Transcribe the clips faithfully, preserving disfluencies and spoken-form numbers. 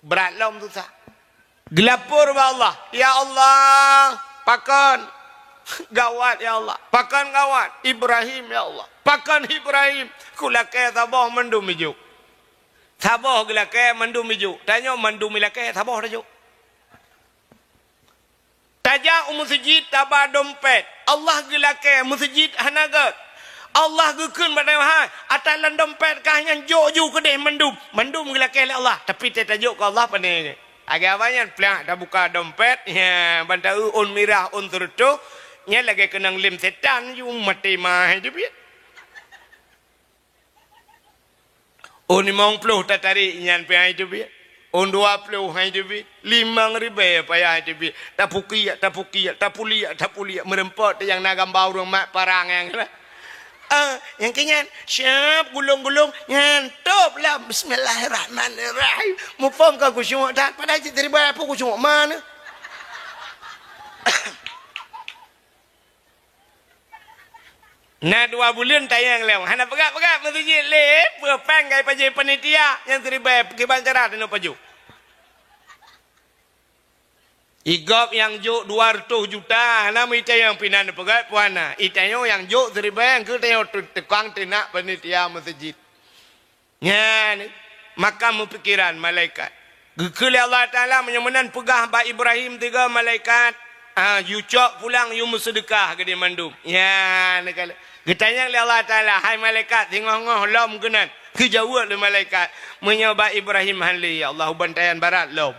Brat lom susah. Geulapor bak Allah, "Ya Allah, pakon gawat, ya Allah. Pakon gawat Ibrahim, ya Allah. Pakon Ibrahim, kulakée saboh mandum ijok." Saboh geulakée mandum ijok. Tanyoe mandum ilakée saboh tajok. Tajak u meuseujid taba dompet. Allah geulakée meuseujid hana gét. Allah geukheun bak tanyoe, "Hai, ata lam dompet kah nyan jok ju keudeh mandum." Mandum geulakée lé Allah, tapi tée tajok keu Allah pane nyan. Lagée awak nyan, plak tabuka dompet, ya, ban taeu ôn mirah, ôn seureutôh, nyan lagée keunong lem setan ju maté ma hai teubiet. Ôn limong ploh tatarék nyan pih hai teubiet. Ôn dua ploh hai teubiet. Limong ribée payah hai teubiet. Tapukiak, tapukiak, tapuliak, tapuliak. Meureumpok teuh nyang na gamba ureuëng mat parang nyang keunan. Ah, nyang keu nyan, siap gulong-gulong, nyan top lah. Bismillahirrahmanirrahim. Muphom ka khusyuk that, padahai cit ribée pun khusyuk mana. Na dua buleuen tayang lom. Hana peugah-peugah meuseujid lé, peue péng ka ipajoh panitia nyang siribée kiban cara teunoe pajoh. Igop nyang jok dua reutôh juta, hana meuitanyong pinan peugah puana. Itanyong nyang jok siribée, engkeu tanyoe tu-, tukang teunak panitia meuseujid. Nyan, maka meupikiran malaikat. Geukheun lé Allah Taala, meunyoe meunan peugah bak Ibrahim tiga malaikat, ah, "Yu cok pulang, yu meuseudeukah keudeh mandum." Nyan, geutanyong lé Allah Taala, "Hai malaikat, singoh-ngoh lom keunan?" Geujaweueb lé malaikat, "Meunyoe bak Ibrahim hán lé, ya Allah, u bantayan barat lom."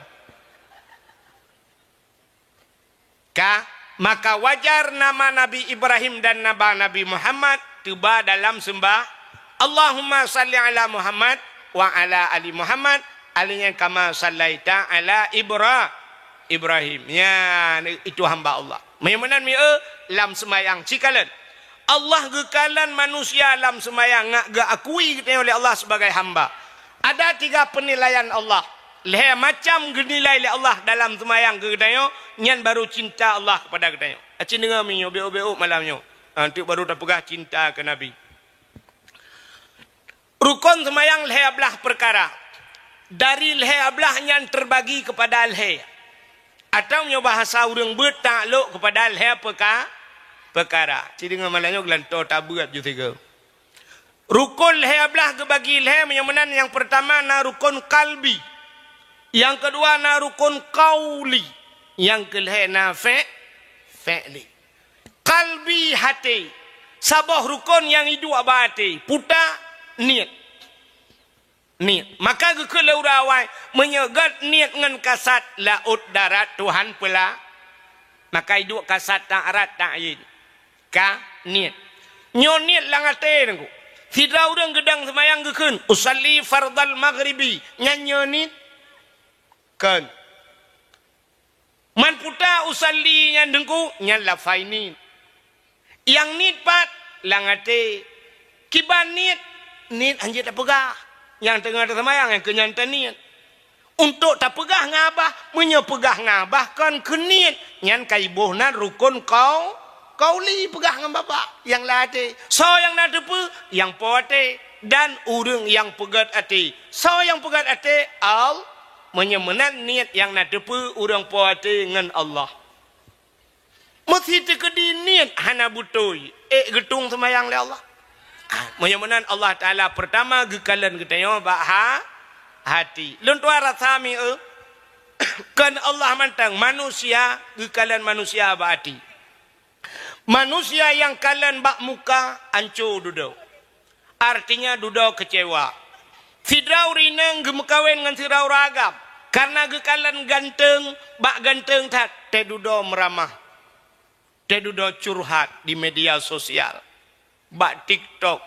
Ka, maka wajar nama Nabi Ibrahim dan nama Nabi Muhammad teuba dalam seumbah, "Allahumma salli ala Muhammad wa ala ali Muhammad, alaihi kama sallaita ala Ibra-, Ibrahim." Ya, itu hamba Allah. Meunyoe meunan mieu lam seumayang cikalon. Allah geukalon manusia lam seumayang ngat geuakui geutanyoe lé Allah sebagai hamba. Ada tiga penilaian Allah. Lhée macam geunilai lé Allah dalam seumayang keu geutanyoe, nyan baru cinta Allah kepada geutanyoe. Aci deungoe meunyoe, bék-bék malam nyoe. Ha, teuk baru tapeugah cinta keu Nabi. Rukon seumayang lhée blaih peukara. Dari lhée blaih nyan teubagi keupada lhée. Atawa meunyoe bahasa ureuëng beuet taklok keupada lhée peuka-, peukara. Ci deungoe malam nyoe geulantoe tabeuet ju sigoe. Rukon lhée blaih geubagi lhée, meunyoe meunan nyang peurtama na rukon kalbi. Nyang keudua na rukon kauli. Nyang keulhée na fe-, fe'li. Kalbi haté. Saboh rukon nyang iduek bak até. Puta niet. Niet. Maka geukheun lé ureuëng awai, meunyoe gét niet ngon kasat laôt darat Tuhan peula, maka iduek kasat taat ta'yin. Ka niet. Nyoe niet lam até teungku. Sidroe ureuëng geudong seumayang geukheun, "Usalli fardal maghribi." Nyan nyoe niet? Kon. Man puta usalli nyan teungku, nyan lafai niet. Nyang niet pat lam até. Kiban niet, niet hanjeuet tapeugah. Nyang teungoh taseumayang nyang keu nyan taniet. Untuk tapeugah ngon babah, meunyoe peugah ngon babah kon keu niet, nyan ka iboh nan rukon kau-, kauli peugah ngon babah nyang lam até. Soe nyang na teupeue, nyang po até, dan ureuëng nyang peugét até. Soe nyang peugét até? Al-, meunyoe meunan niet nyang na teupeue ureuëng po até ngon Allah. Meusi teukeudi niet hana beutôi, ék geutueng seumayang lé Allah. Ah, meunyoe meunan Allah Taala peurtama geukalon geutanyoe bak ha-, hati. Lôn tuan rasa mieu, kon Allah mantong, manusia geukalon manusia bak hati. Manusia nyang kalon bak muka anco dudoe. Artinya dudoe keucewa. Sidroe ureuëng inong geumeukawen ngon sidroe ureuëng agam, kareuna geukalon ganteng, bak ganteng that, teududoe meuramah, teududoe curhat di media sosial, bak TikTok,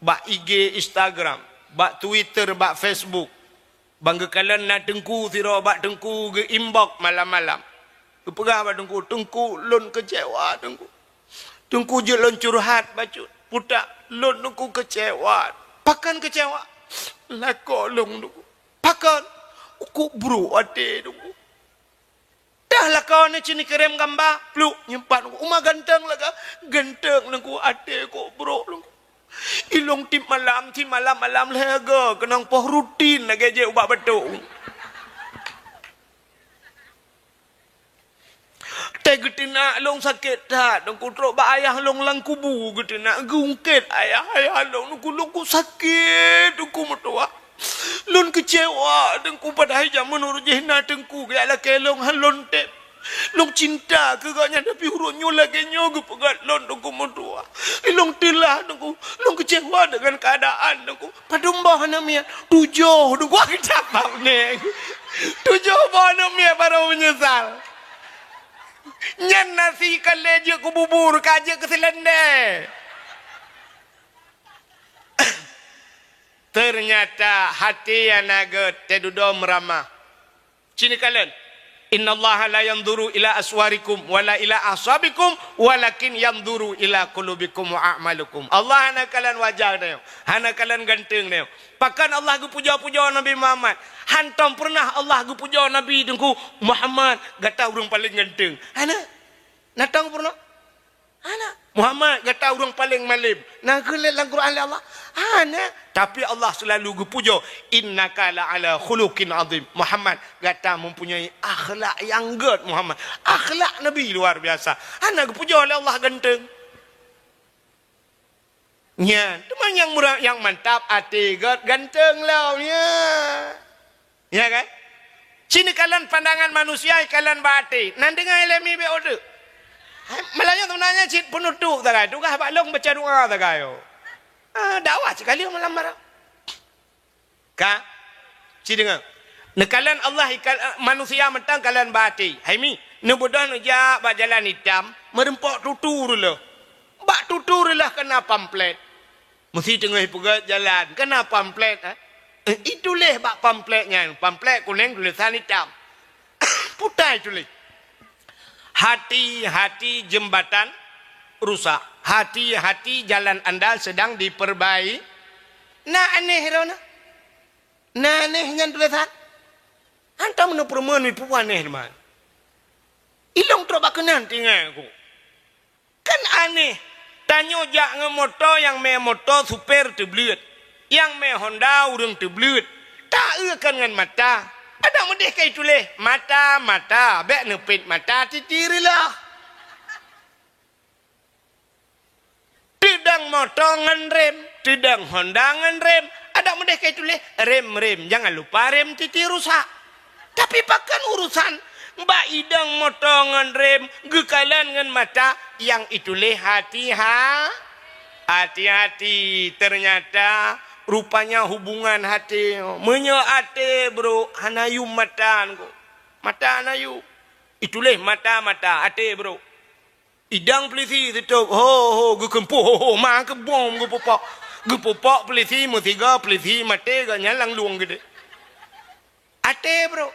bak I G, Instagram, bak Twitter, bak Facebook. Ban geukalon na teungku sidroe bak teungku geu-inbox malam-malam. Geupeugah bak teungku, "Teungku, lôn keucewa, teungku. Teungku, jeuet lôn curhat bacut. Putak, lôn teungku keucewa." "Pakon keucewa?" "Lakoe lôn, teungku." "Pakon?" "Kok brok até, teungku." Dah lakoe nyoe ci neukirém gamba, pluk, nyimpan u ma ganteng lagée, ganteng lengku até kok brok lengku. Ilong tiep malam, tiep malam-malam lhée goe keunong poh rutin lagée jeuet ubak batok. Geuteunak lôn sakét that, Teungku, trok bak ayah lôn lam kubu geuteunak, geuungkét ayah, ayah lôn, Teungku, lôn keu sakét, Teungku, meutuah. Lôn keucewa, Teungku, padahai jameun uroe jih na Teungku geujak lakée lôn, han lôn tem. Lôn cinta keu gobnyan, tapi uroe nyoe lagée nyoe geupeugah lôn, Teungku, meutuah. Lôn teulah, Teungku, lôn keucewa deungon keuadaan, Teungku. Padum boh aneuk miet? Tujoh, Teungku, ah, geucabab neng. Tujoh boh aneuk miet baru meunyeusal. Nyan nasi ka lheueh jeuet keu bubur, ka jeuet keu seulendé. Teunyata hati nyang na gét, teududoe meuramah. Ci neukalon, "Innallaha la yanzuru ila aswarikum wala ila ahsabikum, walakin yanzuru ila qulubikum wa a'malikum." Allah hana kalon wajah tanyoe, hana kalon ganteng tanyoe. Pakon Allah geupujoe-pujoe Nabi Muhammad? Hantom peureunah Allah geupujoe Nabi Teungku, "Muhammad, gata ureuëng paleng ganteng." Hana. Na tom peureunah? Hana. "Muhammad, gata ureuëng paleng malem." Na geulét lam Quran lé Allah? Hana. Tapi Allah seulalu geupujoe, "Innaka la ala khuluqin azim." Muhammad, gata mempunyai akhlak nyang gét, Muhammad. Akhlak Nabi luar biasa. Hana geupujoe lé Allah ganteng. Nyan, teuma nyang murah, nyang mantap até gét ganteng lom, ya. Ya kan? Ci neukalon pandangan manusia, ikalon bak até. Nan deungon ilemi bék uteuk. Hai, malam nyoe sebenarnya cit penutup sagai. Tugaih bak lôn baca doa sagai. Ah, dakwah sekali malam malam. Ka? Ci deungoe. Neukalon Allah ikal-, manusia mantong kalon bak até. Hai mi, neubeudôh neujak bak jalan itam, meureumpok tutu reuloh. Bak tutu reuloh keuna pamflet. Meusi teungoh peugöt jalan, keuna pamflet, eh? Eh, ituléh bak pamflet nyan, pamflet kunéng tulésan itam. Putai tuléh. "Hati-hati jembatan rusak. Hati-hati jalan anda sedang diperbai-," Na aneh droeneuh. Na aneh nyan tulésan. Hantom neupeureumeun mipeue aneh teuma. Ilong trok bak keunan tinggai ku. Kan aneh, tanyoe jak ngon moto nyang mé moto supir teubleuet, nyang mé Honda ureuëng teubleuet, taeu kan ngon mata. Adak meudeh ka ituléh, mata, mata, bék neupet mata titi reuloh. Teudong moto ngon rem, teudong Honda ngon rem, adak meudeh ka ituléh, rem, rem, jangan lupa rem titi rusak. Tapi pakon urusan bak idong moto ngon rem geukalon ngon mata nyang ituléh hati-ha-, hati-hati. Ternyata rupanya hubungan até. Meunyoe até brok hana yum mata ngon. Mata hana yum. Ituléh mata, mata, até brok. Idong peulisi sitôb, ho, ho, geukeumpôh, ho, ho, ma keubom geupupok. Geupupok peulisi meusigoe, peulisi maté gobnyan lam lueng geude. Até brok.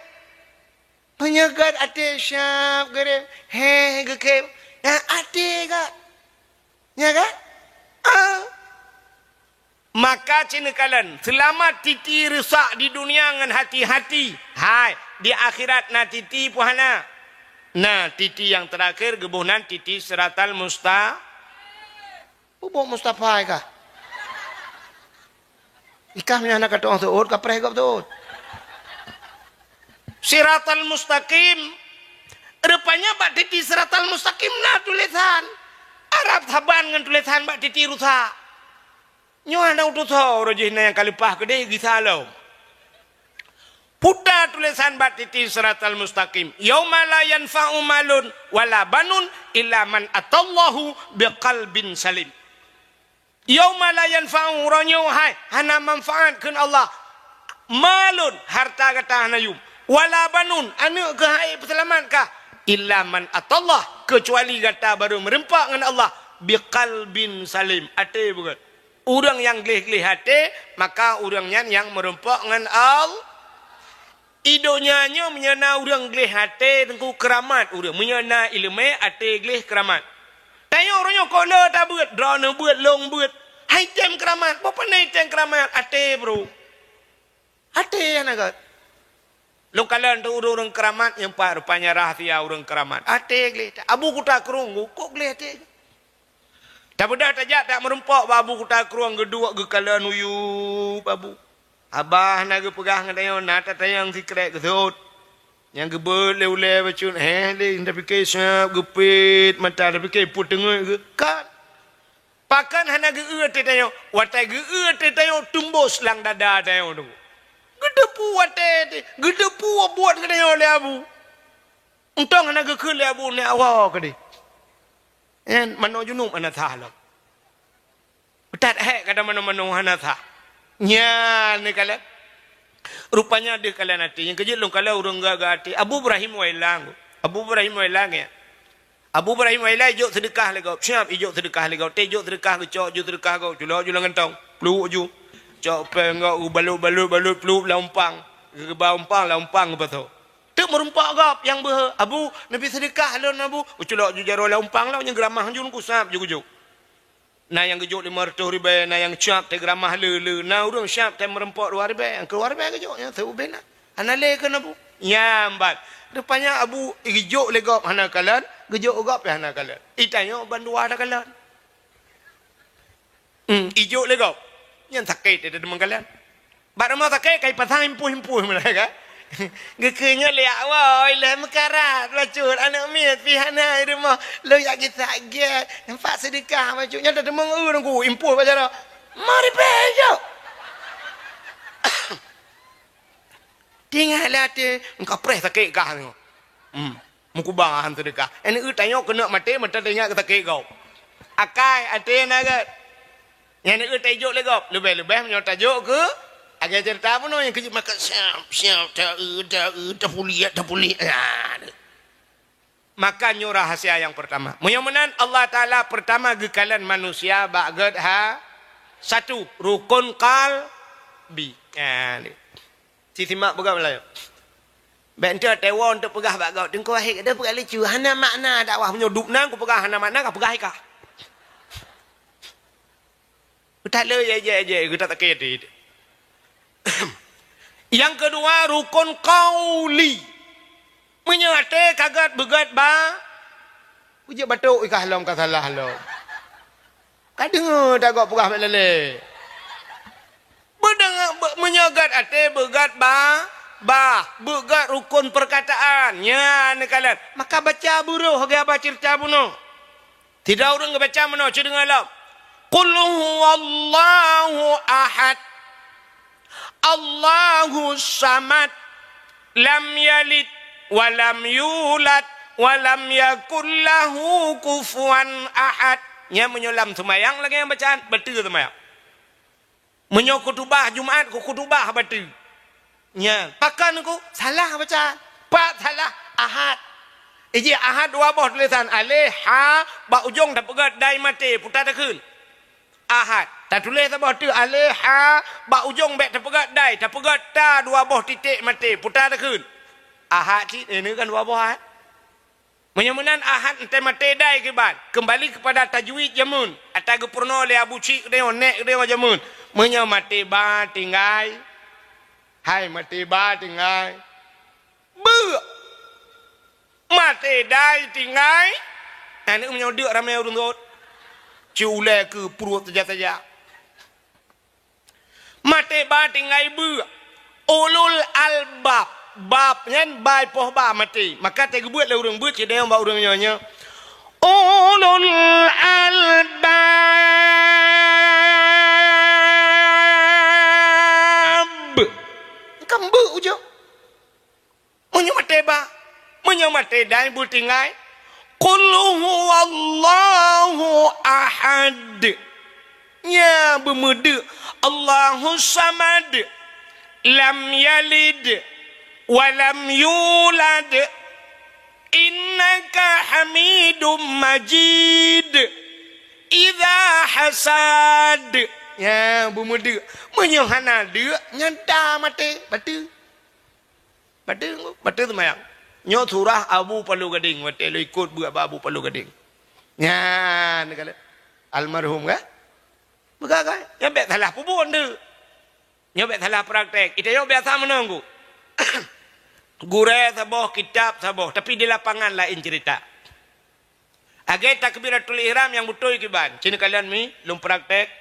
Meunyoe gét até siab geurem, heh, geukém. Nah, até gét. Ya kan? Ah. Maka ci neukalon, seulamat titi rusak di dunia ngon hati-hati. Hai, di akhirat na titi peue hana? Na titi nyang teurakhir geuboh nan titi siratal musta-, Bubuk Mustafa kah? Ikah meunyoe hana ka tu'oh seuôt, ka preh gob seuôt. Siratal mustaqim. Rupanya bak titi siratal mustaqim na tulésan. Arab saban ngon tulésan bak titi rusak. Nyoe hana utoe soe uroe jih na nyang ka leupah keudeh gisa lom. Puta tulésan bak titi siratal mustaqim. Yauma la yanfa'u malun wala banun illa man atallahu biqalbin salim. Yauma la yanfa'u, uroe nyoe hai hana manfaat kheun Allah. Malun, harta gata hana yum. Wala banun, aneuk keuh hai peuseulamat kah. Illa man atallah, keucuali gata barô meureumpok ngon Allah. Biqalbin salim, até beugét. Ureuëng nyang gleh-gleh até, maka ureuëng nyan nyang meureumpok ngon Al-, I donya nyoe meunyoe na ureuëng gleh até teungku keuramat ureuëng, meunyoe na iéleumé até gleh keuramat. Tanyoe uroe nyoe kok le tabeuet, droeneuh beuet, lôn beuet. Hai tem keuramat, boh pane tem keuramat, até bro. Até hana gét. Lôn kalon teu ureuëng keuramat nyang pat rupanya rahsia ureuëng keuramat. Até gleh, Abu Kuta Krueng, kok gleh até. Tabeudôh tajak tak meureumpok bak Abu Kuta Krueng geuduek geukalon uyueb Abu. Abah na geupeugah ngon tanyoe na tatanyong sikrek geuseuôt. Nyang geubeuet lé ulèe bacut, heh, lé tapike siap geupet mata, tapike peuteungeut geuh. Kan? Pakon hana geu-eu até tanyoe? Watèe geu-eu até tanyoe tumbôh lam dada tanyoe tu. Geuteupeue até, geuteupeue buet geutanyoe lé Abu. Untông hana geukheun lé Abu nyak woe keudéh. Nyan manoe junub hana sah lom. That hék kata manoe-manoe hana sah. Nyan neukalon. Rupanya deuh kalon até. Nyang keujeuet lôn kalon ureueng gagah até. Abu Ibrahim Wailang. Abu Ibrahim Wailang ya. Abu Ibrahim Wailang ijok seudeukah lé gob. Siap ijok seudeukah lé gob. Teuh ijok seudeukah geucok ju seudeukah gob. Culok ju lam gantong. Pluek ju. Cok péng gob, balot-balot, balot pluek lam umpang. Geuba umpang, lam umpang geupasoe. Teuk meurumpok gob nyang beuhe, "Abu, neubi seudeukah lôn, Abu." Uculok ju jaroe lam umpang lom, nyang geuramah ju kusab ju geujok. Na nyang geujok limong reutôh ribèe, na nyang siap teuh geuramah le-le, na ureueng siap teuh meurumpok dua ribèe, nyang keudua ribèe geujok, nyang seubeuna. Hana lé keu Abu. Nyang ban. Rupanya Abu geujok lé gob hana kalon, geujok gob pih hana kalon. Itanyoe bandua takalon. Hmm, ijok lé gob. Nyan sakét teuh deungon kalon. Bak rumoh sakét ka ipasang impôh-impôh mulai kan. Geukheun nyoe lé awai lé meukarat bacut aneuk miet pih hana i rumoh. Lôn jak gisa gét. Nampak seudeukah bacut nyoe dah teumong eu nunggu impôh bak jaroe. Mari pih jok. Tinggai lé até, engka preh sakét kah nyoe. Hmm. Meukuba han seudeukah. Aneuk eu tanyoe keuneuk maté meuta teuingat sakét gob. Akai até na gét. Nyan aneuk eu taijok lé gob. Leubeh-leubeh meunyoe tajok keu agé ceurita bunoe nyang keujeuet maka siap, siap, ta-eu, ta-eu, tapuliek, tapuliek. Nah, tu. Maka nyoe rahasia nyang peurtama. Meunyoe meunan Allah Taala peurtama geukalon manusia bak gét ha satu rukun qalbi. Nah, ni. Sisimak peugah meulayeue. Bèk enteuk teuwon teuk peugah bak gob, "Teungku Wahid, gata peugah lucu, hana makna dakwah meunyoe dub nan kupeugah hana makna, kapeugah ikah." Utak le jai-jai-jai geutak takét. Nyang keudua rukun qauli. Meunyoe até ka gét beugét ba, ujok batuk ikah lom ka salah lom. Ka deungoe tagob peugah bak lalé. Beudeungoe, be-, meunyoe gét até beugét ba, bah, beugét rukun peurkataan. Nyan neukalon. Maka baca buroh geuba ceurita bunoe. Sidroe ureueng geubaca meunoe, ci deungoe lom. Qul huwallahu ahad. Allahus samad. Lam yalid wa lam yulad wa lam yakul lahu kufuwan ahad. Nyan meunyoe lam seumayang lagèe nyang bacaan, bateue seumayang. Meunyoe khutubah Jumat, khutubah bateue. Nyan, pakon ku salah baca. Pat salah, Ahad. Iji Ahad dua boh tulésan, aleh, ha, bak ujong tapeugét dai maté, puta takheun. Ahad. Tatuléh saboh teuk aleh, ha, bak ujong bèk tapeugét dai, tapeugét ta dua boh titék maté, puta takheun. Ahad cit, eh, ini kan dua boh Ahad. Meunyoe meunan Ahad enteuk maté dai kiban, keumbali keupada tajwid jameun, ata geupeurunoe lé Abu Cik geutanyoe, nèk geutanyoe jameun. Meunyoe maté ba tinggai, hai maté ba tinggai, beuk. Maté dai tinggai, aneuk meunyoe deuk ramé ureueng rot. Ci ulèe keu pruet saja-saja. Maté ba tinggai beuk. Ulul albab. Bab nyan ba poh ba maté. Maka teugeubeuet lé ureueng beuet, ci dayong bak ureueng nyoe nyoe. Ulul albab. Kan beuk ujong. Meunyoe maté ba, meunyoe maté dai beutinggai, qul huwallahu ahad. Nya beumeudeuk, Allahus samad, lam yalid wa lam yulad. Innaka Hamidum Majid. Idza hasad. Nya beumeudeuk. Meunyoe hana deuk, nyan ta maté, bateue. Bateue, bateue seumayang. Nyoe surah Abu Palu Gading, watèe lôn ikot beuet bak Abu Palu Gading. Nyan, kata almarhum kan? Peugah kan? Nyan bèk salah peubuet tu. Nyoe bèk salah praktek. Ita nyoe biasa meunan ku. Gurèe saboh, kitab saboh, tapi di lapangan laén cerita. Lagèe takbiratul ihram nyang beutôi kiban. Ci neukalon mi, lôn praktek.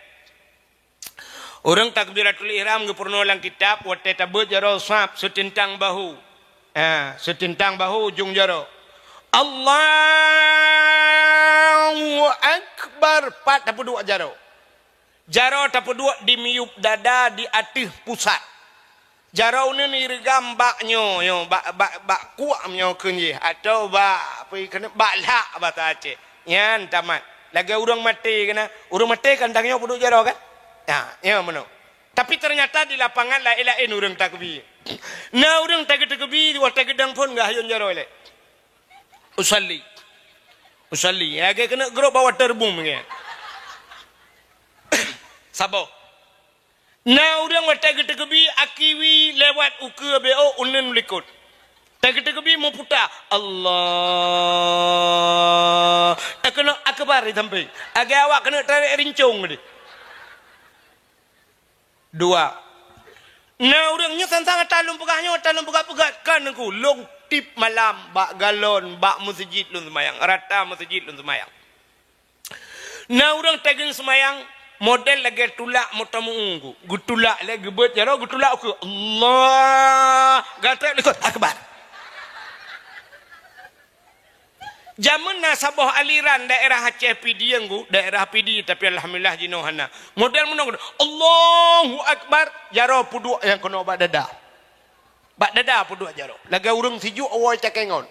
Ureueng takbiratul ihram geupeurunoe lam kitab watèe tabeuet jaroe saf seuteuntang bahu. Ha, seutintang bahu ujong jaroe. Allahu Akbar, pat tapeuduek jaroe. Jaroe tapeuduek di miyueb dada di ateueh pusat. Jaroe uneuen ireugam bak nyoe, nyoe, bak, bak, bak kuak nyoe kheun jih, atawa bak, apa keuneuk, bak lhak basa Aceh. Nyan tamat. Lagèe ureueng maté keunan. Ureueng maté kan tanyoe peuduek jaroe kan? Ha, nyoe meunoe. Tapi ternyata di lapangan laén-laén ureueng takeubi. Na ureueng takeubi, watèe geudong phôn geuhayôn jaroe lé. Usalli. Usalli. Lagèe keuneuk grob bak waterboom lagèe. Saboh. Na ureueng watèe geutakeubi akiwi lewat ukeue B O uneun likot. Takeubi meuputa, Allah. Takeuneuk akbar di sampéng. Lagèe awak keuneuk tarek rincong tadi. Dua. Na ureueng nyoe sang-sang ata lôn peugah nyoe, ata lôn peugah-peugah kan Teungku, lôn tiep malam bak galon, bak meuseujid lôn seumayang, rata meuseujid lôn seumayang. Na ureueng tageung seumayang model lagèe tulak meutameu'u, geutulak lé geubeuet jaroe, geutulak ukeue, Allah, gatrek likot, akbar. Jameun na saboh aliran daerah Aceh Pidie Teungku, daerah Pidie, tapi alhamdulillah jinoe hana. Model meunoe, Allahu Akbar, jaroe peuduek nyang keunoe bak dada. Bak dada peuduek jaroe. Lagèe ureueng sijuek awai cakée ngon.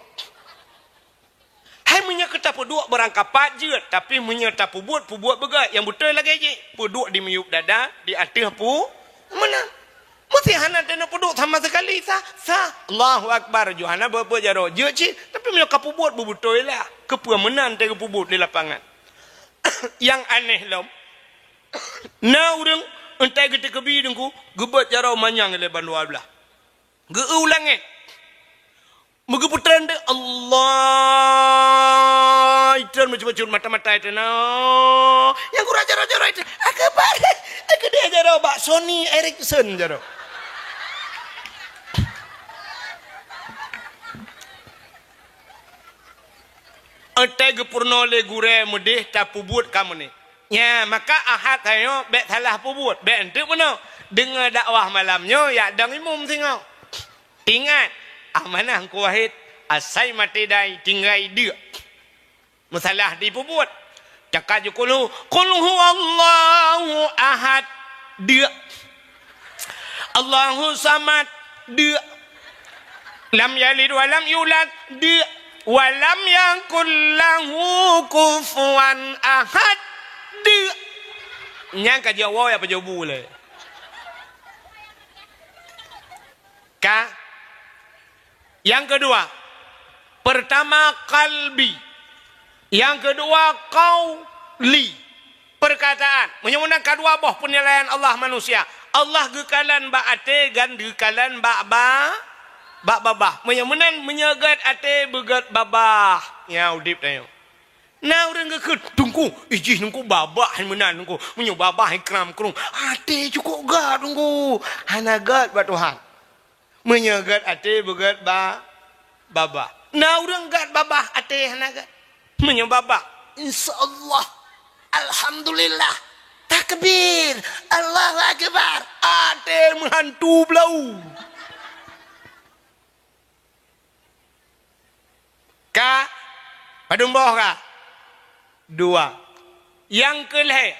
Hai meunyoe keu tapeuduek beurangkapat jeuet, tapi meunyoe tapeubuet, peubuet beugèt nyang beutôi lagèe jih. Peuduek di miyueb dada, di ateueh pu-, meunan. Meusé hana teuneuk peuduek sama sekali, sah, sah. Allahu Akbar, ju hana beuet-beuet jaroe. Jeuet cit, tapi meunyoe ka peubuet beubeutôi lah. Keupeue meunan teuh geupeubuet di lapangan. Nyang aneh lom, na ureueng entai geutakeubi Teungku, geubeuet jaroe manyang lé bandua blaih. Geu-eu u langét. Meugeupeutrön deuh, Allah, itreun meucut-meucut mata-mata itreun. Nyang gura jaroe-jaroe itreun. Akbar. Keudeh jaroe bak Sony Ericsson jaroe. Entai geupeurunoe lé gurée meudeh tapeubuet ka meunan. Nya, maka Ahad tanyoe bék salah peubuet, bék eunteuk meunoe. Deungoe dakwah malam nyoe, yak dong imum singoh. Ingat, amanah Teungku Wahid, asai maté dai tinggai deuk. Meusalah dipeubuet. Caka ju kulhu, "Qul huwallahu ahad," deuk. "Allahu samad," deuk. "Lam yalid wa lam yulad," deuk. "Wa lam yakul lahu kufuwan ahad," deuk. Nyang ka jaweueb ya pajobu lé. Ka. Nyang keudua, pertama qalbi. Nyang keudua qauli. Perkataan. Meunyoe meunan ka dua boh peunilaian Allah manusia. Allah geukalon bak até dan geukalon bak ba-, bak babah. Meunyoe meunan, meunyoe gèt até beugèt babah. Nya udép tanyoe. Na ureueng geukheun, "Teungku, ijih Teungku babah hai meunan Teungku. Meunyoe babah hai kram krueng, até cukôp gèt Teungku. Hana gèt bak Tuhan." Meunyoe gèt até beugèt ba-, babah. Na ureueng gèt babah até hana gèt. Meunyoe babah, insya Allah, alhamdulillah, takbir, Allahu akbar, até meuhantu blau. Ka? Padum boh ka? Dua. Nyang keu lhèe,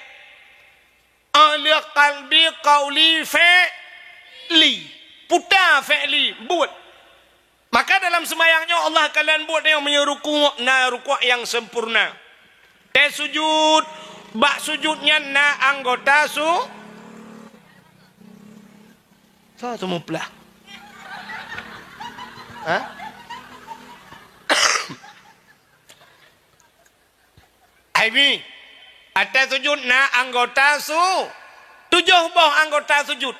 ahli qalbi qauli fi'li. Puta fi'li, buet. Maka dalam seumayang nyoe Allah kalon buet nyoe meunyoe rukuk na rukuk nyang sempurna. Teuh sujud, bak sujud nyan na anggota su-, Soe seumeuplah? Ha? Hai mi, ateueh sujud na anggota su-, tujoh boh anggota sujud.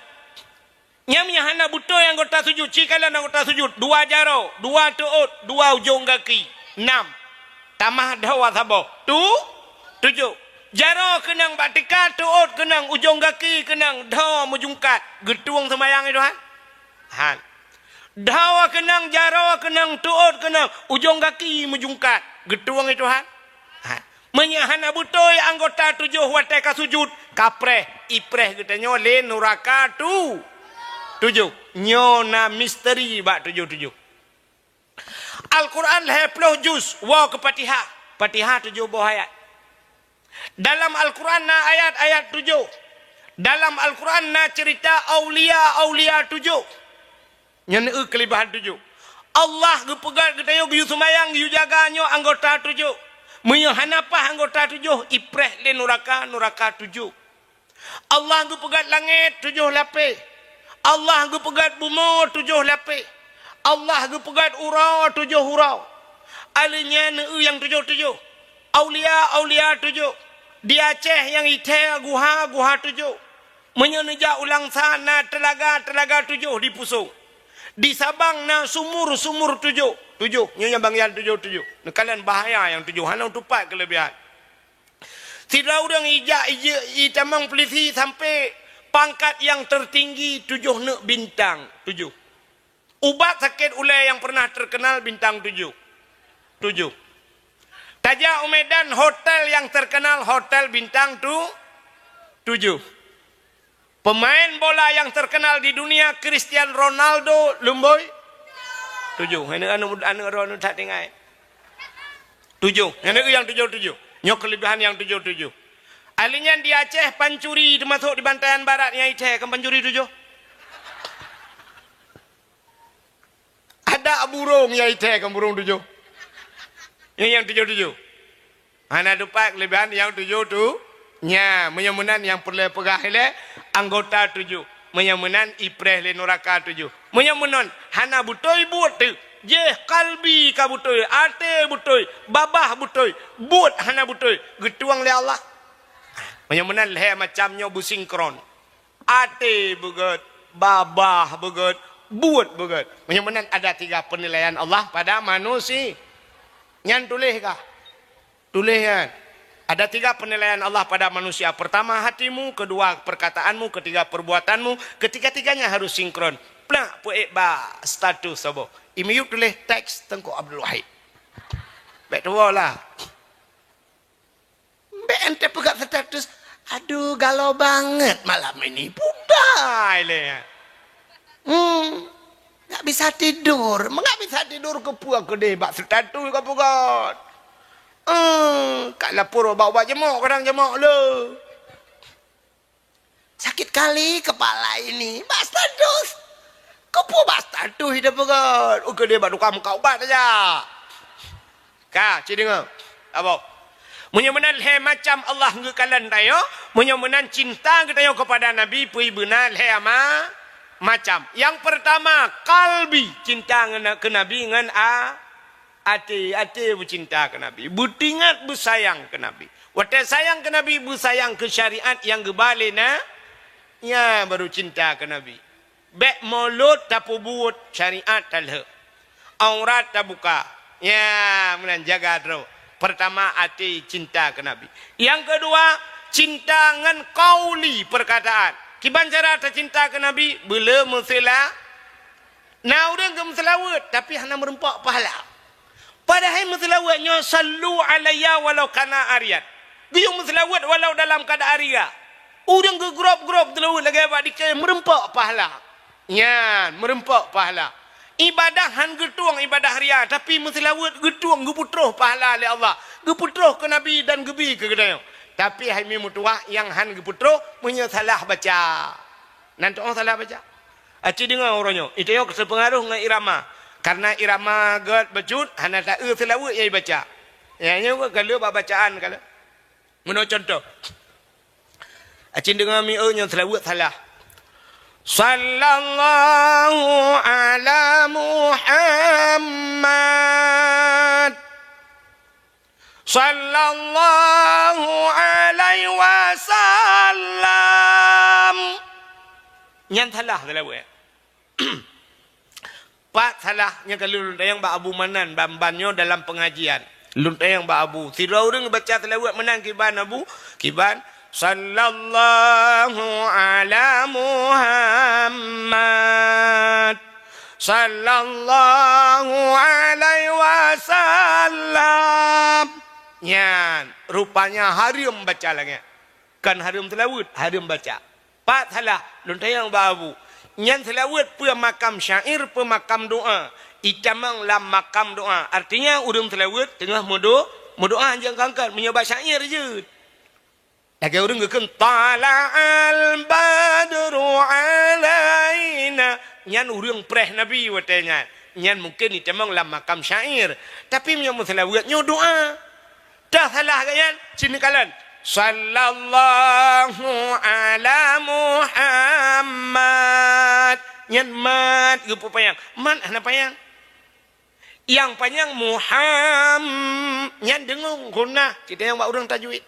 Nyan meunyo hana beutôi anggota sujud, ci kalon anggota sujud, dua jaroe, dua teuôt, dua ujong gaki, nam. Tamah dhoe saboh. Tu-, tujoh. Jaroe keunong bak tika, teuôt keunong, ujong gaki keunong, dhoe meujungkat. Geutueng seumayang i Tuhan? Han. Dhoe keunong, jaroe keunong, teuôt keunong, ujong gaki meujungkat. Geutueng i Tuhan? Han. Meunyo hana beutôi anggota tujoh watèe ka sujud, kapreh, ipreh geutanyoe lé nuraka tu-, tujoh. Nyoe na misteri bak tujoh-tujoh. Al-Quran lhèe ploh juz, woe keu Fatihah. Fatihah tujoh boh ayat. Dalam Al-Quran na ayat-ayat tujoh. Dalam Al-Quran na cerita aulia-aulia tujoh. Nyan eu keulebihan tujoh. Allah geupeugah geutanyoe geuyue seumayang, geuyue jaga nyoe anggota tujoh. Meunyoe hana paih anggota tujoh, ipreh lé nuraka, nuraka tujoh. Allah geupeugah langét tujoh lapéh. Allah geupeugah bumoe tujoh lapéh. Allah geupeugah uroe tujoh uroe. Aleuh nyan eu nyang tujoh-tujoh. Aulia-aulia tujoh. Di Aceh nyang ithèe guha-guha tujoh. Meunyoe neujak u Langsa na teulaga-teulaga tujoh di Pusong. Di Sabang na sumur-sumur tujoh. Tujoh. Nyoe nyang bangian tujoh-tujoh. Neukalon bahaya nyang tujoh. Hana tupat keulebihan. Sidroe ureueng ijak ije-, itamong pulisi sampoe pangkat nyang teutinggi tujoh neuk bintang, tujoh. Ubat sakét ulèe nyang pernah terkenal bintang tujoh. Tujoh. Tajak u Medan hotel nyang terkenal hotel bintang tu-, tujoh. Pemain bola nyang terkenal di dunia, Cristiano Ronaldo, lumboi? Tujoh. Aneuk, aneuk, aneuk droeneuh that tinggai. Tujoh. Aneuk nyang tujoh-tujoh. Nyoe keulebihan nyang tujoh-tujoh. Aleuh nyan di Aceh pancuri teumasok di Bantayan Barat nyang ithèe kan pancuri tujoh. Ada burung nyang ithèe kan burung tujoh. Nyang, nyang tujoh-tujoh. Hana tupat keulebihan nyang tujoh tu. Nya, meunyoe meunan nyang peureulèe peugah ilèe anggota tujoh. Meunyoe meunan ipreh lé nuraka tujoh. Meunyoe meunan hana beutôi buet teuk. Jih kalbi ka beutôi, até beutôi, babah beutôi, buet hana beutôi, geutueng lé Allah. Meunyoe meunan lhèe macam nyoe beusinkron. Até beugèt, babah beugèt, buet beugèt. Meunyoe meunan ada tiga penilaian Allah pada manusia. Nyan tuléh kah? Tuléh nyan. Ada tiga penilaian Allah pada manusia. Pertama hatimu, kedua perkataanmu, ketiga perbuatanmu, ketiga-tiganya harus sinkron. Plak peuék bak status saboh. I miyueb tuléh teks Teungku Abdul Wahid. Bèk tuwoe lah. Bèk ente peugah status, "Aduh, galau banget malam ini." Pudai lé. Hmm. Nggak bisa tidur. Nggak bisa tidur keupeue keudeh bak status ka peugah. Hmm, ka lapor bak ubat jemok, kadang jemok le. Sakit kali kepala ini. Bak status. Keupeue bak status ida peugah? Ukeue dia bak tukang muka ubat saja. Ka, ci deungoe. Apa? Meunyoe meunan lhèe macam Allah geukalon tanyoe, meunyoe meunan cinta geutanyoe kepada Nabi peue beuna lhèe ma-, macam. Yang pertama, kalbi, cinta ngon, keu Nabi ngon a-, Até, até beucinta keu Nabi, beutingat beusayang keu Nabi. Watèe sayang keu Nabi, beusayang keu syariat nyang geuba lé na-, nyan baru cinta keu Nabi. Bèk mulod tapeubuet, syariat talheueh. Aurat tabuka. Nyan meunan jaga droe. Pertama até cinta keu Nabi. Nyang keudua, cinta ngon qauli, perkataan. Kiban cara tacinta keu Nabi, beuleu meuseula-, Na ureueng geumeuseulaweuet, tapi hana meureumpok pahala. Padahai meuseulaweuet nyoe, "Sallu alayya walau kana aryan." Geuyue meuseulaweuet walau dalam keuadaan ria. Ureueng geugrôp-grôp seulaweuet lagèe bak dikée meureumpok pahala. Nyan, meureumpok pahala. Ibadah han geutueng ibadah ria, tapi meuseulaweuet geutueng geupeutroh pahala lé Allah. Geupeutroh keu Nabi dan geubi keu geutanyoe. Tapi hai mi meutuwah nyang han geupeutroh meunyoe salah baca. Nan tu'oh salah baca. Aci deungoe uroe nyoe, itayok seupeungaroh ngon irama. Karena irama gèt bacut, hana taeu seulaweuet nyang ibaca. Nyang nyoe ka lheueh bak bacaan ka lheueh. Meunoe contoh. Aci deungoe mieu nyoe seulaweuet salah. Sallallahu ala Muhammad. Sallallahu alaihi wasallam. Nyan salah seulaweuet. Pat salah nyang ka lôn tanyong bak Abu Manan ban-ban nyoe dalam pengajian. Lôn tanyong bak Abu. Sidroe ureueng baca seulaweuet meunan kiban Abu, kiban, "Sallallahu ala Muhammad." Sallallahu alaihi wasallam. Nyan, rupanya hareuem baca lagèe. Kan hareuem seulaweuet, hareuem baca. Pat salah, lôn tanyong bak Abu. Nyan seulaweuet peue makam syair, peue makam doa. Itamong lam makam doa. Artinya, ureuëng seulaweuet teungoh meudo-, meudoa, hanjeuet kangkat. Meunyoe bak syair jeuet. Lagée ureuëng geukheun, "Tala'al badru alaina." Nyan ureuëng preh Nabi watée nyan. Nyan mungken itamong lam makam syair. Tapi meunyoe meuseulaweuet nyoe doa. Dah salah gobnyan, sini kalon. "Sallallahu ala Muhammad." Nyan mat geupeupanyang. Mat hana panyang. Nyang panyang Muham-, nyan deungon gunah. Kita nyang bak ureuëng tajwid.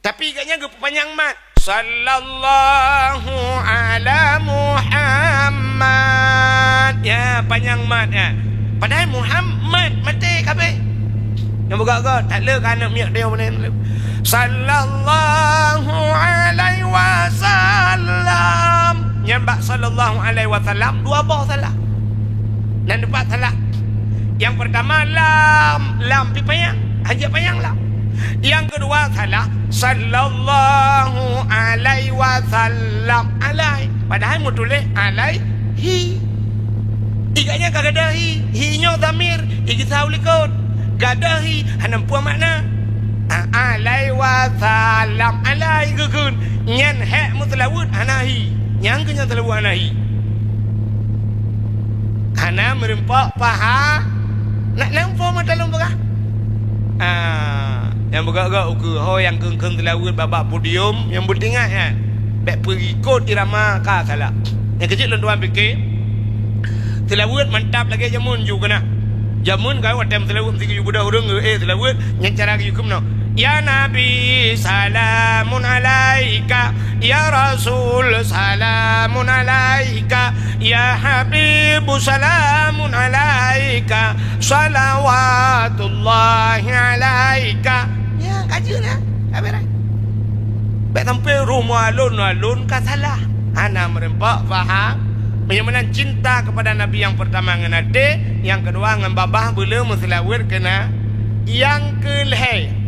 Tapi gobnyan geupeupanyang mat. "Sallallahu ala Muhammad." Ya, panyang mat, ya. Padahai Muhammad maté kabeh. Nyang beugok-gok, tak le ka aneuk miet dia mana. "Sallallahu alaihi wasallam." Nyan bak sallallahu alaihi wasallam, dua boh salah. Nan teumpat salah. Nyang peurtama lam, lam pi panyang, hanjeuet panyang lam. Nyang keudua salah, sallallahu alaihi wasallam, alai. Padahai meutuléh alaihi. Iga nyan ka gadôh hi, hi nyoe dhamir, igisa u likot. Gadôh hi, hana peue makna. A-, alaihi wasallam, alai geukheun. Nyan hék meuseulaweuet hana hi. Nyang keu nyan seulaweuet hana hi. Hana meureumpok paha. Nak nampo mata lôn peugah. Ah, nyang beugok-gok ukeue ho nyang kheun-kheun seulaweuet bak-bak podium nyang beutingat nyan. Bék peurikot irama ka salah. Nyang keuh jeuet lôn tuan pike. Seulaweuet mantap lagée jameun ju keunan. Jameun ka watée meuseulaweuet meusti geuyue beudôh ureuëng, eh, seulaweuet nyan cara geuyue keunoe. Ya Nabi, salamun alaika. Ya Rasul, salamun alaika. Ya Habibu, salamun alaika. Salawatullahi alaika. Ya, kajeut ya. Habis dah. Bék sampai roh meualon-alon ka salah. Hana meureumpok faham. Meunyoe meunan cinta kepada Nabi nyang peurtama ngon até, nyang keudua ngon babah beuleu meuseulaweuet keu na-, nyang keu lhée.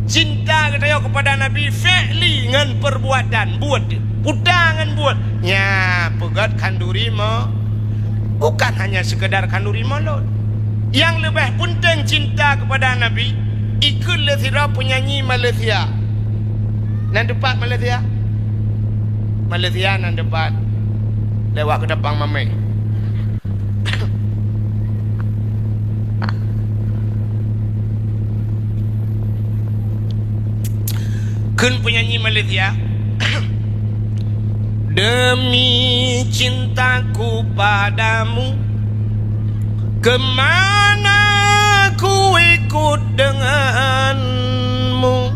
Cinta geutanyoe kepada Nabi fi'li ngon peurbuatan, buet, puta ngon buet. Nya, peugét khanduri mo-, bukan hanya sekedar khanduri mulod. Nyang leubeh peunteng cinta kepada Nabi, ikheun lé sidroe peunyanyi Malaysia. Nan teupat Malaysia? Malaysia nan teupat lewat Keudapang Mamé. Kheun peunyanyi Malaysia, "Demi cintaku padamu, kemana ku ikut denganmu,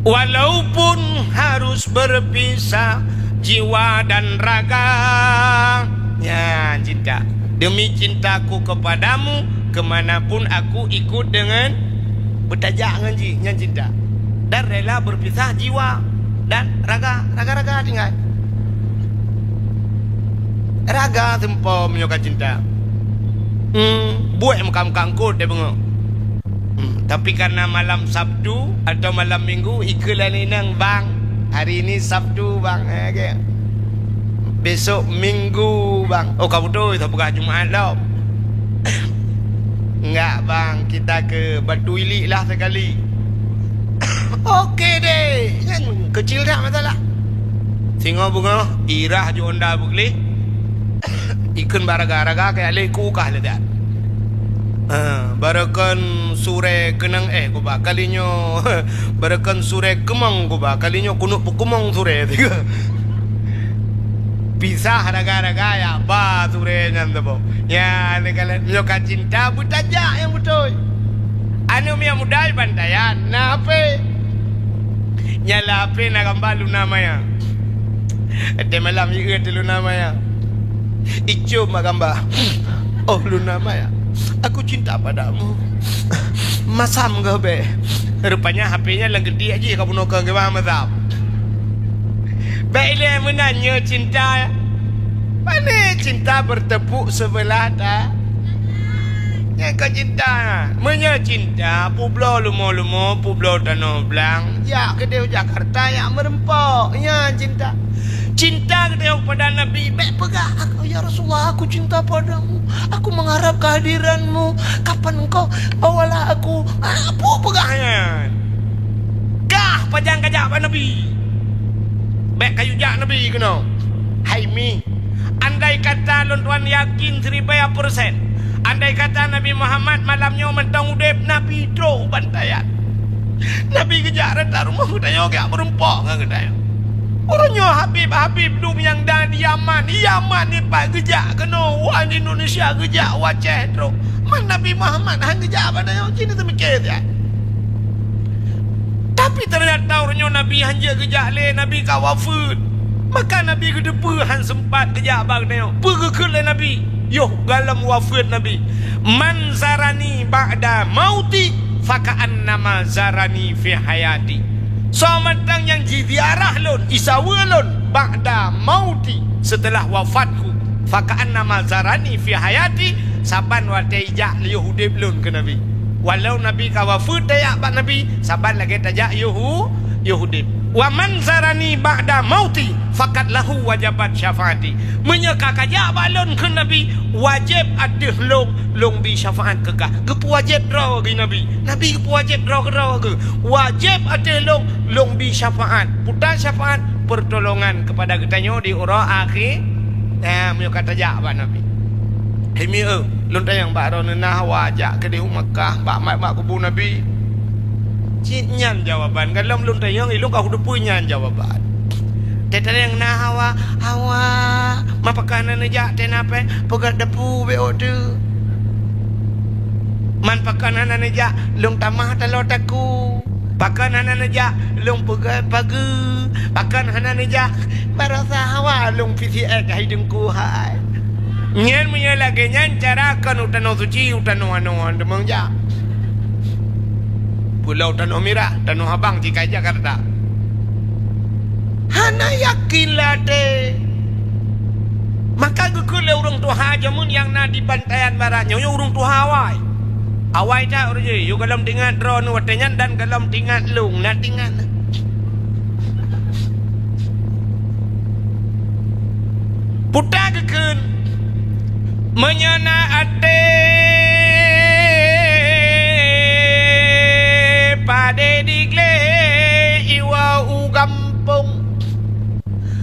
walaupun harus berpisah jiwa dan raga." Nyan cinta. "Demi cintaku kepadamu, kemanapun aku ikut dengan," beutajak ngon jih, nyan cinta. "Dan rela berpisah jiwa dan raga." Raga-raga tinggai. Raga seumpom nyoe ka cinta. Hmm, buet meukamkang kot deh beungoh. Hmm, tapi karena malam Sabtu atau malam Minggu, ikheun lé inong, "Bang, hari ini Sabtu, Bang." Eh, oke. "Besok Minggu, Bang." Oh, ka beutôi, tapeugah Jumaat lom. "Enggak, Bang, kita ke Batu Ilik lah sekali." Oke deh, nyan kecil dah masalah. Singoh beungoh, irah ju onda beugleh. Ikheun bak raga-raga keu lé ku kah leugat. Ah, barokon surée keunong éh kuba kali nyoe. Barokon surée keumong kuba kali nyoe kunok peukeumong surée. Pisah raga-raga ya ba surée nyan teubo. Ya, ni kalian nyoe ka cinta beutajak nyang beutôi. Aneuk miet muda i Bantayan na H P. Nyang lam H P na gamba Luna Maya. Watée malam jieu teuh Luna Maya. Icom bak gamba. "Oh Luna Maya, aku cinta padamu." Masam goh bék. Rupanya H P nyan lam geudiek jih ka bunoe keu geuba masam. Bék ilée meunan nyoe cinta. Pane cinta bertepuk sebelah ta-, Nyan ka cinta. Meunyoe cinta, peubloe lumo-lumo, peubloe tanoh blang, jak keudeh u Jakarta, jak meureumpok. Nyan cinta. Cinta geutanyoe kepada Nabi, bèk peugah, "Aku, ya Rasulullah, aku cinta padamu. Aku mengharap kehadiranmu. Kapan engkau bawalah aku?" Ah, peue peugah nyan? Kah pajan kajak bak Nabi? Bèk kayue jak Nabi keunoe. Hai mi, andai kata lôn tuan yakin siribèe persen, andai kata Nabi Muhammad malam nyoe mantong udép, Nabi trok u bantaian. Nabi geujak rata rumoh geutanyoe, geujak meurumpok ngon geutanyoe. Uroe nyoe habib-habib dum nyang da di Yaman, Yaman nyoe pat geujak keunoe, wan Indonesia geujak, u Aceh trok. Man Nabi Muhammad han geujak bak tanyoe, ci neuteumiké siat. Tapi teunyata uroe nyoe Nabi han jeuet geujak lé, Nabi ka wafeuet. Maka Nabi geuteupeue han seumpat geujak bak geutanyoe. Peue geukheun lé Nabi? Yoh gohlom wafeuet Nabi, "Man zarani ba'da mauti, faka'annama zarani fi hayati." Soe mantong nyang jiziarah lôn, isaweue lôn, ba'da mauti, seuteulah wafatku, "Faka'annama zarani fi hayati," saban watèe ijak yoh udép lôn, kheun Nabi. Walau Nabi ka wafeuet, tajak bak Nabi, saban lagèe tajak yoh u-, yoh udép. "Wa man zarani ba'da mauti, faqad lahu wajabat syafaati." Meunyoe ka kajak bak lôn, kheun Nabi, wajéb ateueh lôn, lôn bi syafaat keu kah. Geupeuwajéb droe geuh Nabi. Nabi geupeuwajéb droe keudroe geuh. Wajéb ateueh lôn, lôn bi syafaat. Peue syafaat? Pertolongan kepada geutanyoe di uroe akhé. Nah, meunyoe ka tajak bak Nabi. Hai mi, eh, lôn tanyong bak droeneuh, na hawa jak keudéh u Makkah, bak mat bak kubu Nabi? Cit nyan jawaban. Gohlom lôn tanyong, ilôn ka kuteupeue nyan jawaban. Teuh tanyong na hawa, hawa. Man pakon hana neujak, teuh na pèng, peugöt depu bèk ôk teuk. Man pakon hana neujak, lôn tamah taloe takue. Pakon hana neujak, lôn peugöt pageue. Pakon hana neujak, baroesa hawa lôn pih siék hai Teungku hai. Nyan meunyoe lagèe nyan cara kon u tanoh suci, u tanoh anoe, teumeung jak. Pulo Tanoh Mirah, Tanoh Abang, ci ka i Jakarta. Hana yakin lé até. Maka geukheun lé ureueng tuha jameun nyang na di Bantayan Barat nyoe, nyoe ureueng tuha awai. Awai that ureueng jih, yôh gohlom teuingat droeneuh watèe nyan dan gohlom teuingat lôn, na teuingat. Peue geukheun, meunyoe na até padé di glé iwoe u gampông.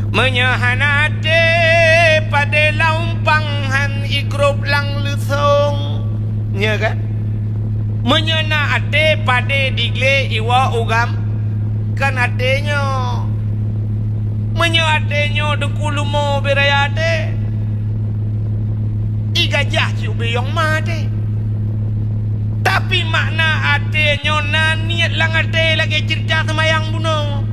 Meunyoe hana até padé lam umpang han igrôp lam leusông. Nyo kan? Meunyoe na até padé di glé iwoe u gam-, kan até nyoe. Meunyoe até nyoe Teungku Lumo beu raya até, i gajah cit ubé yong ma até. Tapi makna até nyoe na niet lam até lagèe ceurita seumayang bunoe.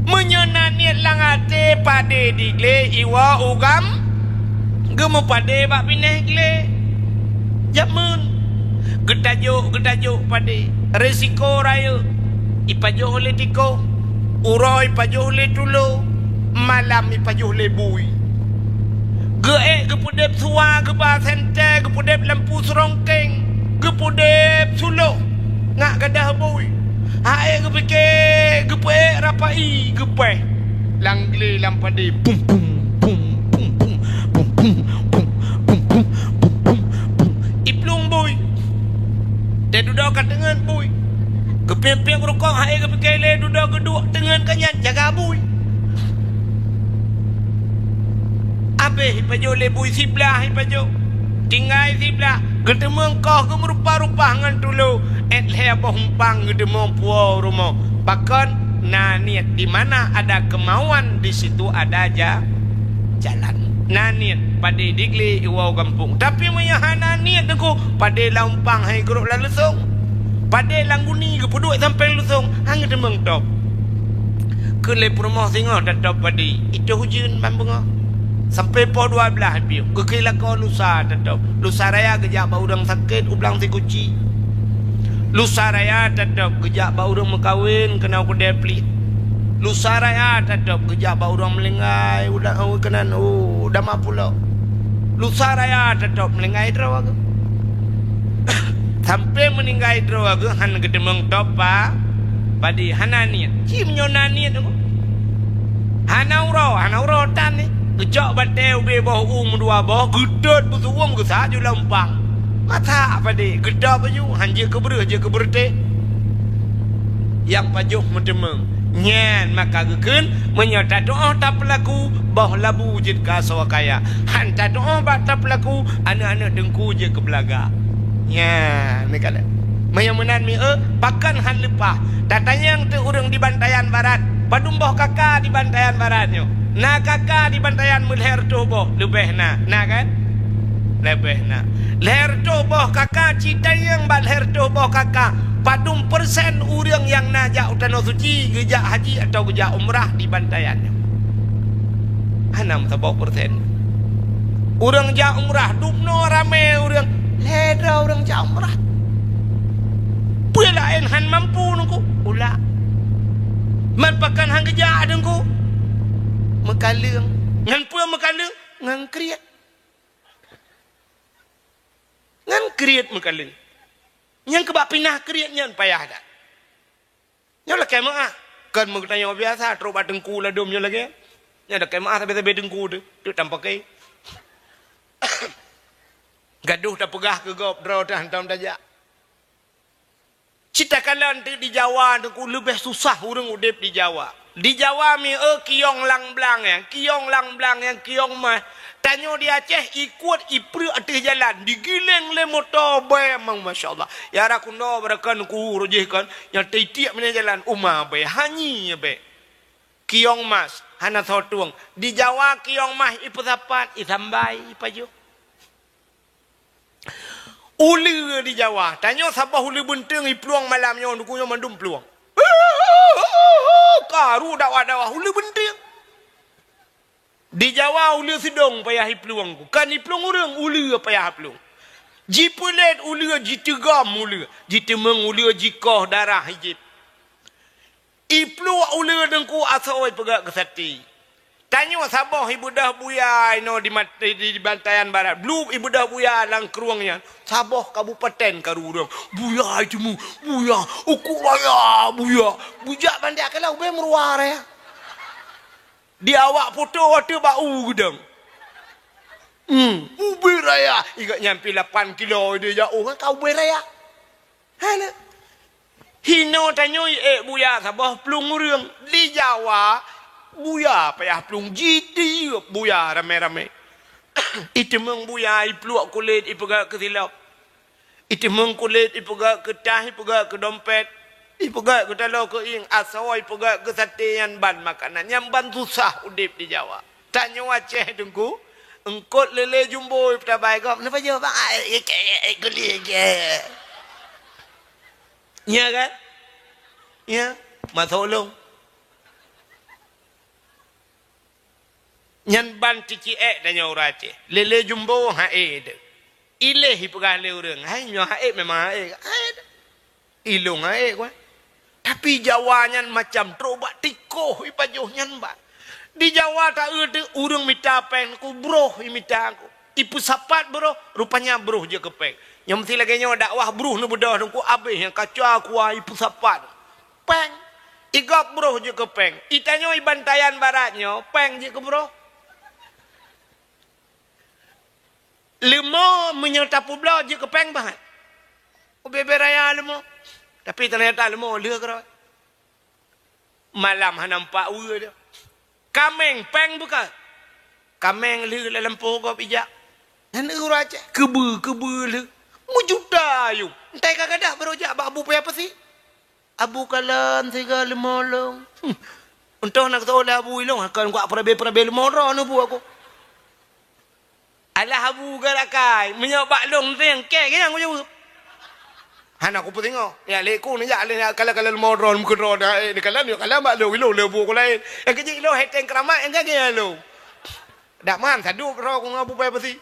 Meunyoe na niet lam até padé di glé iwoe u gam-, geumeupadé bak binéh glé. Jameun geutajôk, geutajôk padé, risiko rayeuk, ipajoh lé tikoh, uroe ipajoh lé tulo, malam ipajoh lé bui. Geuék geupeudép suwa, geuba sentée, geupeudép lampu seurongkeng, geupeudép suloh ngat gadah bui. Hai geupike, geupeuék rapai, geupéh lam glé lam padé. Bum, bum, bum. Iplueng bui. Teududoe ka teungeut bui. Geupiep-piep rukok hai geupike lé dudoe geuduek teungeut ka nyan jaga bui. Abéh ipajoh lé bui siblah ipajoh. Tinggai siblah, geuteumeung koh geumeurupa-rupa ngon tulo, ék lhée boh umpang geuteumeung puwoe rumoh. Pakon? Na niet, di mana ada kemauan, di situ ada ja-, jalan. Na niet, padé di glé iwoe u gampông. Tapi meunyoe hana niet Teungku, padé lam umpang han igrôp lam leusông. Padé lam guni geupeuduek sampéng leusông, han geuteumeung top. Keu lé peurumoh singoh tatop padé, itôh ujeuen ban beungoh. Sampoe poh dua blaih piôh, geukheun lakoe lusa tatop. Lusa raya geujak bak ureueng sakét u Blang Sikuci. Lusa raya tatop geujak bak ureueng meukawen keunoe keudée pliek. Lusa raya tatop geujak bak ureueng meuninggai u da-, u keunan, u Dama Pulo. Lusa raya tatop meuninggai droe geuh. Sampoe meuninggai droe geuh han geuteumeung top pa-, padé, hana niet. Ci meunyoe na niet, Hana uroe, hana uroe tan ni. Geucok batèe ubé boh u meudua boh, geutot beusuwöm geusa ju lam umpang. Masak padé, geutôb baju, han jeuet keu breuh, jeuet keu beureutéh. Nyang pajoh meuteumèe. Nyan maka geukheun, meunyoe tatu'oh tapeulaku, boh labu jeuet keu asoe kaya. Han tatu'oh bak tapeulaku, aneuk-aneuk teungku jeuet keu beulaga. Nyan, ni kalon. Meunyoe meunan mi, eh, pakon han leupah. Tatanyong teuk ureueng di Bantayan Barat, padum boh kaka di Bantayan Barat nyoe? Na kaka di Bantayan meulhèe reutôh boh, leubeh na. Na kan? Leubeh na. Lhèe reutôh boh kaka, ci tanyong bak lhèe reutôh boh kaka, padum persen ureueng nyang na jak u Tanoh Suci, geujak haji atawa geujak umrah di Bantayan nyoe? Hana meusaboh persen. Ureueng jak umrah, dubnoe ramé ureueng, lhèe droe ureueng jak umrah. Peue laén han mampu Teungku? Ulak. Man pakon han geujak Teungku? Meukaleueng. Ngon peue meukaleueng? Ngon kriet. Ngon kriet meukaleueng. Nyang keubah pinah kriet nyan payah that. Nyoe lakèe meu'ah. Kon meugeutanyoe biasa, trok bak teungku ladôm nyoe lagèe. Nyoe lakèe meu'ah sabe-sabe teungku teuh, teuk tampakèe. Gadoh tapeugah keu gob, droe teuh hantom tajak. Cit takalon teuk di Jawa teungku leubeh susah ureueng udép di Jawa. Di Jawa mi, eh, kiyong lam blang nyan, kiyong lam blang nyan, kiyong mah. Tanyoe di Aceh, ikuet ipreuk ateueh jalan, digiléng lé moto bèe, memang masya Allah. Ya Rakundo barakan ku rojih kan, nyang titiek meunan jalan, uma bèe, hanyi bèe. Kiyong mas, hana soe tueng. Di Jawa kiyong mas ipeusapat, isambai, ipajoh. Uleue di Jawa, tanyoe saboh uleue beunteueng iplueng malam nyoe, Teungku, nyoe mandum plueng. Karu dakwah-dakwah uleue beunteueng. Di Jawa uleue sidong payah iplueng, kon iplueng ureueng, uleue payah iplueng. Jipeulét uleue, jiteugom uleue, jiteumeung uleue, jikoh darah ijép. Ipluek uleue Teungku asoe ipeugöt keu saté. Tanyoe saboh ibeudôh buya inoe di mat-, di, di Bantayan Barat. Blueb ibeudôh buya lam krueng nyan. Saboh kabupaten karu ureueng. Buya iteumèe, buya, uku raya, buya. Bujak bandia keulah ubé meuruwa raya. Di awak poto ateueh bak u geudong. Hmm, ubé raya. Igak nyan pi lapan kilo ideh jak u kan ka ubé raya. Hana. Hinoe tanyoe ék buya saboh plueng ureueng. Di Jawa, buya payah plueng, jitiep buya ramé-ramé. Iteumeung buya, ipluek kulét, ipeugöt keu silop. Iteumeung kulét, ipeugöt keu tah, ipeugöt keu dompet, ipeugöt keu taloe keuieng, asoe ipeugöt keu saté, nyan ban makanan, nyan ban susah udép di Jawa. Tanyoe Aceh Teungku, eungkôt lélé jumbo ipeutambai gob, neupajoh bang, ai, ai, ai, ai, guli, ai. Nya kan? Nya, masa ulông. Nyan ban ticiek tanyoe ureueng Aceh. Lélé jumbo haé deuh. Iléh ipeugah lé ureueng, hai nyoe haé memang haé. Haé deuh. Ilông haé kueh. Tapi Jawa nyan macam trok bak tikoh ipajoh nyan ban. Di Jawa taeu teuh ureueng mita péng ku broh imita ku. Ipeusapat broh, rupanya broh jeuet keu péng. Nyang meusti lagèe nyoe dakwah broh neubeudôh Teungku abéh nyang kaca kuah ipeusapat. Péng. Igab broh jeuet keu péng. Itanyoe i Bantayan Barat nyoe, péng jeuet keu broh. Leumo meunyoe tapeubloe jeuet keu péng bahat. Ubé-bé raya leumo. Tapi teunyata leumo lheueh keudroe. Malam hana nampak weue dia. Kaméng péng beuka. Kaméng lheueh lam lampôh gob ijak. Nyan ureueng Aceh keubeue-keubeue lheueh. Meujuta ayong. Entai ka gadôh barô jak bak Abu Paya Pasi. Abu kalon siga leumo lông. Hmm. Untông na geutôh lé Abu ilông, akan kuak peurabé-peurabé leumo droe neubuet aku. Alah Abu garakai, meunyoe bak lông teueng kèe, kèe nyang kujaweueb. Hana kupeusingoh. Ya lé ku neujak lé kalon-kalon leumo droe meukeudroe dah, eh, dikalon, ya kalon bak lông ilông lé Abu ku laén. Eh, keujeuet ilông hai teng keuramat, eh, kèe nyang lông. Dak man sadup droe ku ngon Abu Paya Pasi.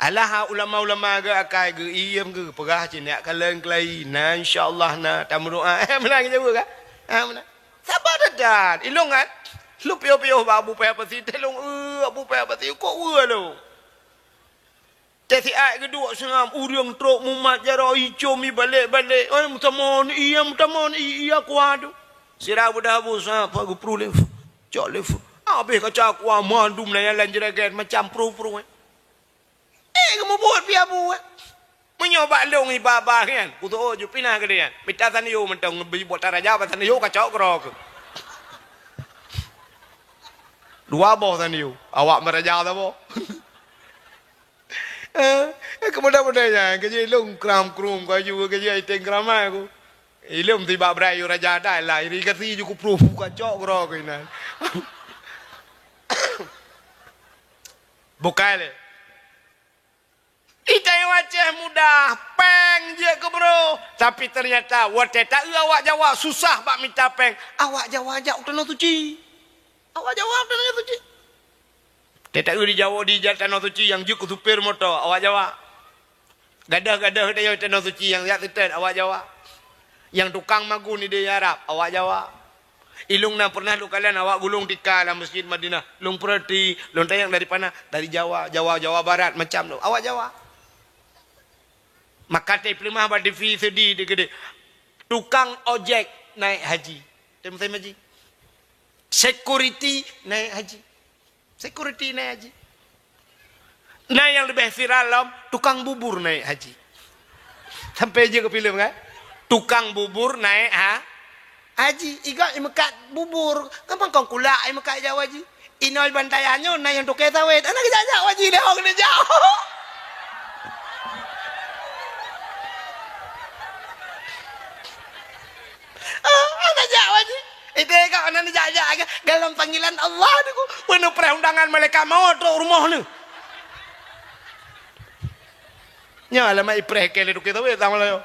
Alah ulama-ulama geu akai geu iem geu peugah cit nyak kalon keulayi na insyaallah na tameudoa. Eh meunan geujaweueb kan? Ha meunan. Saba that-that. Ilông kan? Lôn piôh-piôh bak Abu Paya Pasi, teuh lôn eu Abu Paya Pasi, kok weue lôn. Teusiat geuduek seungab, ureuëng trok mumat jaroe, icom ibalek-balek. Oi, meutamong, iya meutamong, iya kuat tu. Sira beudah bu seungab, geupruh lé, cok lé. Habéh kaca kuah mandum na nyang lam jraget macam pruh-pruh, eh. Eh, geumubuet pih abu, eh. Meunyoe bak lông iba-ba nyan, kutoh ju pinah keudeh nyan. Mita tanio mantong beubuet taraja bak tanio kacok keudroe keuh. Dua boh tanio, awak meuraja saboh. Eh, keumudian-mudian nyan, keujih lông kram-krum, kaju keujih iteng kramai ku. Ilông tibak brai yu raja dai lah, irigasi ju kupruh, kacok keudroe keuh inan. Bukai lé. Itayong Aceh mudah, péng jeuet keu bro. Tapi ternyata, watée taeu awak Jawa susah bak mita péng, awak Jawa jak u Tanoh Suci. Awak Jawa u Tanoh Suci. Watée taeu di Jawa, di jak Tanoh Suci, nyang jeuet keu supir moto, awak Jawa. Gadôh-gadôh di Tanoh Suci, nyang jak seutôt, awak Jawa. Nyang tukang magun di Arab, awak Jawa. Ilông na pernah lôn kalon awak gulong tika lam Masjid Madinah. Lôn peurati, lôn tanyong dari pana? Dari Jawa, Jawa, Jawa Barat, macam tu. Awak Jawa. Maka teupeuleumoh bak T V seudi di keudeh. Tukang ojek naik haji. Teumeusai haji. Security naik haji. Security naik haji. Na nyang leubeh viral lom, tukang bubur naik haji. Sampai jeuet keu filem kan? Tukang bubur naik ha-, haji. Igat imeukat bubur. Kan pangkong kulak imeukat jak u haji. Inoi bantayan nyoe na nyang toke sawét. Aneuk jak-jak u haji lé hong neujak. Ah, aneuk jak u haji. Itu ka aneuk jak-jak ke dalam panggilan Allah tu. Penuh perundangan malaikat maut trok rumoh ni. Nyoe alamat ipreh ke lé toke sawét sama layo.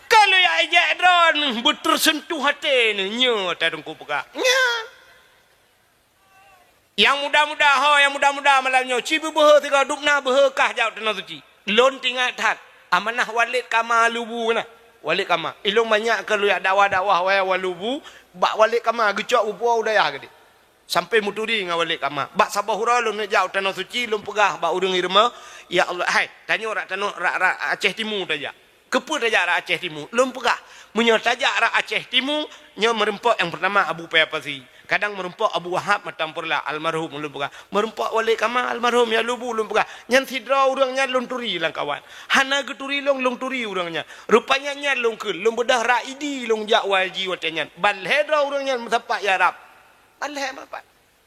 Kalau ya ijak droe beutersentuh até ni, nyoe ta Teungku peugah. Nyan. Nyang muda-muda ho, nyang muda-muda malam nyoe, ci beubeuhe sigoe dubna beuhe kah jak u Tanoh Suci. Lôn teuingat that, amanah Walid Kama Lubu na. Walid Kama. Ilông banyak keu lôn jak dakwah-dakwah waya Walubu, bak Walid Kama geucok bupo u dayah geude. Sampai meuturi ngon Walid Kama. Bak saboh uroe lôn neuk jak u Tanoh Suci, lôn peugah bak ureuëng i rumoh, "Ya Allah, hai, tanyoe rak tanoh, rak, rak Aceh Timu tajak." Keupeue tajak rak Aceh Timu? Lôn peugah, meunyoe tajak rak Aceh Timu, nyoe meurumpok nyang peurtama Abu Paya Pasi, kadang meurumpok Abu Wahab Matam Purla almarhum lôn peugah, meurumpok Walid Kama almarhum ya Lubu lôn peugah. Nyan sidroe ureuëng nyan lôn turi lam kawan. Hana geuturi lôn, lôn turi ureuëng nyan. Rupanya nyan lôn kheun, lôn beudôh rak Idi lôn jak u haji watée nyan. Ban lhée droe ureuëng nyan meusapat ya Rab. Ban lhée meusapat.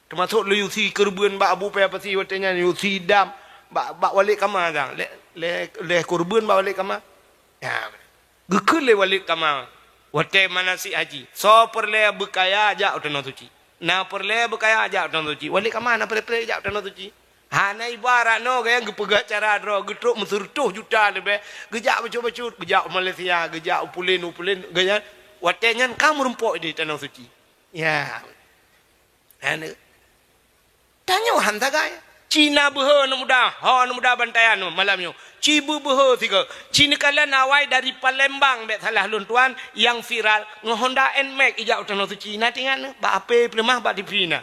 Teumasok lôn yusi keureubeuen bak Abu Paya Pasi watée nyan, yusi dam bak, bak Walid Kama dang. Lé, lé, lé keureubeuen bak Walid Kama. Ya. Geukheun lé Walid Kama watée manasik haji, soe peureulée beukaya jak u Tanoh Suci. Na peureulée beukaya jak u Tanoh Suci. Walid Kama na peureulée jak u Tanoh Suci. Hana ibarat noe gaya geupeugah cara droe, geutrok meuseureutoh juta leubeh, geujak bacut-bacut, geujak u Malaysia, geujak u pulen, u pulen, geujak. Watée nyan ka meurumpok di Tanoh Suci. Ya. Aneuk. Tanyoe han sagai. Ci na beuhe aneuk muda, ho aneuk muda bantayan malam nyoe. Ci beubeuhe sigoe. Ci neukalon awai dari Palembang bék salah lôn tuan nyang viral ngon Honda Nmax ijak u Tanoh Suci. Na teuingat neuh? Bak H P peuleumah bak T V na.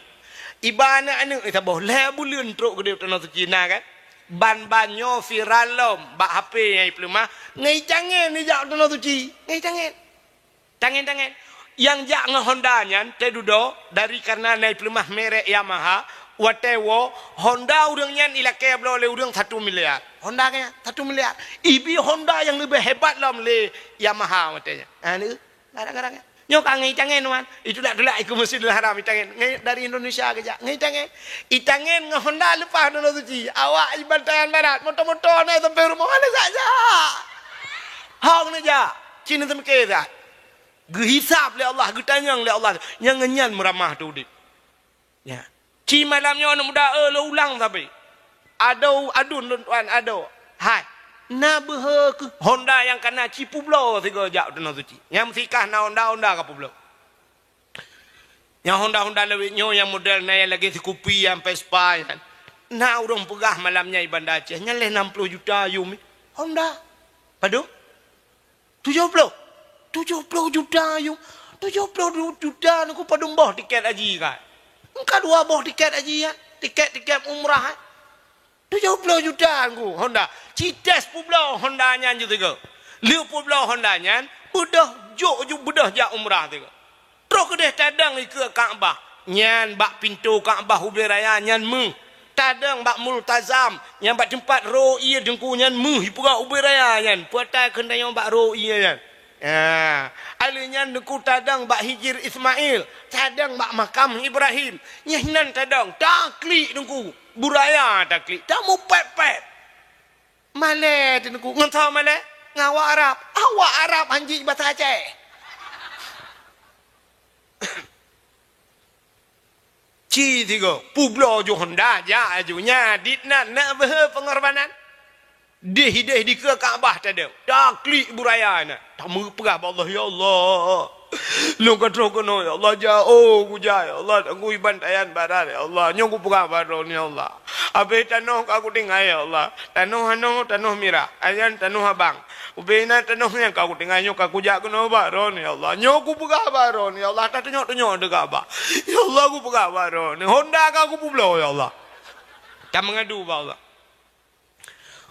Iba aneuk-aneuk saboh lhée buleuen trok keudeh u Tanoh Suci na kan? Ban-ban nyoe viral lom bak H P nyang ipeuleumah. Ngon itangen ijak u Tanoh Suci. Ngon itangen. Tangen-tangen. Nyang jak ngon Honda nyan teududoe dari kareuna na ipeuleumah merek Yamaha, watée woe Honda ureuëng nyan ilakée bloe lé ureuëng satu miliar. Honda nyan satu miliar. Ibi Honda nyang leubeh hebat lom lé Yamaha watée nyan. Ha, ni, gara-gara nyan. Nyoe ka ngon itangen, wan. Itulak-tulak ikeu Masjidil Haram itangen. Ngon, dari Indonesia geujak. Ngon itangen. Itangen ngon Honda leupah Tanoh Suci. Awak iban tangan barat. Moto-moto na sampai rumoh. Hana jak-jak. Hong neujak. Ci neuseumeukée that. Geuhisab lé Allah, geutanyong lé Allah, nyang ngon nyan meuramah teu udeb. Ya. Ci malam nyoe aneuk muda, eh, lôn ulang sabe. Adoe, adun lôn tuan, adoe. Hai. Na beuhe keuh Honda nyang kana ci peubloe sigoe jak u Tanoh Suci. Nyang meusikah na Honda, Honda ka peubloe. Nyang Honda-Honda lawét nyoe nyang model na nyang lagée sikupi nyang Vespa nyan. Na ureuëng peugah malam nyan i Banda Aceh, nyan lhée nam ploh juta yum. Honda. Padum? Tujoh ploh. Tujoh ploh juta yum. Tujoh ploh juta nyoe padum boh tiket haji kan? Engka dua boh tiket haji kan? Tiket-tiket umrah kan? Tujoh ploh juta ngku Honda. Ci tes peubloe Honda nyan ju tiga. Lheueh peubloe Honda nyan, beudôh jok ju beudôh jak umrah tiga. Troh keudeh tadong ikeue Ka'bah. Nyan bak pintoe Ka'bah ubé raya nyan méuh. Tadong bak Multazam, nyan bak teumpat ro ié teungku nyan méuh ipeugah ubé raya nyan. Peuatai kheun tanyoe bak ro ié nyan. Ha, aleuh nyan teungku tadong bak Hijir Ismail, tadong bak makam Ibrahim. Nyan nan tadong, taklik teungku. Buraya taklik, tamupet-pet. Malée teungku, ngon soe malée? Ngon awak Arab. Awak Arab hanjeuet basa Aceh. Ci tiga, peubloe ju Honda, jak aju. Nya, dit nan, nak beuhe pengorbanan. Deh-deh dikeue Ka'bah tadong. Taklik buraya na. Tameupeugah bak Allah, "Ya Allah. Lôn ka troh keunoe, ya Allah. Jauh kujak, ya Allah. Tanggui bantayan barat, ya Allah. Nyoe kupeugah bak Droeneuh, ya Allah. Abéh tanoh ka kutinggai, ya Allah. Tanoh anoe, tanoh mirah. Ayan tanoh abang. Ubé na tanoh nyang ka kutinggai nyoe ka kujak keunoe bak Droeneuh, ya Allah. Nyoe kupeugah bak Droeneuh, ya Allah. Tatunyok-tunyok teuka bak. Ya Allah, kupeugah bak Droeneuh. Honda ka kupeubloe, ya Allah." Tameungadu bak Allah.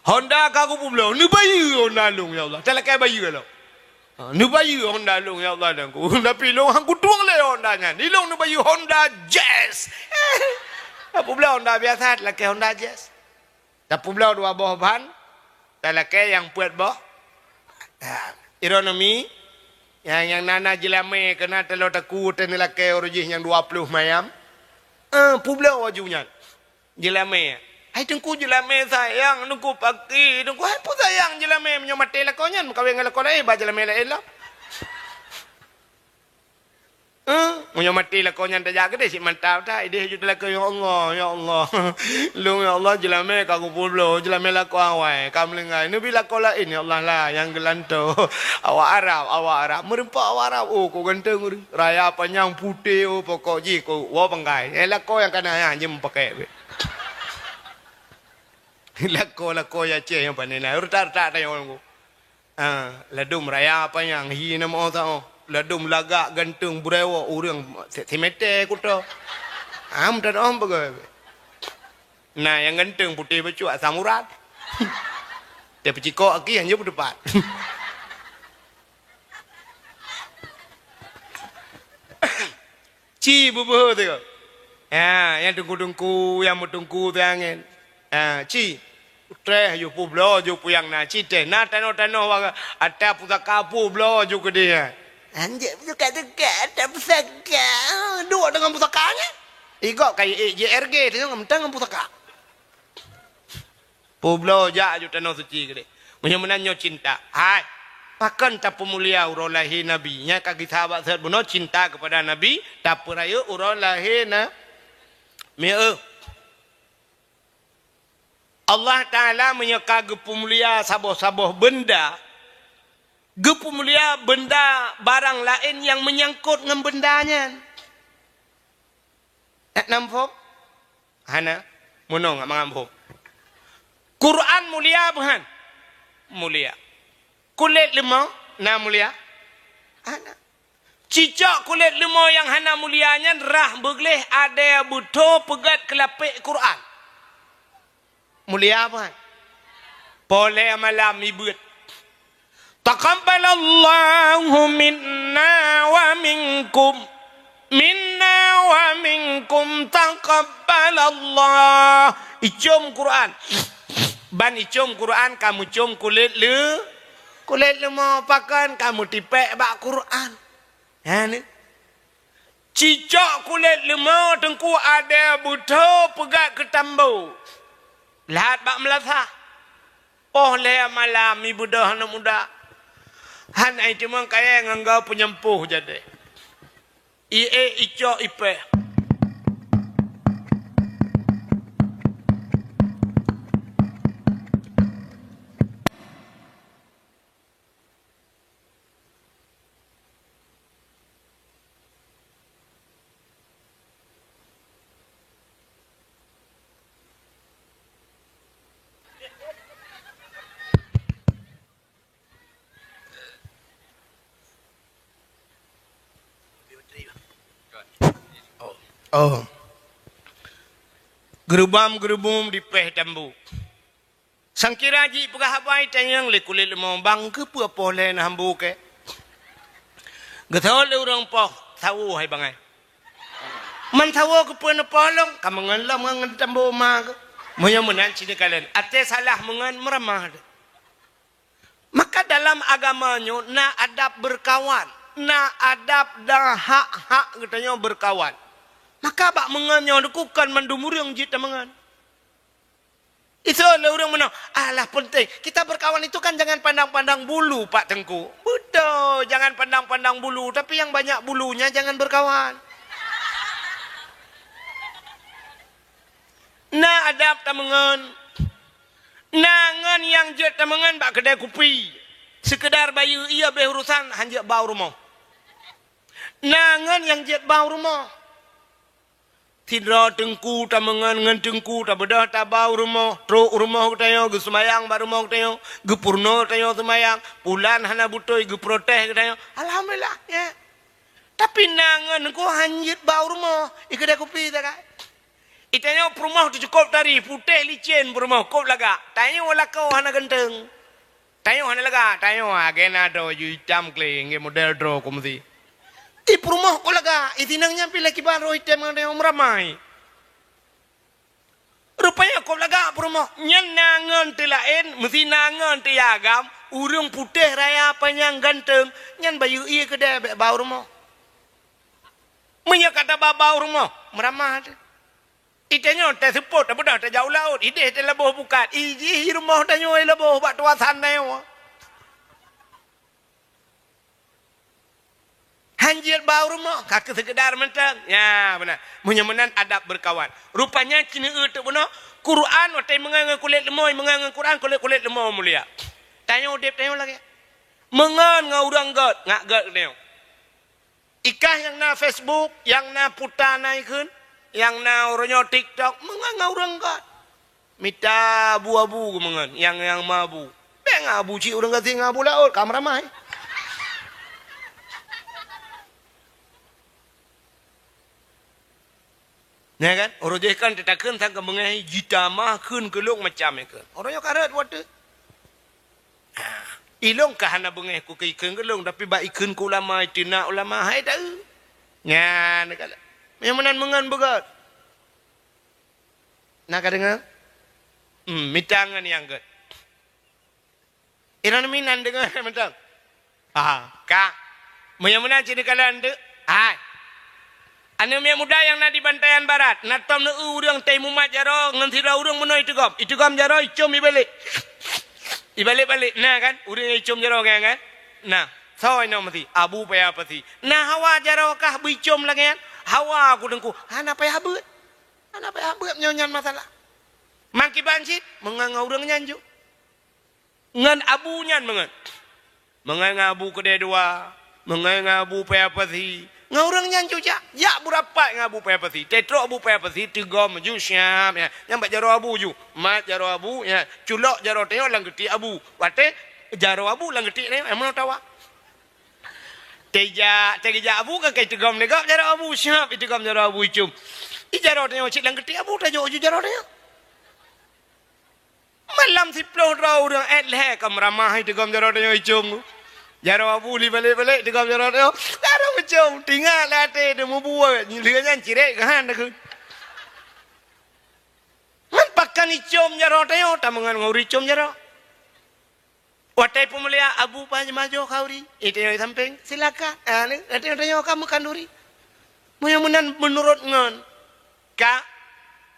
Honda ka kupeubloe, neubayeue Honda lôn, ya Allah. Talakée bayeue lom. Ha, neubayeue Honda lôn, ya Allah, dan ku. Tapi lôn han kutueng lé Honda nyan. Di lôn neubayeue Honda Jazz. Tapeubloe Honda biasa, talakée Honda Jazz. Tapeubloe dua boh ban, talakée nyang peuet boh. Ha, ironomi, nyang, nyang na-na jeulamé keunan talo taku teuneulakée uroe jih nyang dua ploh mayam. Eh, peubloe aju nyan. Jeulamé. Hai teungku, jeulamé sayang, teungku paki, teungku hai peue sayang jeulamé, meunyoe maté lakoe nyan meukawen ngon lakoe laén, ba jeulamé laén lom. Eh, meunyoe maté lakoe nyan tajak keudeh cit mantap that, ideh ju teulakée, "Ya Allah, ya Allah. Lôn ya Allah jeulamé ka kupeubloe, jeulamé lakoe awai, ka meulinggai. Neubi lakoe laén ya Allah lah nyang geulantoe." Awak Arab, awak Arab, meureumpok awak Arab, oh, kok ganteng ureuëng. Raya panyang putéh, oh, pokok jih kok woe panggai. Eh, lakoe nyang kana nyan jeuem pakèk beh. Lakoe-lakoe Aceh nyang pané na, retak-retak tanyoe nyoe. Ha, ladôm raya panyang hi na meu tao. Ladôm lagak ganteng beureuwoe ureuëng si-, simeté kuto. Ha, meutanyoe peugah. Na nyang ganteng putéh bacut asam urat. Tapeucikok aki hana peuteupat. Ci beubeuhe teuh. Ha, nyang teungku-teungku, nyang meuteungku teuh angén. Ha, ci. Treh ju peubloe ju peue nyang na, ci teh. Na tanoh-tanoh wa-, ata pusaka peubloe ju keudeh. Anjek pusaka-pusaka, ata pusaka. Duek deungon pusaka nyan. Igok ka ék J R G teuh ngon, ngon pusaka. Peubloe jak aju tanoh suci keudeh. Meunyoe meunan nyoe cinta. Hai, pakon tapeumulia uroe lahé Nabi? Nyan ka gisa bak seuhat bunoe cinta keupada Nabi, tapeurayeuk uroe lahé na-, mieu. Allah Taala meunyoe ka geupeumulia saboh-saboh beunda, geupeumulia beunda barang laén nyang meunyangkot ngon beunda nyan. Nak na muphom? Hana. Meunong mangat muphom. Quran mulia beuhan? Mulia. Kulét leumô na mulia? Hana. Cicok kulét leumô nyang hana mulia nyan rhah beugleh adèe beutho peugét keulapék Quran. Mulia beuhan? Poh lhèe malam ibeuet. Taqabbalallahu minna wa minkum. Minna wa minkum taqabbalallah. Icom Quran. Ban icom Quran ka meucom kulét leu-, kulét leumô pakon ka meutipék bak Quran. Ha ni. Cicok kulét leumô teungku adèe beutho peugét keu tambo. Lhat bak meulasah. Poh lhèe malam ibeudôh aneuk muda. Han ai timang kayèe ngon gau peunyampôh jadèe. Ié icok ipèh. Oh. Geurubam-geurubum di péh tambu. Sangkira jipeugah haba itanyong lé kulét leumô, "Bang, keupeue poh lhée na hambu kée?" Geutho lé ureuëng poh, "Sawo hai bangai." "Man sawo keupeue neupoh lôn?" "Ka meungon lom ngon tambu ma keuh." Meunyoe meunan cit neukalon, até salah meungon meuramah deh. Maka dalam agama nyoe na adab beurkawan, na adab dan hak-hak geutanyoe beurkawan. Maka bak meungon nyoe dikukon mandum ureuëng jeuet tameungon. Itu lé ureuëng meunoe, "Alah, peunteng. Kita berkawan itu kan jangan pandang-pandang bulu, Pak Teungku." Beutôi, jangan pandang-pandang bulu, tapi yang banyak bulunya jangan berkawan. Na adab tameungon. Na ngon nyang jeuet tameungon bak keudée kupi. Seukeudar bayeue ié béh urosan, han jeuet ba u rumoh. Na ngon nyang jeuet ba u rumoh. Sidroe teungku tameungon ngon teungku tabeudôh taba u rumoh, trok u rumoh geutanyoe, geuseumayang bak rumoh geutanyoe, geupeurunoe geutanyoe seumayang, pulan hana beutôi geuprotes geutanyoe. Alhamdulillah, ya. Tapi na ngon teungku han jeuet ba u rumoh, i keudée kupi sagai. Itanyoe peurumoh teucukôp tari, putéh licén peurumoh, kôb lagak. Tanyoe lakoe hana ganteng. Tanyoe hana lagak, tanyoe agena droe ju itam kle, nggak model droe ku meusi. I peurumoh kôb lagak, i sinang nyan pih lé kiban roh item ngon tanyoe meuramai. Rupanya kôb lagak peurumoh, nyan na ngon teulaén, meusi na ngon teuagam, ureuëng putéh raya panyang ganteng, nyan bayeue ié keudée bék ba u rumoh. Meunyoe ka taba ba u rumoh, meuramah teuh. Itanyoe teuseupôt, tabeudôh tajak u laôt, ideh teuh laboh bukat, ijih rumoh tanyoe laboh bak tuasan tanyoe. Han jeuet ba u rumoh, ka keu seukeudar mantong. Ya, beuna. Meunyoe meunan adab beurkawan. Rupanya keuneuk eu teuk bunoe, Quran watée meungon ngon kulét leumô, meungon ngon Quran kulét-kulét leumô mulia. Tanyoe udeb tanyoe lagée. Meungon ngon ureuëng gét, ngat gét tanyoe. Ikah nyang na Facebook, nyang na puta na ikheun, nyang na uroe nyoe TikTok, meungon ngon ureuëng gét. Mita abu-abu geumeungon, nyang, nyang ma abu. Bék ngon abu cit ureuëng gasien ngon abu laôt, ka meuramai. Nyan kan? Uroe jih kan teutakheun sang keu beungéh jitamah kheun keu lôn macam nyan kheun. Uroe nyoe ka rhot watée. Ha, ilôn ka hana beungéh ku keu ikheun keu lôn, tapi bak ikheun keu ulama, iteunak ulama, hai taeu. Nyan ka lheueh. Meunyoe meunan meungon beugét. Na ka deungoe? Hmm, mita ngon nyang gét. Inan minan deungoe mantong. Ah, ka. Meunyoe meunan cit neukalon teuk. Hai. Aneuk miet muda nyang na di Bantayan Barat, na tom neu ureuëng teuh mumat jaroe ngon sidroe ureuëng meunoe iteugom. Iteugom jaroe icom ibalek. Ibalek-balek, na kan? Ureuëng nyang icom jaroe nyan kan? Na. Soe inoe meusi? Abu Paya Pasi. Na hawa jaroe kah beuicom lagée nyan? Hawa ku teungku. Hana payah beuet. Hana payah beuet meunyoe nyan masalah. Mangkiban cit, meungon ngon ureuëng nyan ju. Ngon abu nyan meungon. Meungon ngon abu keudée dua, meungon ngon abu Paya Pasi. Ngon ureuëng nyan ju jak, jak beurapat ngon abu Paya Pasi. Teutrok abu Paya Pasi teugom ju siab, ya. Nyan bak jaroe abu ju. Mat jaroe abu, ya. Culok jaroe tanyoe lam geutiek abu. Watée jaroe abu lam geutiek tanyoe, eh, meunoe tawa. Teujak, teujak abu kan kai teugom lé gob jaroe abu, siab iteugom jaroe abu icom. I jaroe tanyoe cit lam geutiek abu tajok ju jaroe tanyoe. Malam siplôh droe ureuëng ék lhée ka meuramah iteugom jaroe tanyoe icom. Jaroe abu li balek-balek iteugom jaroe tanyoe. Jaroe icom, tingat lé até teuh meubuet, lheueh nyan cirek keuhan takheun. Man pakan icom jaroe tanyoe, tameungon ngon ureuëng icom jaroe. Watée peumulia abu paih majoh khauri, iteunyoe sampéng, silakan. Ah, ni, iteunyoe ka meukan duri. Meunyoe meunan meunurot ngon ka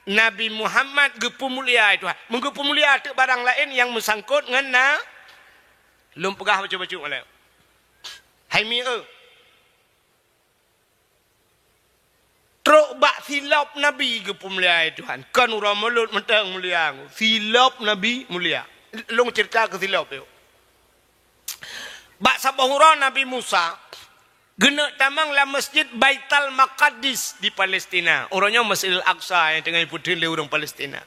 Nabi Muhammad geupeumulia Tuhan. Meugeupeumulia teuk barang laén nyang meusangkot ngon na, lôn peugah bacut-bacut ngon lé. Hai mi eu. Trok bak silop Nabi geupeumulia Tuhan. Kon uroe mulod mantong mulia. Silop Nabi mulia. Lôn cerita keu silop yuk. Bak saboh uroe Nabi Musa, geuneuk tamong lam Masjid Baitul Maqdis di Palestina. Uroe nyoe Masjidil Aqsa nyang teungoh ipeutheun lé ureuëng Palestina.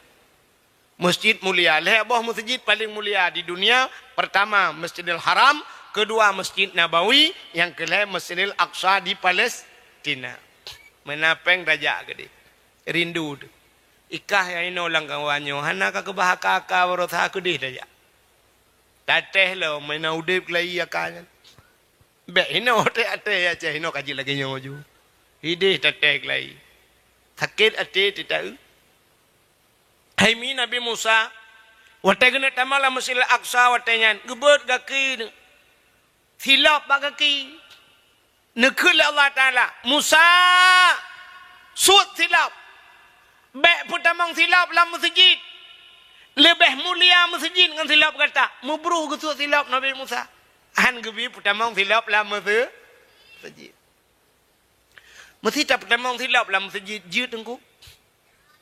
Masjid mulia. Lhée boh masjid paleng mulia di dunia. Pertama, Masjidil Haram. Kedua, Masjid Nabawi. Nyang keulhée, Masjidil Aqsa di Palestina. Meunan péng tajak keudeh. Rindu teuh. Ikah nyang inoe lam kawan nyoe hana ka keubah aka-aka baroesa keudeh tajak. Tatéh lom meunan udeb keulayi aka nyan. Bék inoe até-até Aceh inoe ka jeuet lagée nyoe ju. Ideh tatéh keulayi. Sakét até titaeu. Hai mi Nabi Musa, watée geuneuk tamong lam Masjidil Aqsa watée nyan geubeuet gaki silop bak gaki. Neukheun lé Allah Taala, "Musa, suet silop. Bék peutamong silop lam meuseujid. Leubeh mulia meuseujid ngon silop gata." Meubruh geusuet silop Nabi Musa. Han geubi peutamong silop lam meuse-, meuseujid. Meusi tapeutamong silop lam meuseujid jeuet teungku.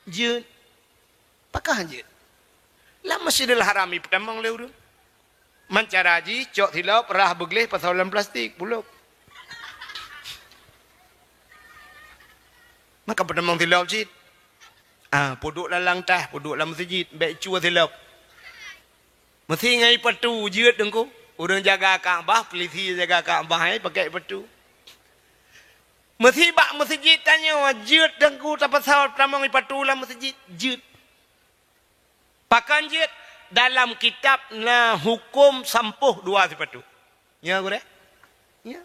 Jeuet. Pakon jeuet? Lam Masjidil Haram ipeutamong lé ureuëng. Man cara jih cok silop rhah beugleh pasoe lam plastik, bulok. Maka peutamong silop cit. Ah, peuduek lam langkah, peuduek lam meuseujid, bék cue silop. Meusi ngai patu jeuet teungku. Ureuëng jaga Ka'bah, polisi jaga Ka'bah, eh, pakai patu. Meusi bak meuseujid tanyoe jeuet teungku tapasoe tamong ipatu lam meuseujid jeuet. Pakon jeuet? Dalam kitab na huköm sampôh dua sipatu. Nya gurée? Nya.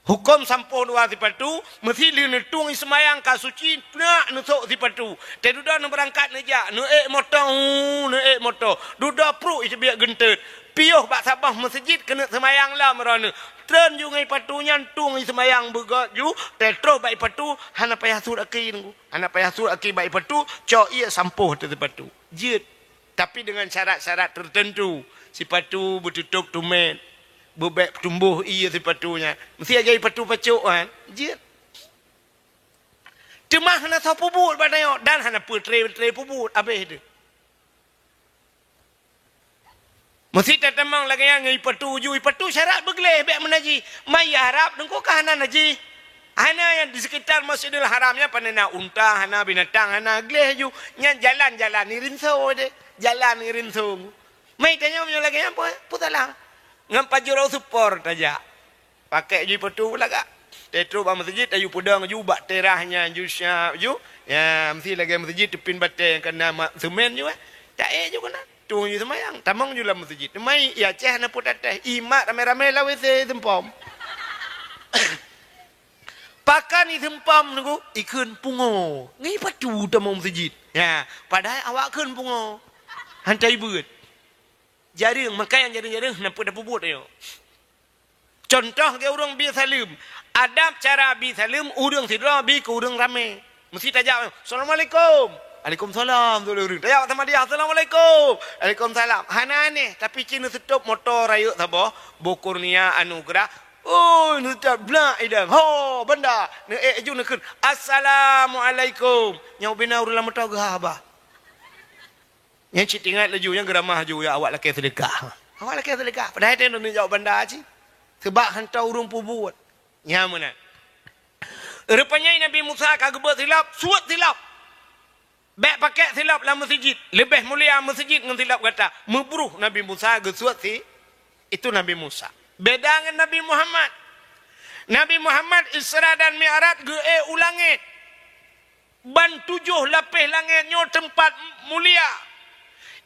Huköm sampôh dua sipatu, meusi lheueh neutueng seumayang ka suci, peunak neusok sipatu. Teududoe neubeurangkat neujak, neuék moto, hu, neuék moto. Dudoe pruek iteubiet geunteut. Piôh bak saboh meuseujid keuneuk seumayang lom droeneuh. Treun ju ngon patu nyan tueng seumayang beugöt ju, teutroh bak patu hana payah sut aki teungku. Hana payah sut aki bak patu, cok ié sampôh ateueh sipatu. Jeuet. Tapi dengan syarat-syarat tertentu. Sipatu beututôp tumét, beubék tumboh ié sipatu nyan. Meusi agai patu pacok kan? Jeuet. Teuma hana soe peubuet bak tanyoe dan hana peutre-tre peubuet abéh teuh. Meusi tatamong lagée nyan ngon ipatu ju, ipatu syarat beugleh bék meunajih. Mai Arab teungku ka hana najih. Hana nyang di sekitar Masjidil Haram nyan pane na unta, hana binatang, hana gleh ju. Nyan jalan-jalan irinso deh. Jalan irinso. Mai tanyoe meunyoe lagée nyan peue, peue salah? Ngon pajuro supor tajak. Pakai ju patu lagak. Teutroh bak meuseujid, tayue peudong ju bak terah nyan ju siap ju. Ya, meusi lagée meuseujid teupin batée nyang ka na mak seumén ju, eh. Taék ju keunan. Tueng ju seumayang, tamong ju lam meuseujid. Mai, ya Aceh na peuet até. Imat ramé-ramé lam W C seumpom. Pakon iseumpom teungku, ikheun pungo. Ngai patu tamong meuseujid. Ya, padahai awak kheun pungo. Hantai beuet. Jareueng, maka nyang jareueng-jareueng na peuet tapeubuet nyoe. Contoh lagée ureuëng bi saleuem. Adab cara bi saleuem ureuëng sidroe bi keu ureuëng ramé. Meusi tajak, "Assalamualaikum." "Alaikumsalam," tu ureuëng. Tajak sama dia, "Assalamualaikum." "Alaikumsalam." Hana aneh, tapi ci neuseutôb moto rayeuk saboh, boh Kurnia Anugerah. Oi, neuseutôb blak idang. Ho, banda. Neuék ju neukheun, "Assalamualaikum." Nyang ubena ureuëng lam moto geuhah bah. Nyang cit ingat laju, nyang geuramah ju, ya awak lakée seudeukah. Awak lakée seudeukah. Padahai teuh neujaweueb banda cit. Sebab hantom ureuëng peubuet. Nya meunan. Rupanya Nabi Musa ka geubeuet silop, suet silop. Bék pakai silop lam meuseujid. Leubeh mulia meuseujid ngon silop gata. Meubruh Nabi Musa geusuet si, itu Nabi Musa. Beda ngon Nabi Muhammad. Nabi Muhammad Isra dan Mi'raj geuék u langét. Ban tujoh lapéh langét nyoe teumpat mulia.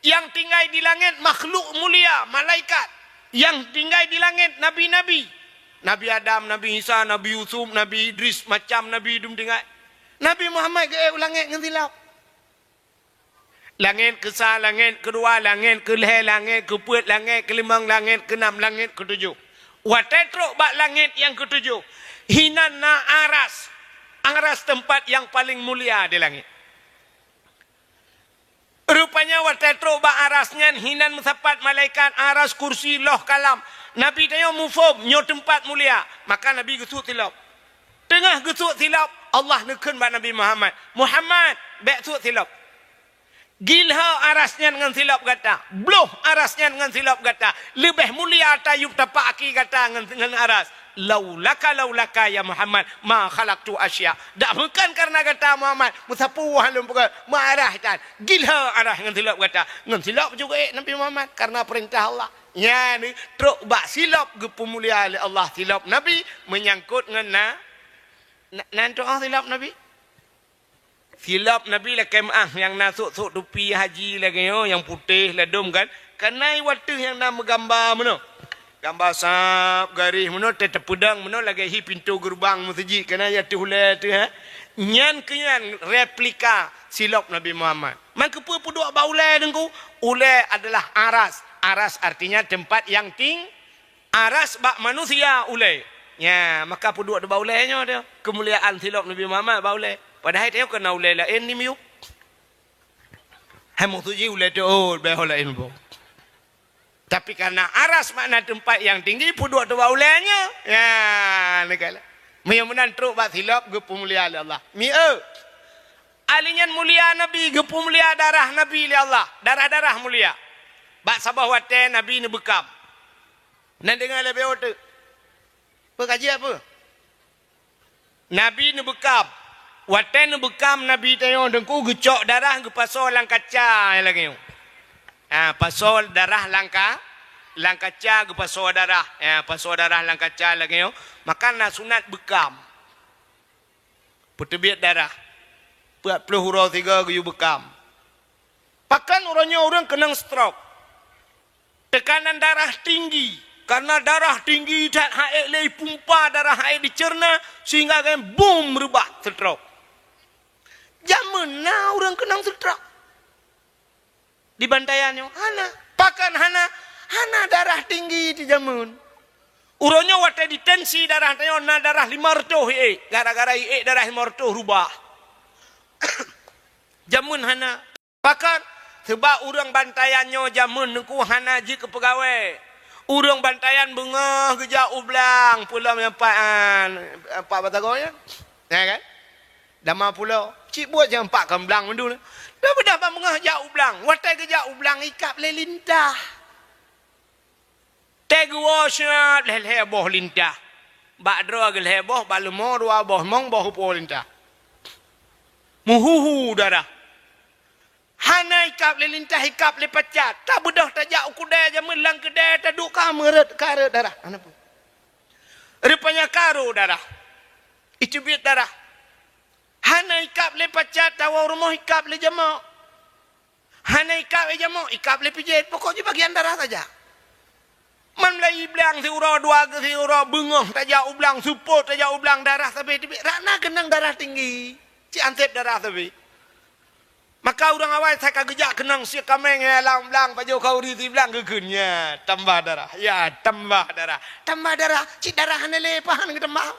Nyang tinggai di langét makhluk mulia, malaikat. Nyang tinggai di langét nabi-nabi. Nabi Adam, Nabi Isa, Nabi Yusuf, Nabi Idris, macam nabi dum tinggai. Nabi Muhammad geuék u langét ngon silop. Langét keusa, langét keudua, langét keulhée, langét keupeuet, langét keulimong, langét keunam, langét keutujoh. Watée trok bak langét nyang keutujoh, hinan na aras. Aras teumpat nyang paleng mulia di langét. Rupanya watée trok bak aras nyan hinan meusapat malaikat, aras, kursi, loh, kalam. Nabi tanyoe muphom nyoe teumpat mulia, maka Nabi geusuet silop. Teungoh geusuet silop, Allah neukheun bak Nabi Muhammad, "Muhammad, bék suet silop. Gilho aras nyan ngon silop gata, bloh aras nyan ngon silop gata, leubeh mulia tayub tapak aki gata ngon, ngon aras. Laulaka, laulaka ya Muhammad, ma khalaqtu asya." Dak bukan karena gata Muhammad, meusapeue lôn peugah, meuaras tan. Gilho aras ngon silop gata. Ngon silop juga ék Nabi Muhammad karena perintah Allah. Nyan trok bak silop geupeumulia lé Allah, silop Nabi menyangkut ngon na, na, nan tu'oh silop Nabi. Silop Nabi lakée meuáh nyang na sôk-sôk tupi haji lagée nyoe, nyang putéh ladôm kan. Kana i wateueh nyang na meugamba meunoe. Gamba sab garéh meunoe teupeudong meunoe lagée hi pintoe geureubang meuseujid, kana i ateueh ulée teuh, eh. Nyan keuh nyan replika silop Nabi Muhammad. Man keupeue peuduek bak ulée Teungku? Ulée adalah aras. Aras artinya tempat yang ting-, aras bak manusia ulée. Nya, maka peuduek bak ulée nyoe teuh. Keumuliaan silop Nabi Muhammad bak ulée. Padahai tanyoe kana ulée laén di miyueb. Hai meuseujid ulée teuôt, beh ho laén boh. Tapi karena aras makna tempat yang tinggi, peuduek teuh bak ulée nyoe. Ya, neukalon. Meunyoe meunan trok bak silop geupeumulia lé Allah. Mieu. Ali nyan mulia Nabi, geupeumulia darah Nabi lé Allah. Darah-darah mulia. Bak saboh watée Nabi neubeukam. Na deungoe lé beo teuh. Peu ka jeuet peu? Nabi neubeukam. Watée neubeukam Nabi tanyoe Teungku geucok darah geupasoe lam kaca lagée nyoe. Ha, pasoe darah lam ka-, lam kaca geupasoe darah. Ha, pasoe darah lam kaca lagée nyoe. Maka na sunat beukam. Peuteubiet darah. Peuet ploh uroe sigoe geuyue beukam. Pakon uroe nyoe ureuëng keunong stroke. Tekanan darah tinggi. Karena darah tinggi that han ék lé ipumpa darah han ék diceurna sehingga gem bum reubah stroke. Jameun na ureuëng keunong stroke. Di bantaian nyoe hana. Pakon hana? Hana darah tinggi di jameun. Uroe nyoe watée ditensi darah tanyoe na darah lima reutôh i ék. Gara-gara i ék darah lima reutôh reubah. Jameun hana. Pakon? Seubab ureuëng bantaian nyoe jameun Teungku hana jeuet keu peugawée. Ureuëng bantaian beungoh geujak u blang, peulom nyang pat, ah, pat batagong nyan. Ya kan? Dama pulo. Cit buet nyang pat kon blang mandum. Dah beudah bak beungoh jak u blang. Watée geujak u blang ikab lé lintah. Tée geuwoe siat lhée-lhée boh lintah. Bak droe geulhée boh, bak leumo dua boh, limong boh upo lintah. Meuhu-hu darah. Hana ikab lé lintah, ikab lé pacat. Tabeudôh tajak u keudée jameun lam keudée taduek ka meureuet, ka reuet darah. Hana peue. Rupanya ka rô darah. Iteubiet darah. Hana ikab lé pacat, tawoe rumoh ikab lé jamok. Hana ikab lé jamok, ikab lé pijet. Pokok jih bagian darah saja. Man mulai i blang siuroe, dua geu siuroe, beungoh tajak u blang, seupôt tajak u blang, darah sabe teubiet. Rak na keunong darah tinggi. Cit anseb darah sabe. Maka ureuëng awai sa ka geujak keunong sie kaméng nyang lam blang, pajoh khauri si blang geukheun, ya, tambah darah. Ya, tambah darah. Tambah darah, cit darah hana lé, pahan geutambah.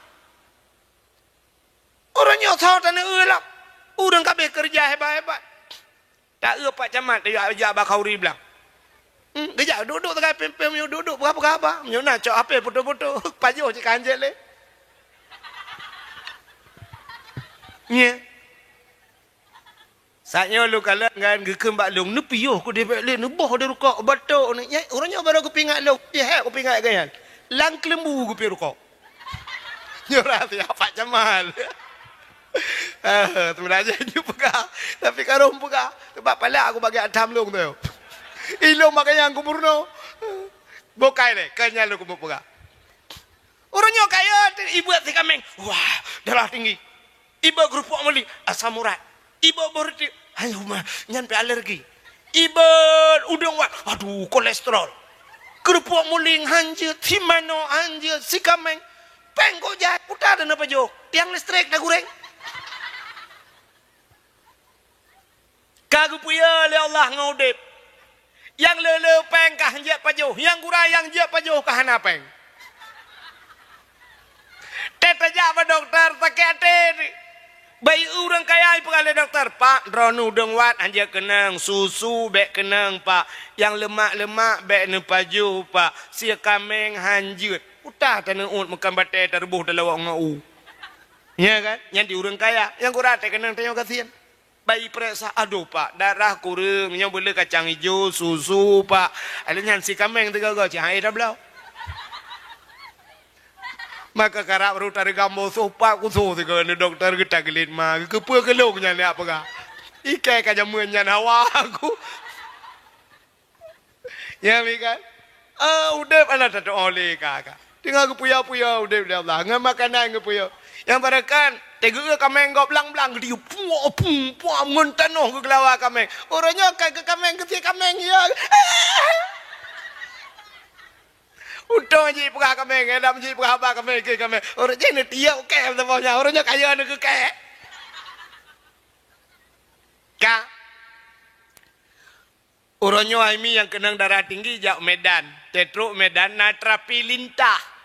Ureuëng nyoe soe taneuk eu lom. Ureuëng ka abéh keureuja hebat-hebat. Ta eu Pak Camat, jak, jak bak khauri blang. Hmm, geujak duek-duek sagai pém-pém, meunyoe duek-duek peugah-peugah haba. Meunyoe na cok H P foto-foto, pajoh cit ka hanjeuet lé. Nye. Saat nyoe lôn kalon ngon geukheun bak lôn, neupiôh ku dibek lé, neuboh di rukok, batok ni. Nyai, ureuëng nyoe baru geupeuingat lôn, jihek geupeuingat gobnyan. Lam keuleumbu geupiôh rukok. Nyoe rahsia Pak Camat. Ah, sebenarnya nyoe peugah, tapi ka rhom peugah. Sebab palak aku bagi atam lôn tu. Ilôn bak nyang ku peurunoe. Bukai lé, ka nyan lôn keumeung peugah. Ureuëng nyoe kayém, ibuet si kaméng. Wah, darah tinggi. Iba keurupuk meulieng, asam urat. Iba beureuti, hai huma, nyan pih alergi. Iba udeueng wat, aduh, kolesterol. Keurupuk meulieng hanjeuet, si manoe hanjeuet, si kaméng. Péng kok jai, uta teuh neupajoh, tiang listrik teuh gureng. Ka geupeuyö lé Allah ngon udeb. Nyang le-le péng ka hanjeuet pajoh, nyang gura nyang jeuet pajoh ka hana péng. Teuh tajak bak dokto sakét até. Bak ureuëng kaya ipeugah lé dokto, "Pak, droeneuh udeueng wat hanjeuet keunong, susu bék keunong, Pak. Nyang leumak-leumak bék neupajoh, Pak. Sie kaméng hanjeuet." Uta taneuôt meukan batée tareuboh talawok ngon u. Nya kan? Nyan di ureuëng kaya. Nyang gura teuh keunong tanyoe gasien. Bak ipeuriksa, "Adoh, Pak, darah kureueng, nyoe beuleu kacang ijo, susu, Pak." Lheueh nyan si kaméng teuga-ga, cit han éh tabloe. Maka karab rot tareugam boh soh, Pak, kusoh teuga neu dokto geuta geulet ma, keupeue keu lôn nyan jak peugah. Ikai ka jameun nyan hawa aku. Ya, mi kan? Ah, udeb hana tatu'oh lé ka, ka. Teungoh geupuya-puya udeb lé Allah. Ngon makanan geupuya. Nyang barokah, teugeu kaméng gob blang-blang geutiyeue, puak, pum, puak, ngon tanoh geugeulawa kaméng. Uroe nyoe ka keu kaméng, keu si kaméng, ya. Untông jih peugah kaméng, eh, lam jih peugah haba kaméng, keu kaméng. Uroe jih neutiyeuk kèe saboh nyan, uroe nyoe kaya neukeu kèe. Ka. Uroe nyoe hai mi nyang keunong darah tinggi jak Medan. Teutrok Medan na terapi lintah.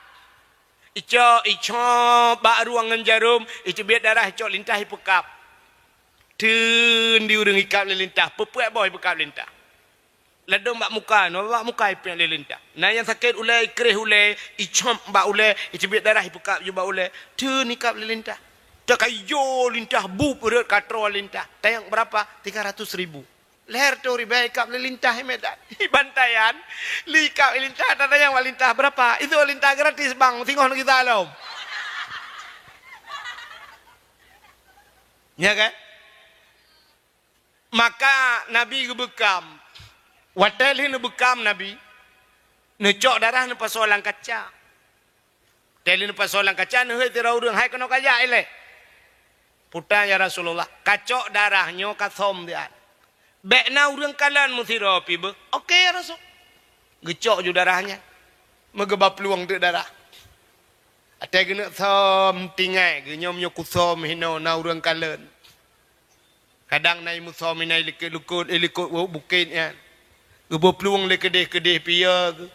Icok, icok bak ruang ngon jarom, icubit darah, icok lintah ipeukab. Teun di ureuëng ikab lé lintah, peupuek boh ipeukab lé lintah. Ladôm bak muka, nyoe bak muka ipiek lé lintah. Na nyang sakét ulèe, ikréh ulèe, icop bak ulèe, icubit darah ipeukab ju bak ulèe. Teun ikab lé lintah. Teuka yo lintah, bup rhot ka troe lintah. Tayang berapa? Tiga ratus ribu. Lhèe reutôh ribèe ikab lé lintah i Medan. Bantaian, lé ikab lé lintah, tanyong bak lintah, "Berapa?" "Itu lintah gratis, Bang, singoh neugisa lom." Ya kan? Maka Nabi geubeukam. Watèe lheueh neubeukam Nabi, neucok darah neupasoe lam kaca. Teuh lheueh neupasoe lam kaca, neuhôi sidroe ureuëng, "Hai keunoe kajak ilèe." "Peue tan, ya Rasulullah?" "Kacok darah nyoe kasom siat. Bèk na ureuëng kalon meusidroe pih beuh." "Oke, ya Rasul." Geucok ju darah nyan. Meugeuba plueng teuk darah. Watèe geuneuk som, tinggai geuh, nyoe meunyoe kusom hinoe na ureuëng kalon. Kadang na imeusom inan i likot-likot, i likot bukét nyan. Geubeuba plueng lé keudeh-keudeh pih ya geuh.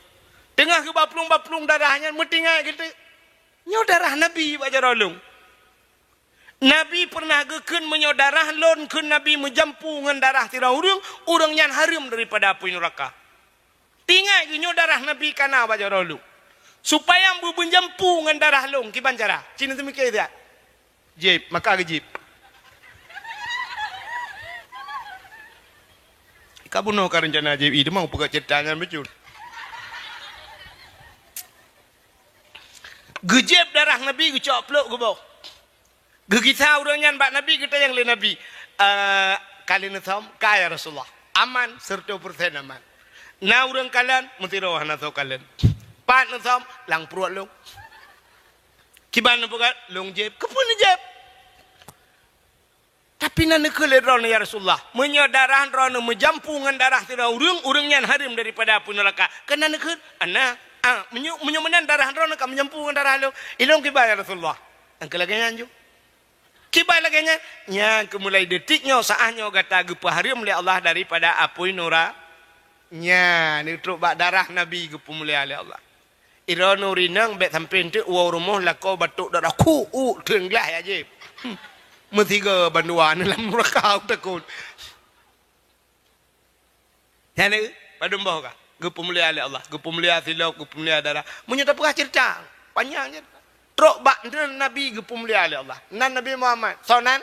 Teungoh geuba plueng-ba plueng darah nyan, meutinggai geuh teuk. Nyoe darah Nabi bak jaroe lôn. Nabi peureunah geukheun, "Meunyoe darah lôn," kheun Nabi, "meujampu ngon darah sidroe ureuëng, ureuëng nyan hareuem daripada apui neuraka." Tinggai geuh, nyoe darah Nabi ka na bak jaroe lôn. Supaya beumeujampu ngon darah lôn, kiban cara? Ci neuseumiké siat. Jieb, maka geujieb. Ka bunoe ka reuncana jieb, ih, teuma peugah ceurita nyan bacut. Geujieb darah Nabi, geucok plôk geuboh. Geugisa ureuëng nyan bak Nabi, geutanyong lé Nabi, "Eh, ka lheueh neusom?" "Ka, ya Rasulullah." "Aman, seureutôh peureusén aman. Na ureuëng kalon?" "Meusidroe hana soe kalon." "Pat neusom?" "Lam pruet lôn." "Kiban neupeugah?" "Lôn jieb." "Keupeue neujieb?" "Tapi na neukheun lé droeneuh, ya Rasulullah, meunyoe darah droeneuh meujampu ngon darah sidroe ureuëng, ureuëng nyan hareuem daripada apui neuraka. Keunan neukheun?" "Ana." "Ah, meunyoe, meunyoe meunan darah droeneuh ka meujampu ngon darah lôn, ilôn kiban, ya Rasulullah?" "Nyang keu lagèe nyan ju." "Kiban lagèe nyan?" "Nyang keu mulai detik nyoe, saát nyoe gata geupeuhareuem lé Allah daripada apui nura-." Nyan, neutrok bak darah Nabi geupeumulia lé Allah. Droeneuh ureuëng inong bèk sampoe teuk woe rumoh lakoe batuk darah, khu, u, teungglah ya jieb. Hmm. Meusigoe bandua neuh lam neuraka takot. Nyan lé, padum boh ka. Geupeumulia lé Allah, geupeumulia silop, geupeumulia darah. Meunyoe tapeugah ceurita, panyang ceurita. Trok bak nan Nabi geupeumulia lé Allah. Nan Nabi Muhammad, soe nan?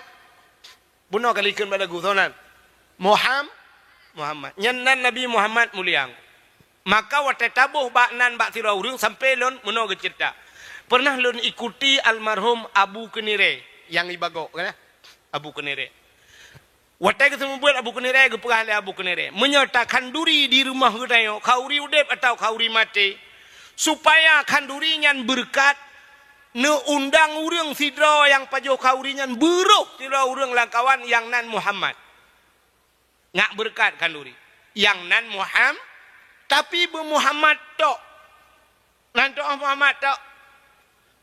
Bunoe ka likheun bak lagu, soe nan? Muham-, Muhammad. Nyan nan Nabi Muhammad mulia. Maka watèe taboh bak nan bak sidroe ureuëng, sampoe lôn meunoe geuceurita. Peureunah lôn ikuti almarhum Abu Keunirée nyang i Bagok, kan? Abu Keunirée. Watèe geuseumeubeuet Abu Keunirée, geupeugah lé Abu Keunirée, "Meunyoe takhanduri di rumoh geutanyoe, khanduri udeb atawa khanduri maté, supaya khanduri nyan beureukat, neuundang ureuëng sidroe nyang pajoh khanduri nyan, beuroh sidroe ureuëng lam kawan nyang nan Muhammad." Ngak beureukat khanduri. Nyang nan Muham-, tapi beu Muhammad tok. Nan tok Muhammad tok.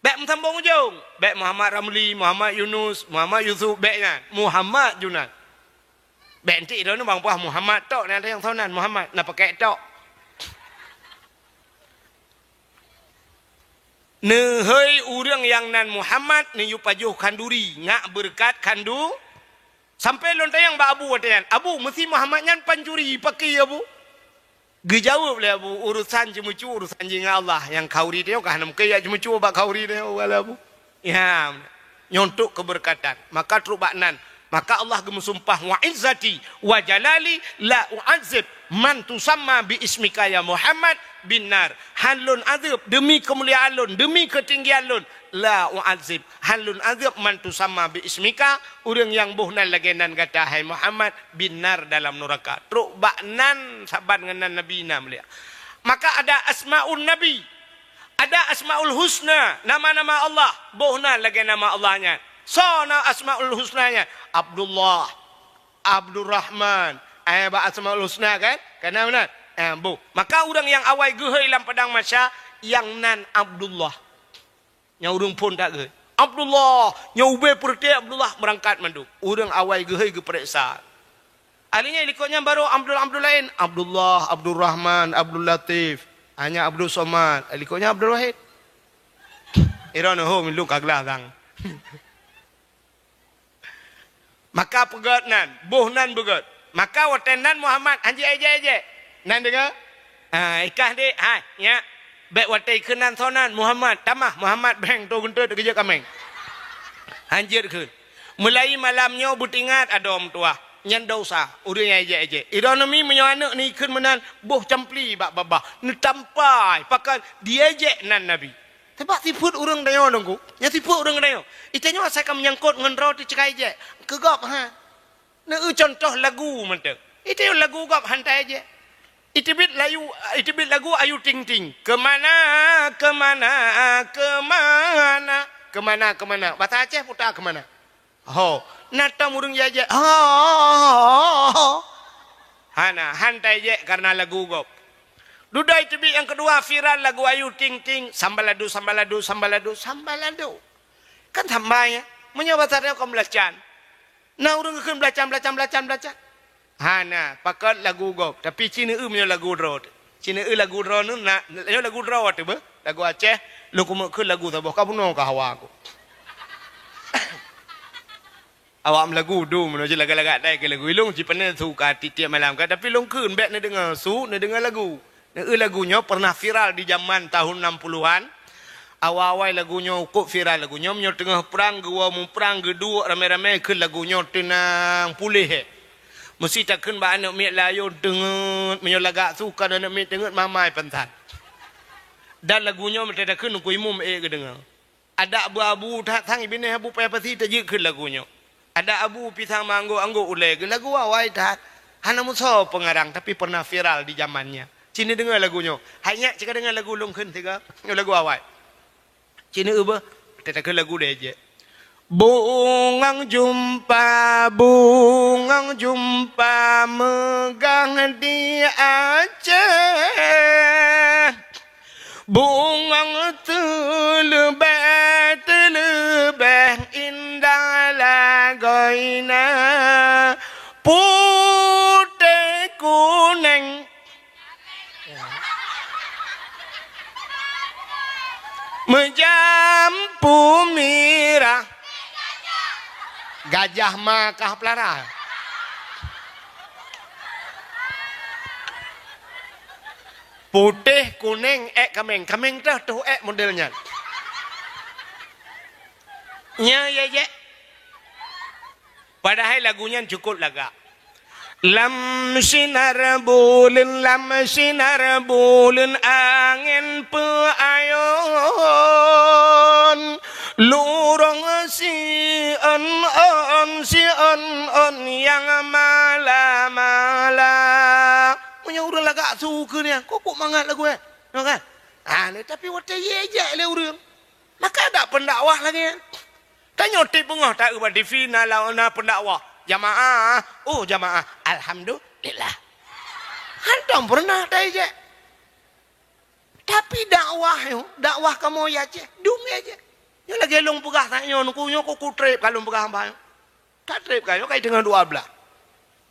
Bèk meusambong ujong. Bèk Muhammad Ramli, Muhammad Yunus, Muhammad Yusuf, bèk nyan. Muhammad ju nan. Bèk enteuk droeneuh bang peugah Muhammad tok, na nyang soe nan Muhammad, na pakèk tok. Neuhôi ureuëng nyang nan Muhammad, neuyue pajoh khanduri, ngak beureukat khandu-, Sampoe lôn tanyong bak Abu watèe nyan, "Abu, meusi Muhammad nyan pancuri, pakri Abu?" Geujaweueb lé Abu, "Urosan ceumeucue, urosan jih ngon Allah. Nyang khanduri tanyoe ka hana meukeue jak ceumeucue bak khanduri tanyoe," kheun Abu. Ya, nyoe untuk keubeureukatan. Maka trok bak nan, maka Allah geumeusumpah, "Wa izzati wa jalali la u'adzib man tusamma bi ismika ya Muhammad bin nar." Han lôn azeueb deumi keumuliaan lôn, deumi keutinggian lôn, la u'adzib. Han lôn azeueb man tusamma bi ismika, ureuëng nyang boh nan lagèe nan gata, hai Muhammad, bin nar, dalam nuraka. Trok bak nan saban ngon nan Nabi na mulia. Maka ada asmaun Nabi. Ada Asmaul Husna, nama-nama Allah. Boh nan lagée nama Allah nyan. Soe na Asmaul Husna nyan? Abdullah, Abdurrahman. Eh, bak Asmaul Husna kan? Kana meunan? Eh, boh. Maka ureuëng nyang awai geuhôi lam padang mahsyar, nyang nan Abdullah. Nyang ureuëng phon that geuhôi. Abdullah, nyang ubé peureute Abdullah meurangkat mandum. Ureuëng awai geuhôi geupareksa. Ahli nyan likot nyan barô Abdul, Abdul laén. Abdullah, Abdul Rahman, Abdul Latif. Hanya Abdul Somad. Likot nyan Abdul Wahid. Iron ho milung kaglah sang. Maka peugét nan, boh nan beugét. Maka watée nan Muhammad hanjeuet ejek-ejek. Nan deungoe? Ah, ikah dek, hai, nyak. Bék watée ikheun nan soe nan Muhammad, tamah Muhammad beng to geunteut keujeuet kaméng. Hanjeuet kheun. Mulai malam nyoe beutingat adoe meutuwah. Nyan dosa, ureuëng nyang ejek-ejek. Ironomi meunyoe aneuëk ni ikheun meunan, boh campli bak babah. Neutampai, pakon diejek nan Nabi. Sabab sifeuet ureuëng tanyoe Teungku, nyan sifeuet ureuëng tanyoe. Itanyoe asai ka meunyangkot ngon droe teucekai jek. Keu gob ha. Neu contoh lagu mantong. Itanyoe lagu gob hantai jek. Iteubiet layu, iteubiet lagu Ayu Ting Ting. Kemana, kemana, kemana. Kemana, kemana. Bahasa Aceh puta kemana. Ho, na tom ureuëng jajak. Ho. Hana, hantai jek karena lagu gob. Dudoe teubiet nyang keudua viral lagu Ayu Ting Ting, sambaladu, sambaladu, sambaladu, sambaladu. Kan sambai ya. Meunyoe basa dia kon belacan. Na ureuëng geukheun belacan, belacan, belacan, belacan. Hana, pakon lagu gob, tapi ci neu meunyoe lagu droe teuh. Ci neu lagu droe neu na, nyoe lagu droe teuh beuh. Lagu Aceh, lôn keumeuk kheun lagu saboh ka bunoe ka hawa ku. Awak meulagu dum meunyoe lagak-lagak dai keu lagu ilong ci pane su ka tiep-tiep malam ka, tapi lôn kheun bék neudeungoe su, neudeungoe lagu. Neu lagu nyoe pernah viral di zaman tahun enam puluhan. Awai-awai lagu nyoe kok viral lagu nyoe, meunyoe teungoh prang geuwoe muprang geuduek ramé-ramé kheun lagu nyoe teunang puléh. Meusi takheun bak aneuk miet layôn teungeut, meunyoe lagak su ka aneuk miet teungeut mamai pantan. Dan lagu nyoe meuteutakheun nungku imum ék geudeungoe. Adak beu abu that sang binéh abu payah pasi tajeuet kheun lagu nyoe. Adak abu pisang manggo anggô ulée geuh lagu awai that. Hana musoe peungarang tapi pernah viral di zaman nyan. Ci neudeungoe lagu nyoe. Hai nyak cit ka deungoe lagu lôn kheun siga. Nyoe lagu awai. Ci neu beuh. Teutakheun lagu deh jek. Bungong jumpa, bungong jumpa meugah di Aceh. Bungong teuleubeh, teuleubeh indah lagoina, putéh kuneng. Meujampu mirah. Gajah ma kah pelara. Putéh, kuneng, ék kaméng. Kaméng teuh, teuh ék model nyan. Nya, ya, ya. Padahai lagu nyan cukup lagak. Lam sinar buleuen, lam sinar buleuen angén peuayon. Lurong siôn-ôn, siôn-ôn nyang mala-mala. Meunyoe ureuëng lagak su keu nyan, kok, kok mangat lagu nyan. Nyoe kan? Ah, tapi watée jijak lé ureuëng. Maka dak pendakwah lagée nyan. Tanyoe tieb beungoh ta-eu bak T V na lawan na pendakwah. Jamaah, oh jamaah, alhamdulillah. Hantom pernah ta-ijak. Tapi dakwah nyoe, dakwah kamoe ya ceh, dum ya ceh. Nyoe lagée lôn peugah tanyoe nyoe, nyoe kuku treb ka lôn peugah hamba nyoe. Ka treb ka nyoe kai teungoh dua blah.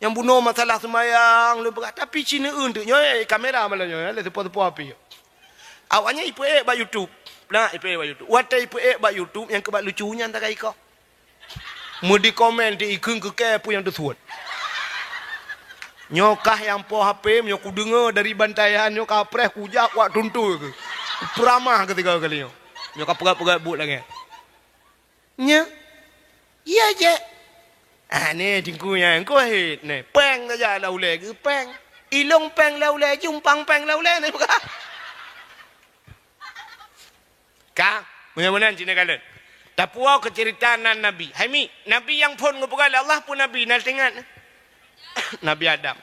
Nyang bunoe masalah seumayang lôn peugah, tapi ci neu-eu teuk nyoe, eh, kamera malam nyoe, eh, lé seupôt-seupôt api. Awaknyan ipeuék bak YouTube. Nah, ipeuék bak YouTube. Watée ipeuék bak YouTube nyang keubat lucu nyan tagai ikoh. Meudi komen ti ikheun keu kée peue nyang teusuet. Nyoe kah nyang po H P, meunyoe kudeungoe dari bantaian nyoe ka preh kujak wak tuntui keu. Peuramah keu tiga kali nyoe. Nyoe ka peugah-peugah buet lagée. Nya. Iya jek. Ah, ni tingku nyan, engko hit ni. Peng saja lah ulée geuh peng. Ilong peng lah ulée, jumpang peng lah ulée ni bukan. Ka, mudah-mudahan cina kalon. Tapuo ke cerita nan Nabi. Hai mi, Nabi yang phon geupeugah lé Allah pun Nabi, na teuingat. Nabi Adam.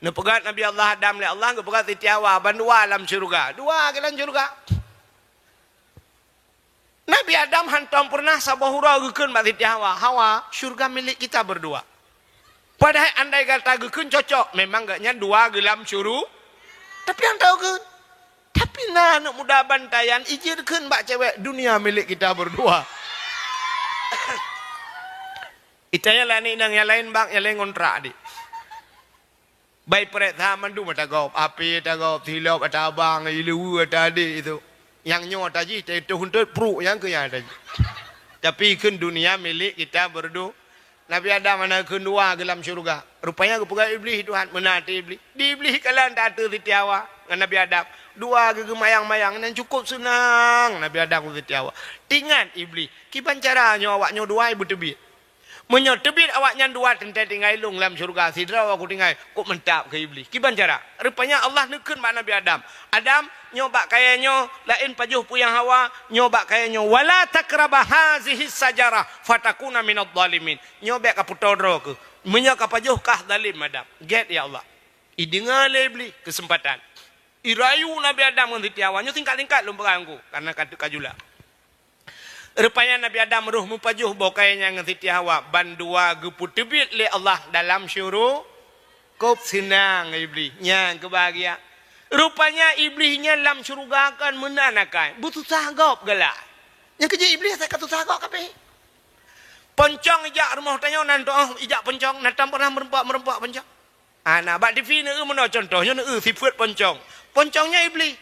Neupeugah Nabi Allah Adam lé Allah geupeugah Siti Hawa, bandua alam syurga. Dua ke dalam syurga. Nabi Adam hantom pernah saboh uroe geukheun bak Siti Hawa, "Hawa, syurga milik kita berdua." Padahai andai gata geukheun cocok, memang gobnyan dua geulam syuru-, tapi han tao kheun. Tapi na aneuk muda bantayan ijeuet kheun bak cewek, "Dunia milik kita berdua." Itanya lah ni nang nyang laén bang, nyang laén ngontrak di. Bai prek tha mandum ata gob, api ata gob, silop ata abang, ileue ata adek itu. Nyang nyoe ata jih, teuh huntot pruk nyang keu nyang ata jih. Tapi kheun dunia milik kita berdu-, Nabi Adam hana kheun dua geulam syurga. Rupanya geupeugah Iblih Tuhan, meunan até Iblih. Di Iblih kalan ta ateueh Siti Hawa ngon Nabi Adam. Dua geugeumayang-mayang, nyan cukup seunang Nabi Adam ngon Siti Hawa. Tingat Iblih, kiban cara nyoe awak nyoe dua beuteubiet. Meunyoe teubiet awaknyan dua teuntée tinggai lôn lam syeuruga, sidroe ku tinggai, kok mantap keu Iblih. Kiban cara? Rupanya Allah neukheun bak Nabi Adam, "Adam, nyoe bak kayée nyoe, laén pajoh peue nyang hawa, nyoe bak kayée nyoe, wala taqraba hazihi sajarah, fatakuna minadh dhalimin." Nyoe bék kapeutoe droe keuh. Meunyoe kapajoh kah zalim Adam. Gét ya Allah. Ideungoe lé Iblih keuseumpatan. Irayu Nabi Adam ngon Siti Hawa, nyoe singkat-singkat lôn peugah ngon ku, karena ka, ka jula. Rupanya Nabi Adam roh meupajoh boh kayée nyan ngon Siti Hawa, bandua geupeuteubiet lé Allah dalam syuru-, kop seunang Iblih, nyan keubahagia. Rupanya Iblih nyan lam syeuruga kon meunan akai, beususah gob galak. Nyang keujeuet Iblih asai ka susah gob kabeh. Poncong ijak rumoh tanyoe nan toh ijak poncong, nan tam pernah meureumpok-meureumpok poncong. Hana, bak T V neu meunoe contoh, nyoe neu sifeuet poncong. Poncong nyan Iblih.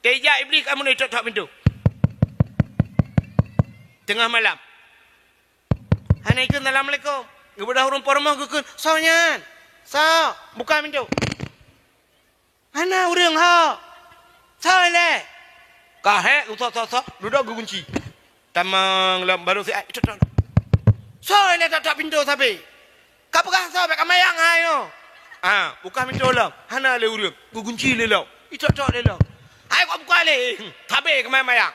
Teujak Iblih ka meunoe tok-tok pintoe. Teungoh malam. Hana ikheun, "Assalamualaikum." Geubeudôh ureuëng po rumoh geukheun, "Soe nyan? Soe? Buka pintoe." "Hana ureuëng ho." "Soe lé?" Ka hék, soe, soe, soe, dudoe geugunci. Tamong lom, barô si, "Ai, tok, tok, tok." "Soe lé tok-tok pintoe sabe?" "Ka peugah soe, bék kamayang hai nyoe." Ah, buka pintoe lom. Hana lé ureuëng. Geugunci lé lom. Itok-tok lé lom. "Hai, kok buka lé?" "Sabe keumayang-mayang."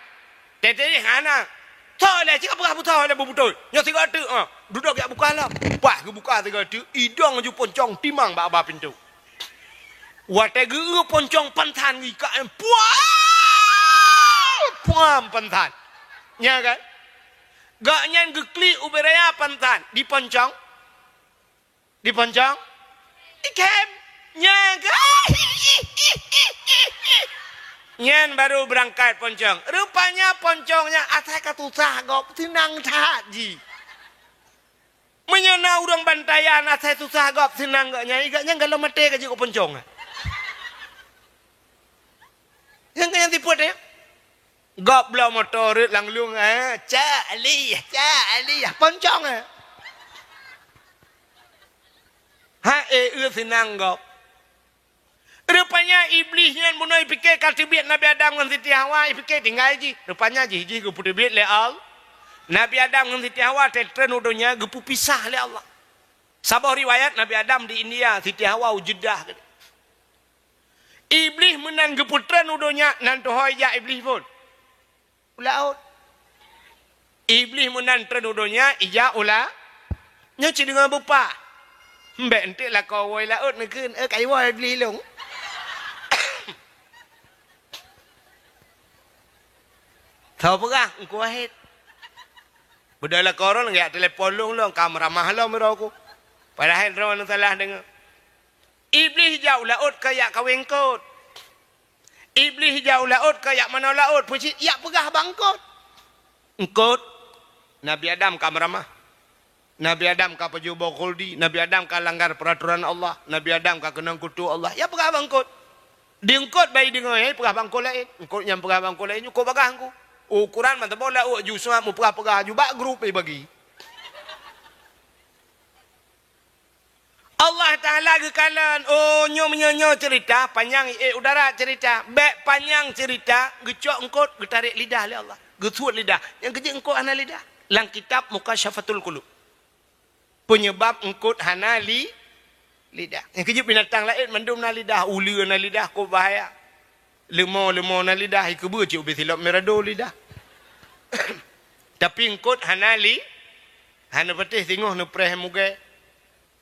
Teuntée hana. "Soe lé, cit ka peugah busoe lé beubeutôi. Nyoe sigoe teuk, ah." Dudoe jak buka lom. Pas geubuka sigoe teuk, idong ju poncong timang bak ba pintoe. Watée geu-eu poncong pansan geuikak, puam! Puam pansan. Nya kan? Gobnyan geuklik ubé raya pansan, diponcong. Diponcong? Ikem. Nya kan? Nyan baru beurangkat poncong. Rupanya poncong nyan asai ka susah gob, seunang that jih. Meunyoe na ureuëng bantayan asai susah gob seunang gobnyan, gobnyan galom maté ka jeuet keu poncong. Nyang keu nyang sifeuet nyan. Gob bloe moto rot lam lueng, eh, cak lih, cak lih, poncong, eh. Ha, eh, eu seunang gob. Rupanya Iblih nyan bunoe ipike ka teubiet Nabi Adam ngon Siti Hawa, ipike tinggai jih. Rupanya jih, jih geupeuteubiet lé Allah. Nabi Adam ngon Siti Hawa teutreun u donya geupeupisah lé Allah. Saboh riwayat Nabi Adam di India, Siti Hawa u Jeddah. Iblih meunan geupeutreun u donya, nan tuho ijak Iblih phon. U laôt. Iblih meunan treun u donya, ijak u la-, nyoe cit deungon beupah. Mbek enteuk lakoe woe laôt neukheun, "Eh, kai woe Iblih lôn." Tho peugah, Teungku Wahid. Beudôh lakoe droe geujak telepon lôn, lôn ka meuramah lom droe ku. Padahai droe neusalah deungoe. Iblih jak u laôt ka jak kawé eungkôt. Iblih jak u laôt ka jak manoe laôt, peue cit jak peugah bak eungkôt. Eungkôt, Nabi Adam ka meuramah. Nabi Adam ka pajoh boh khuldi, Nabi Adam ka langgar peuratoran Allah, Nabi Adam ka keunong kutu Allah. Jak peugah bak eungkôt. Di eungkôt bai deungoe, eh, peugah bak eungkôt laén. Eungkôt nyang peugah bak eungkôt laén, eungkôt bagah eungkôt. Ukuran mantong boh laôt ju seuhat meupeugah-peugah ju bak grup ibagi. Allah Taala geukalon, oh, nyoe meunyoe nyoe ceurita, panyang, eh, udara ceurita, bék panyang ceurita, geucok eungkôt, geutarek lidah lé Allah, geusuet lidah. Nyang keujeuet eungkôt hana lidah. Lam kitab Mukasyafatul Qulub. Peunyeubab eungkôt hana li-, lidah. Nyang keujeuet binatang laén mandum na lidah, uleue na lidah, kok bahaya. Leumo-leumo na lidah, ikeubeue cit ubé silop mirado lidah. Tapi eungkôt hana li-, hana patéh singoh neupreh mugée.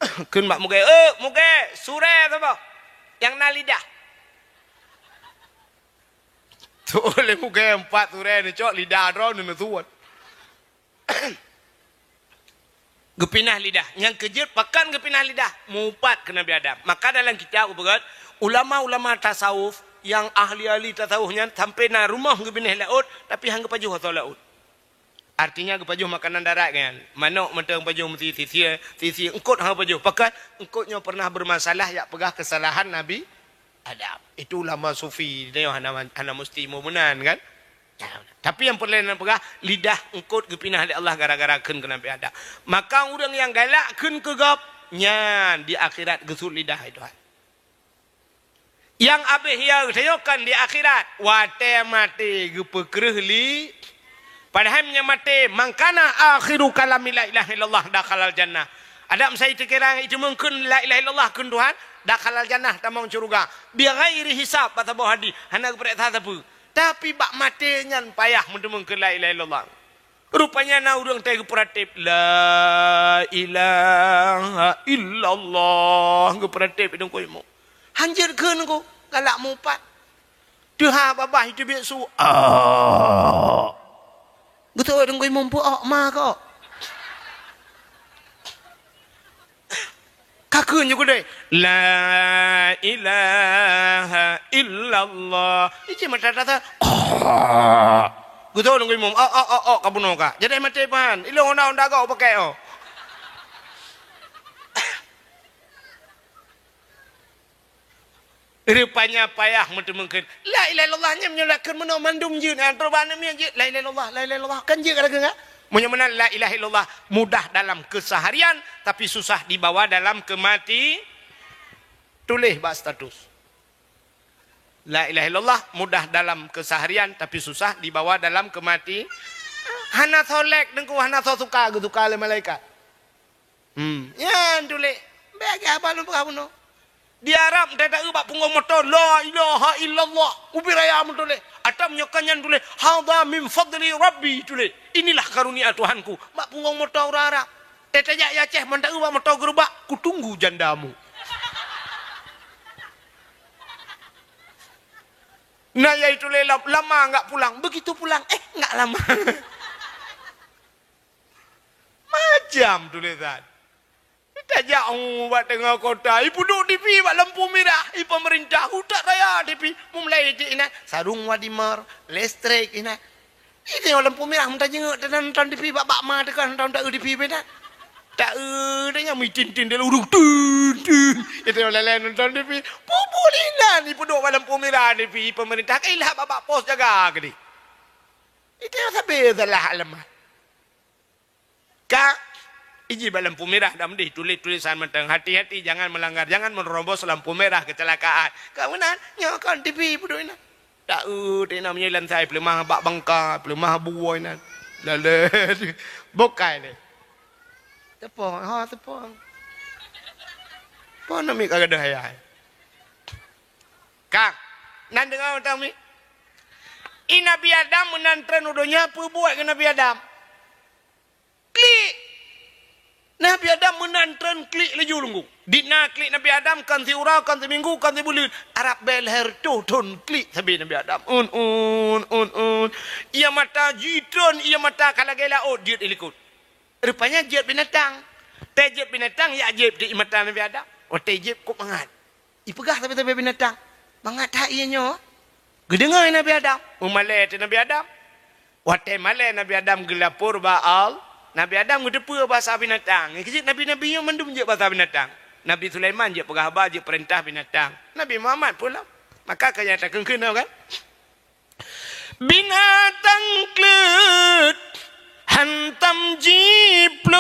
Kheun bak mugée, "Eh, mugée, surée saboh nyang na lidah." Tuh lé muka empat turai neucok lidah droe neuneusut. Geupinah lidah. Nyang keujeuet pakon geupinah lidah? Meuupat keu Nabi Adam. Maka dalam kitab geupeugah, ulama-ulama tasawuf nyang ahli-ahli tasawuf nyan sampai na rumoh geubinéh laôt, tapi han geupajoh asoe laôt. Artinya geupajoh makanan darat kan. Manok mantong pajoh meusi sisi, sisi eungkot han pajoh. Pakon eungkot nyoe pernah bermasalah yak peugah kesalahan Nabi Adam. Itu ulama sufi, dia hana, hana mesti meunan kan. Tapi nyang peureulée na peugah, lidah eungkot geupinah lé Allah gara-gara kheun keu Nabi Adam. Maka ureuëng nyang galak kheun keu gob, nyan di akhirat geusut lidah, hai Tuhan. Nyang abéh ya geutanyoe kan di akhirat, watée maté geupeukreuh li. Padahai meunyoe maté, "Man kana akhiru kalami la ilaha illallah dakhalal jannah." Adam sai teukira itu mungkin la ilaha illallah kheun Tuhan, dakhalal jannah, tamong syeuruga. Bi ghairi hisab, bak saboh hadis, hana geupeuriksa sapeue. Tapi bak maté nyan payah meuteumeung keu la ilaha illallah. Rupanya na ureuëng tai geupeuratéb, "La ilaha illallah," geupeuratéb idong kuimu. Hanjeuet kheun ku, galak mupat. Teuha babah itu biek su. Ah. Geutu idong kuimu pu ok ma ko. Ka kheun ju keudeh, "La ilaha illallah." Iji mata tata. Geutu nunggu imum. Oh, oh, oh, oh, ka bunoe ka. Jadi maté pan. Ilong onda-onda gau pakai oh. Rupanya payah meuteumeung kheun. La ilaha illallah nyan meunyoe lakon meunoe mandum jeuet. Nah, teubang namiet jeuet. La ilaha illallah, la ilaha illallah. Kan jeuet ka lagée nyan? Meunyoe meunan la ilaha illallah mudah dalam keseharian, tapi susah dibawa dalam kemati. Tuléh bak status. La ilaha illallah mudah dalam keseharian, tapi susah dibawa dalam kemati. Hana soe lek teungku, hana soe suka, geusuka lé malaikat. Hmm, nyan tuléh. Bék lagée haba lôn peugah bunoe. Di Arab, teuta eu bak punggong moto, "La ilaha illallah." Ubé raya meutuléh. Atam nyoe ka nyan tuléh, "Hadza min fadli Rabbi," tuléh. "Inilah karunia Tuhanku." Bak punggong moto ureuëng Arab. Teuta jak ya Aceh, mantong eu bak moto geurubak, "Kutunggu jandamu." Nah, yaitu lé lam-, lama enggak pulang. Begitu pulang, eh, enggak lama. Macam tulisan. Tajak, oh, bak teungoh kota, ipeuduek TV bak lampu mirah, i pemerintah utak raya TV, meumulai ijak inan, sarung wadimar, listrik inan. Itu lampu mirah, meutajenguk, dan nonton TV bak, bak ma teuka, nonton, nonton TV bak inan. Tak, eh, dia nyang mitin-tin, dia lurus, tin, tin. Itu yang lain nonton TV. Pupul inan, ipeuduek bak lampu mirah TV, pemerintah, kailah bak, bak pos jaga ke di. Itu yang sabe salah alamat. Ka iji bak lampu mirah dah mendih tulis-tulisan mantong, "Hati-hati, jangan melanggar, jangan menerobos lampu merah, kecelakaan." Ka meunan, nyoe kon TV peuduek inan. Taeu teuinong meunyoe lansai peuleumah bak bangka, peuleumah buwoi nan. Lalet. Bukai deh. Tepong, ha tepong. Pon nami ka gadoh ayah. Kang, nan deungoe utang mi. I Nabi Adam meunan treun u donya, peue buet keu Nabi Adam? Klik. Nabi Adam meunan treun klik laju lunggu. Di na klik Nabi Adam kan siura, kan siminggu, kan sibuleuen. Arab bèe lhèe reutôh thôn klik sabe Nabi Adam. Un, un, un, un. Ia mata jitreun, ia mata ka lagèe laôt jeuet ilikot. Rupanya jeuet binatang. Tée jeuet binatang, jak jieb di mata Nabi Adam. Watée jieb kok mangat. Ipeugah sabe-sabe binatang, "Mangat that ié nyoe?" Geudeungoe Nabi Adam, meumalèe teuh Nabi Adam. Watée malèe Nabi Adam geulapor bak Allah, Nabi Adam geuteupeue basa binatang. Nyang keujeuet nabi-nabi nyoe mandum jeuet basa binatang. Nabi Sulaiman jeuet peugah haba, jeuet peurintah binatang. Nabi Muhammad pula. Maka ka nyata keungkeuen kan? Binatang kleuet hantom jiplueng,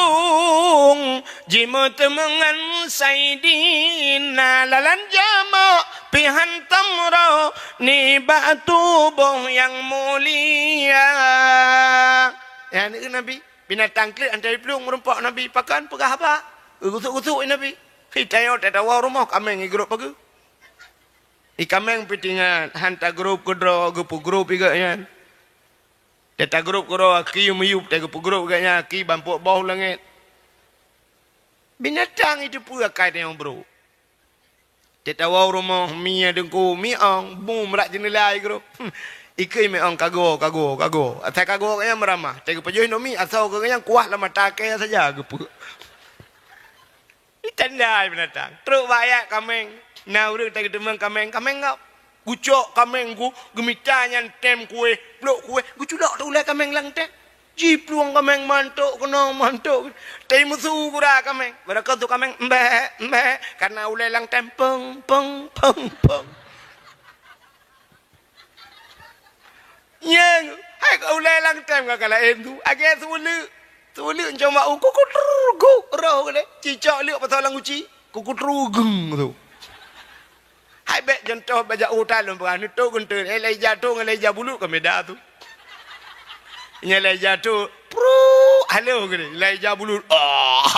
jimeuteumeungon Saidina lalan jamoe pih hantom roh nibak tuboh nyang mulia. Nyan keuh Nabi, binatang kleuet hantom jiplueng meurumpok Nabi, pakon peugah haba? Geugusuk-gusuk Nabi. Hitayoe tatawoe rumoh kaméng igrôp pageue. Ié kaméng pih teuingat, han tagrôp keudroe, geupeugrôp ié gobnyan. Tatagrôp keudroe aki meuyueb, tageupeugrôp ié gobnyan aki bampok boh u langét. Binatang iteupeue akai tanyoe brôk. Tatawoe u rumoh, mie deungku, mie ong, bu meurak jeuneula igrôp. Ikeu meu'ong kago, kago, kago. Asai kago keu nyang meuramah. Teuka pajoh Indomie, asoe keu nyang kuah lam mata kèe saja geupeu. Itanda binatang. Trok bak ayat kaméng. Na ureueng teuka teumeung kaméng, kaméng gop. Gucok kaméng gu, geumita nyan tem kuéh, plôk kuéh, geuculok teuh ulèe kaméng lam tem. Jiplueng kaméng mantok keunoe mantok. Teuh meusu gura kaméng. Barangkapeue kaméng, mbek, mbek. Karena ulèe lam tem, peng, peng, peng, peng. Nyang, hai ka ulèe lam tem ka laén tu. Agèe seuleuk. Seuleuk cuma u kukutru gu roh geude. Cicok leuk pasang lam guci. Kukutru geng tu. Hai bèk contoh bajak utai lôn peugah. Neutok geunteuen. Eh, lai jatuh ngon lai jabulut ka meda tu. Nyang lai jatuh. Pru, halo geude. Lai jabulut. Ah.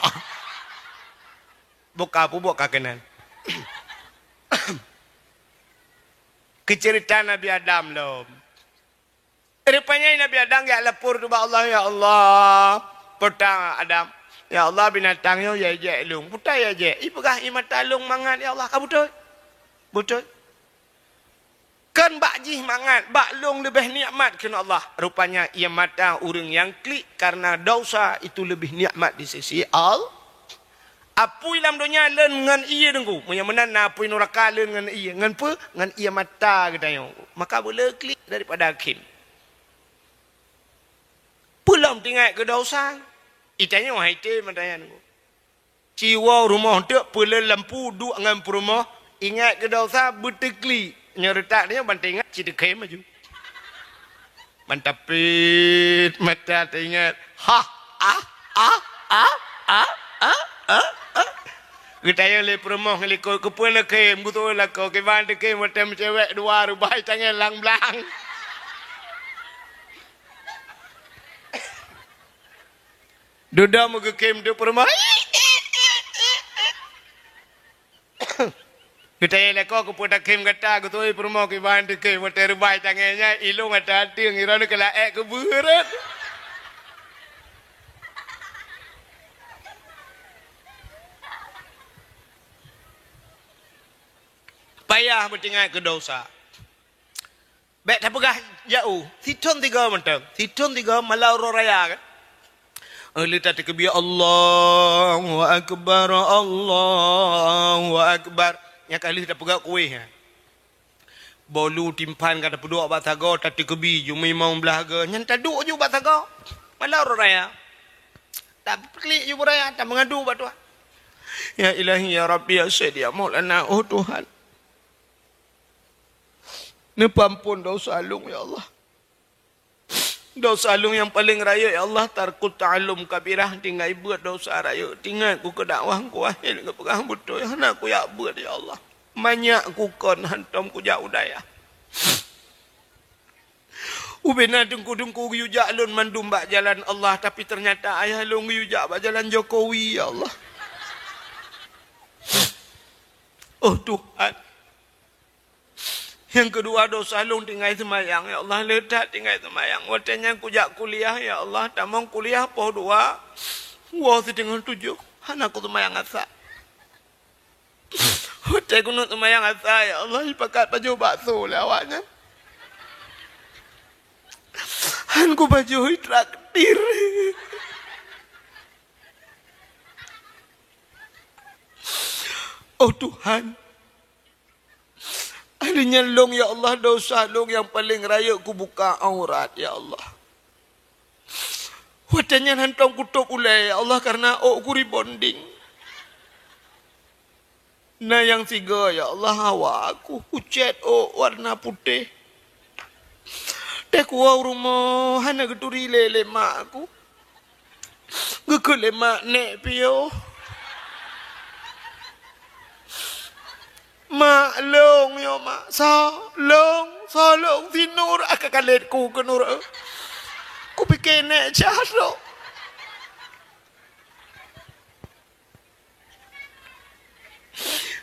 Boh ka peubuet ka keunan. Keu ceurita Nabi Adam lom. Rupanya Nabi Adam jak lapor ubak Allah, "Ya Allah, peue ta Adam, ya Allah, binatang nyoe ya jek lôn." "Peue ta ya jek?" "Ipeugah ie mata lôn mangat, ya Allah." "Ka beutôi." "Beutôi." "Kon bak jih mangat, bak lôn leubeh nikmat," kheun Allah. Rupanya ie mata ureueng nyang klik karena dosa itu leubeh nikmat di sisi Allah. Apui lam donya lôn ngon ie Teungku. Meunyoe meunan na apui nuraka lôn ngon ie. Ngon peue? Ngon ie mata geutanyoe. Maka beu le klik daripada kheun. Peue lom teuingat keu dosa. Itanyoe hai tém mata nyan Teungku. Ci woe rumoh teuk peuleueh lampu duek ngon peurumoh, ingat keu dosa beuteuklik. Nyoe reutak nyoe ban teuingat ci teukhém laju. Ban tapét mata teuingat. Hah, ah, ah. Geutanyong lé peurumoh ngon likot, "Keupeue neukhém?" Geutoe lakoe, "Kiban teukhém watèe meucewek dua reubai tangai lang blang." Dudoe meugeukhém teuk peurumoh. Geutanyong lakoe, "Keupeue takhém gata?" Geutoe peurumoh, "Kiban teukhém watèe reubai tangai nyan, ilôn ata ateueng, iroe keu laèe keu beureut." Payah beuteuingat keu dosa. Bèk tapeugah jauh. Sithôn sigoe mantong. Sithôn sigoe malam uroe raya kan. Eh, lheueh tateukeubie, "Allahu Akbar, Allahu Akbar." Nyan ka lheueh tapeugah kuéh nyan. Bolu timphan ka tapeuduek bak sagoe, tateukeubie ju mimong blah goe. Nyan taduek ju bak sagoe. Malam uroe raya. Tapeukeulek ju beuraya, tameungadu bak Tuhan. Ya Ilahi, ya Rabbi, ya Sayyidi, ya Maulana, oh Tuhan. Neupeuamphon dosa lôn, ya Allah. Dosa lôn nyang paleng rayeuk, ya Allah, tarkut ta'allum kabirah, tinggai beuet dosa rayeuk. Teuingat ku keu dakwah ku akhé geupeugah beutôi, hana kujak beuet, ya Allah. Manyak ku kon hantom kujak u dayah. Ubena teungku-teungku geuyue jak lôn mandum bak jalan Allah, tapi teunyata ayah lôn geuyue jak bak jalan Jokowi, ya Allah. Oh Tuhan. Nyang keudua, dosa lôn tinggai seumayang, ya Allah, le that tinggai seumayang. Watèe nyan kujak kuliah, ya Allah, tamong kuliah poh dua, woe siteungoh tujoh, hana kuseumayang Asa. Watèe keuneuk seumayang Asa, ya Allah, jipakat pajoh bakso lé awaknyan. Han kupajoh, jitraktir. Oh Tuhan, Hari nyan lôn, ya Allah, dosa lôn nyang paleng rayeuk kubuka aurat, ya Allah. Watèe nyan hantom kutôp ulèe, ya Allah, karena ôk ku rebonding. Na nyang sigoe, ya Allah, hawa ku, kucèt ôk warna putéh. Teuh kuwoe u rumoh hana geuturi lé, lé mak ku. Geukheun lé mak, "Nèk piôh." "Mak, lôn nyoe, Mak." "Soe?" "Lôn, soe lôn?" "Si Nur." "Ah, ka kalét ku keu Nur, eh. Kupiké nèk cah lôn."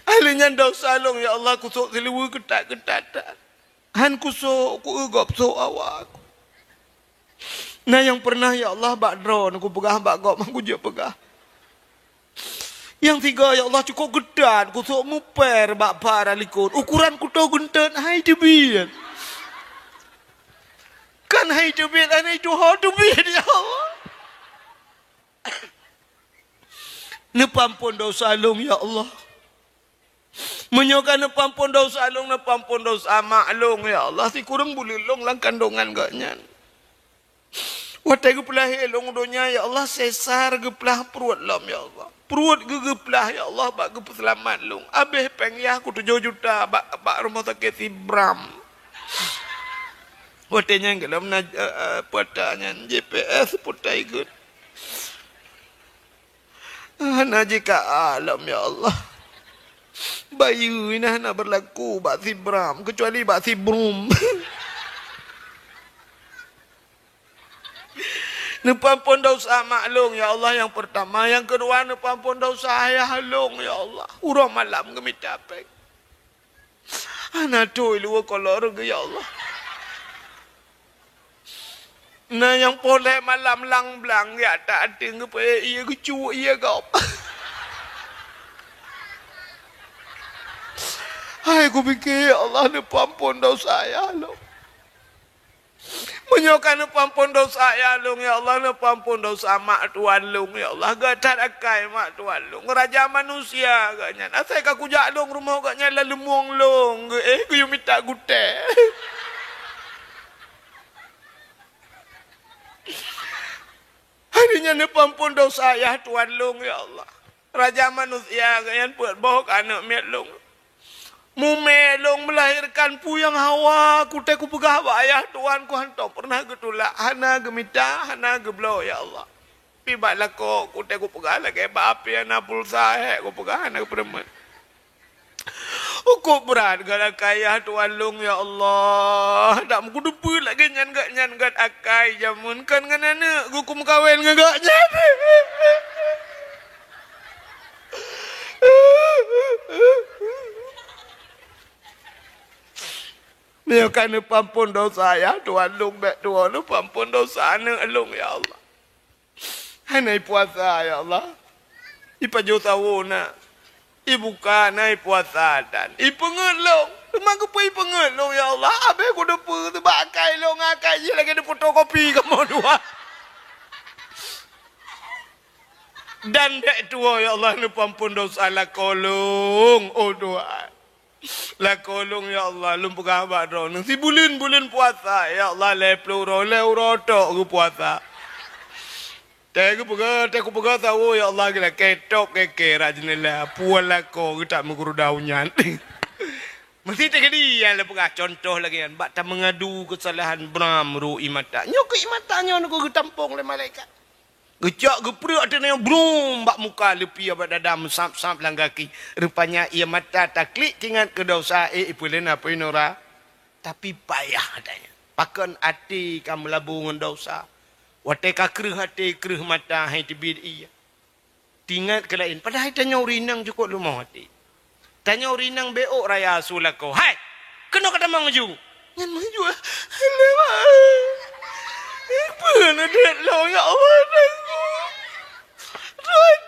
Ahli nyan dosa lôn, ya Allah, kusôk siluweue keutat-keutat. Han kusôk, kueu gob sôk awak. Na nyang peureunah, ya Allah, bak droeneuh kupeugah bak gob, han kujeuet peugah. Nyang sigoe, ya Allah, cukôp keutat, kusôk mupèr bak para likot. Ukoran kuto geunteut hai teubiet. Kan hai teubiet, hai tuho teubiet, ya Allah. Neupeuamphon desya lôn, ya Allah. Meunyoe ka neupeuamphon desya lôn, neupeuamphon desya mak lôn, ya Allah. Sikureueng buleuen lôn lam kandongan gobnyan. Watée geupeulahé lôn donya, ya Allah, sesar geuplah pruet lom, ya Allah. Pruet geuh geuplah, ya Allah, bak geupeuseulamat lôn. Abéh péng yah ku tujoh juta bak, bak rumoh sakét Sibram. Watée nyan gohlom na, eh, eh, peuta nyan J P S peuta ikot. Hana jika lom, ya Allah. Bayeue nyan hana beurlaku bak Sibram, keucuali bak Sibrum. Neupeuamphon desya mak lôn, ya Allah, nyang peurtama. Nyang keudua, neupeuamphon desya ayah lôn, ya Allah. Uroe malam geumita péng. Hana tui luweue kolor geuh, ya Allah. Na nyang polek malam lang blang, ya, tak até geupeuék ié geucuk ié gob. Hai kupike, ya Allah, neupeuamphon desya ayah lôn. Meunyoe ka neupeuamphon desya ayah lôn, ya Allah, neupeuamphon desya mak tuan lôn, ya Allah, geuh that akai mak tuan lôn. Raja manusia gobnyan. Asai ka kujak lôn rumoh gobnyan lam leumueng lôn geuh, eh, geuyue mita gutée. Hari nyan neupeuamphon desya ayah tuan lôn, ya Allah. Raja manusia gobnyan peuet boh keu aneuk miet lôn. Mumé lôn meulahirkan peue nyang hawa, kutée kupeugah bak ayah tuan ku hantom peureunah geutulak, hana geumita, hana geubloe, ya Allah. Pi bak lakoe kutée kupeugah lagée bak api hana pulsa, hék kupeugah hana geupeureumeun. Ukôb brat geuh lakée ayah tuan lôn, ya Allah. Dak meukuteupeu lagée nyan gobnyan gét akai jameun kon ngon aneuk geuh kumeukawen ngon gobnyan. Meunyoe ka neupeuamphon desya ayah tuan lôn bék tuwoe, neupeuamphon desya aneuk lôn, ya Allah. Hana ipuasa, ya Allah. Ipajoh sawo na. Ibuka na ipuasa dan ipeungeut lôn. Teuma keupeue ipeungeut lôn, ya Allah? Abéh kuteupeu teubak akai lôn, akai jih lagée neufotokopi kamoe dua. Dan bék tuwoe, ya Allah, neupeuamphon desya lakoe lôn, oh Tuhan. Lakoe lôn, ya Allah, lôn peugah bak droeneuh. Sibuleuen-buleuen puasa, ya Allah, lhée ploh uroe, lhée uroe tok geupuasa. Tée geupeugah, tée kupeugah sawo, ya Allah, geulakée tok kée-kée rot jeuneula, puwoe lakoe geutak meuguruda u nyan. Meusti teukeudi nyang lôn peugah contoh lagée nyan, bak tameungadu keusalahan bram ru ié mata. Nyoe keu ié mata nyoe neuko geutampong lé malaikat. Geucok geupreuek ateueh nyoe brum bak muka, leupie bak dada, meusab-sab lam gaki. Rupanya ié mata taklik teuingat keu desya, eh, ipeulén apui nura. Tapi payah ata nyan. Pakon até ka meulabô ngon desya. Watée ka kreueh até, kreueh mata, hai teubiet ié. Teuingat keu laén, padahai tanyoe ureueng inong cukôp leumoh até. Tanyoe ureueng inong beu ôk raya su lakoe. Hai! Keunoe ka tamong laju! Nyan meuju. Alah, mak. Eh, peue na deuet lôn, ya Allah, Tuhanku.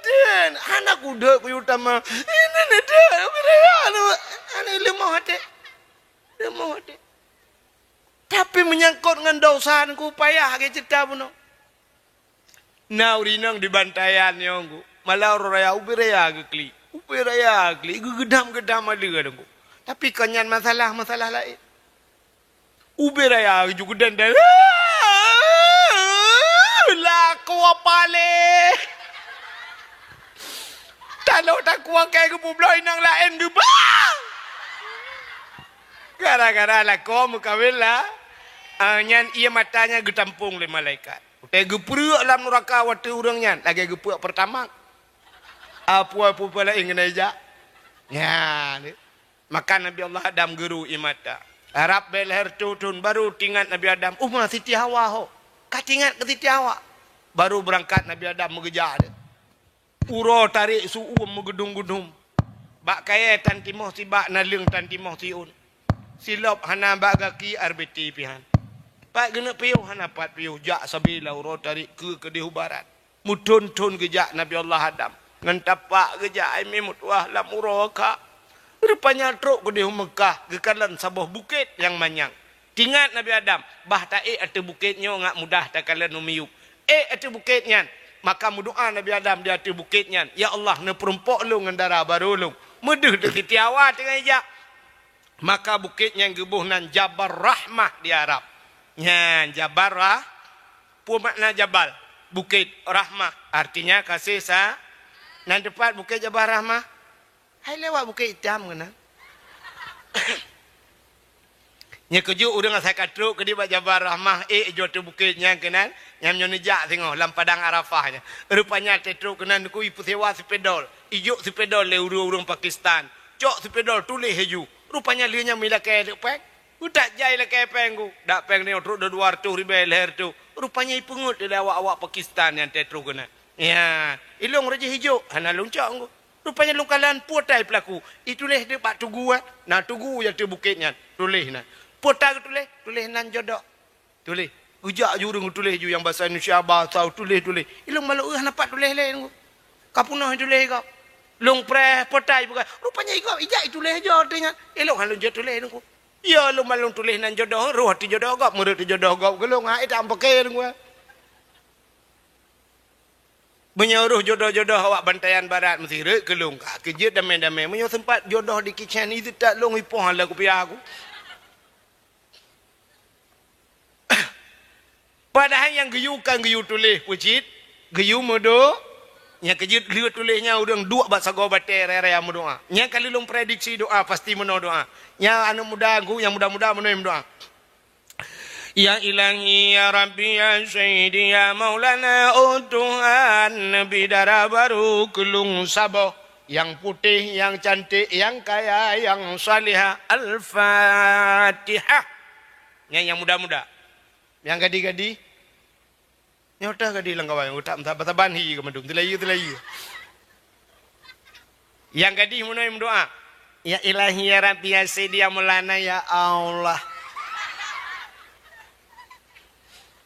Tuhan, hana kudeuet kuyue tamong. Ini na deuet, ubé raya, anak, anak leumoh até. Leumoh até. Tapi meunyangkot ngon desya, ku payah lagée ceurita bunoe. Na ureueng inong di Bantayan nyoe, Teungku. Malam uroe raya, ubé raya geuklik. Ubé raya geuklik, geugeudam-geudam aleue, Teungku. Tapi kon nyan masalah, masalah laén. Ubé raya geujak geudan-dan. Lakoe paléh. Tanoh takue kée geupeubloe inong laén geubang. Gara-gara lakoe meukawen la, ah, nyan ié mata nyan geutampong lé malaikat. Watée geupreuek lam nuraka watée ureueng nyan lagée geupreuek Pertamax. Apui-apui laén keuneuk ijak. Nyan. Maka Nabi Allah Adam geuru ié mata. Rab bée lhée reutôh thon baru teuingat Nabi Adam, "Uma Siti Hawa ho." Ka teuingat keu Siti Hawa. Baru beurangkat Nabi Adam meugeujak lé. Uroe tarék su-uem meugeudum-geudum. Bak kayée tan timoh sibak, naleueng tan timoh siôn. Silop hana bak gaki, R B T pih han. Pat geuneuk piôh hana pat piôh, jak sabe lam uroe tarék keue keudeh u barat. Meuthon-thon geujak Nabi Allah Adam. Ngon tapak geujak, ai meutuah lam uroe kha. Rupanya trok keudeh u Meukah, geukalon saboh bukét nyang manyang. Teuingat Nabi Adam, bah taék ateueh bukét nyoe ngat mudah takalon u miyueb. Ék ateueh bukét nyan, maka meudoá Nabi Adam di ateueh bukét nyan, "Ya Allah, neupeurumpok lôn ngon dara barô lôn." Meudeuh di Siti Hawa teungoh ijak. Maka bukét nyan geuboh nan Jabal Rahmah di Arab. Nyan Jabal Rah-, peue makna jabal? Bukét. Rahmah, artinya kasih sa-, nan teupat bukét Jabal Rahmah. Hai lewat Bukét Itam keunan. Nyoe keujeuet ureuëng asai ka trok keudéh bak Jabal Rahmah, ék jeuet ateueh bukét nyan keunan, nyan nyoe neujak singoh lam padang Arafah nyan. Rupanya teutrok keunan ku ipeusewa seupedol, ijok seupedol lé ureuëng-ureuëng Pakistan. Cok seupedol tuléh laju. Rupanya lheueh nyan meulakée dek péng. Utak jai lakée péng ku. Dak péng nyoe trok dua ratus ribée lhée reutôh. Rupanya ipeungeut lé awak-awak Pakistan nyang teutrok keunan. Ya, ilong raja hijok, hana lôn cok ku. Rupanya lôn kalon peue tai peulaku. Ituléh di bak tugu, eh. Na tugu nyang ateueh bukét nyan. Tuléh na. Peue tai geutuléh? Tuléh nan jodoh. Tuléh. Geujak ju ureuëng tuléh ju nyang basa Indonesia, basa tuléh-tuléh. Ilong malu, eh, hana pat tuléh lé. Ka peunoh tuléh kau. Lôn preh peue tai bukan. Rupanya igop ijak ituléh jo teuingat. Ilong hana lôn jeuet tuléh nungku. Ya lôn malu tuléh nan jodoh, roh ateueh jodoh gop, meureuet ateueh jodoh gop. Geulong hai tak pakai nungku. Meunyoe roh jodoh-jodoh awak Bantayan Barat meusti rhot keu lôn ka keujeuet damé-damé. Meunyoe seumpat jodoh di kicén itu tak lôn ipoh lam kupiah aku. Padahai nyang geuyue kan geuyue tuléh peue cit, geuyue meudo-, nyang keujeuet lheueh tuléh nyan ureuëng duek bak sagoe batée raya-raya meudoá. Nyang ka lheueh lôn prediksi doá pasti meunoe doá. Nyang aneuëk muda ku, nyang muda-muda meunoe meudoá. Ya Ilahi, ya Rabbi, ya Sayyidi, ya Maulana, oh Tuhan, neubi dara barô keu lôn saboh, nyang putéh, nyang cantik, nyang kaya, nyang salihah. Al-Fatihah. Nyang, nyang muda-muda. Nyang gadih-gadih. Nyoe teuh gadih lam kawan, utak meusaban-saban hi keu mandum. Teulayu, teulayu. Nyang gadih meunoe meudoá, "Ya Ilahi, ya Rabbi, ya Sayyidi, ya Maulana, ya Allah.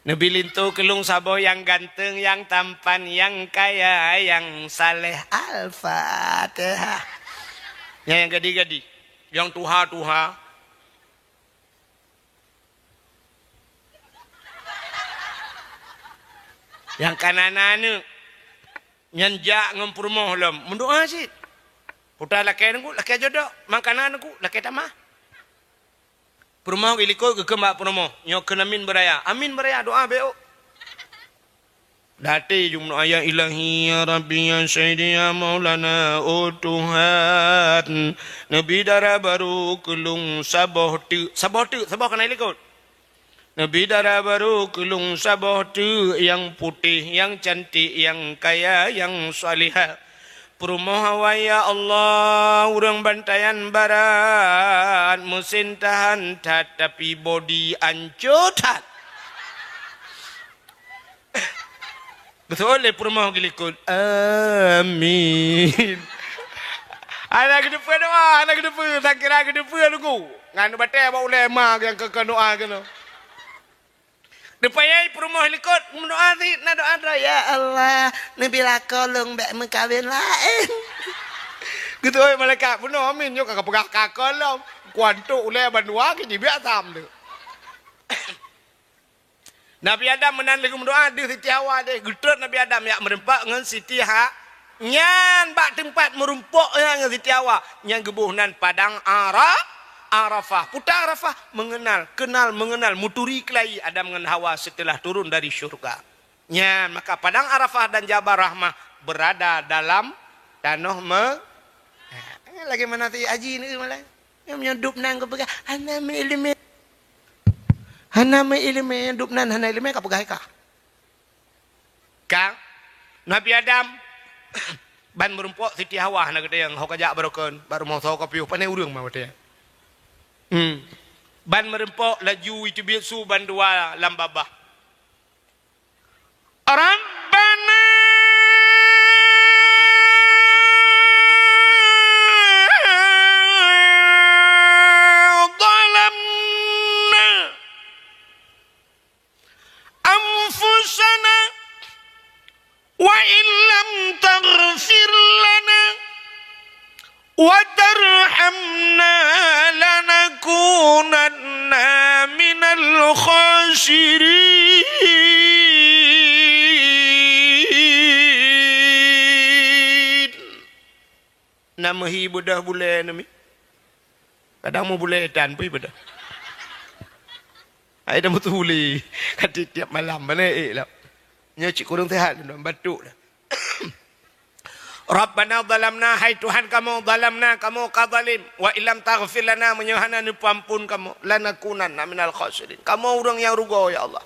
Neubi linto keu lôn saboh nyang ganteng, nyang tampan, nyang kaya, nyang saleh." Al-Fatihah. Nyang, nyang gadih-gadih. Nyang tuha-tuha. Nyang ka na aneuëk, nyan jak ngon peurumoh lom, meudoá cit. Peue tai lakée nungku, lakée jodoh, makanan nungku, lakée tamah. Peurumoh geulikot geukheun bak peurumoh, nyoe kheun amin beuraya. Amin beuraya, doá bék. Di até ju meudoá, "Ya Ilahi, ya Rabbi, ya Sayyidi, ya Maulana, oh Tuhan, neubi dara barô keu lôn saboh teuk." Saboh teuk, saboh ka na likot. "Neubi dara barô keu lôn saboh teuk, nyang putéh, nyang cantik, nyang kaya, nyang salihah." Peurumoh awai, "Ya Allah, ureuëng Bantayan Barat, meusin tahan that, tapi bodi ancô that." Beutôi lé peurumoh geulikot. Amin. Hana geuteupeue doa, hana geuteupeue, sakira geuteupeue lugu. Ngan batée bak ulée ma nyang keu doa keunoe. Deupayai peurumoh likot meudoa sit na doa droe, "Ya Allah, neubi lakoe lôn bék meukawen laén." Geutôi malaikat bunoe amin nyoe ka peugah ka kolom. Kuantok ulée bandua keu jibiak sam tu. Nabi Adam meunan lheueh geumeudoá deuh Siti Hawa deh. Geutrok Nabi Adam jak meurumpok ngon Siti Ha-, nyan bak teumpat meurumpok nyan ngon Siti Hawa. Nyan geuboh nan padang Ara-, Arafah. Peue ta Arafah? Mengenal, kenal, mengenal, meuturi keulayi Adam ngon Hawa setelah turun dari syurga. Nyan maka padang Arafah dan Jabal Rahmah berada dalam tanoh me-, ha, lagi mana tu haji ni malah. Nyang meunyoe dub nan geupeugah, "Hana meuileumé." Hana meuileumé, dub nan hana ileumé, ka peugah ka. Ka Nabi Adam ban meurumpok Siti Hawa hana geutanyong, ho ka jak barokon, bak rumoh soe ka piôh, pane ureuëng ma watée. Hmm. Ban meurumpok laju iteubiet su bandua lam babah. Rabbana zalamna anfusana wa illam taghfir lana wa tarhamna lanakunanna minal Meuhi beudôh bulèe nami. Kadang meu bulèe tan pih beudôh. Ai dah meuteuli. Ka tiep-tiep malam bana ék lom. Nyoe cit kureueng seuhat lom, batuk dah. Rabbana zalamna, hai Tuhan kamoe, zalamna, kamoe ka zalim, wa illam taghfir lana, meunyoe hana neupeuamphon kamoe, lanakunanna minal khasirin. Kamoe ureuëng nyang rugoe, ya Allah.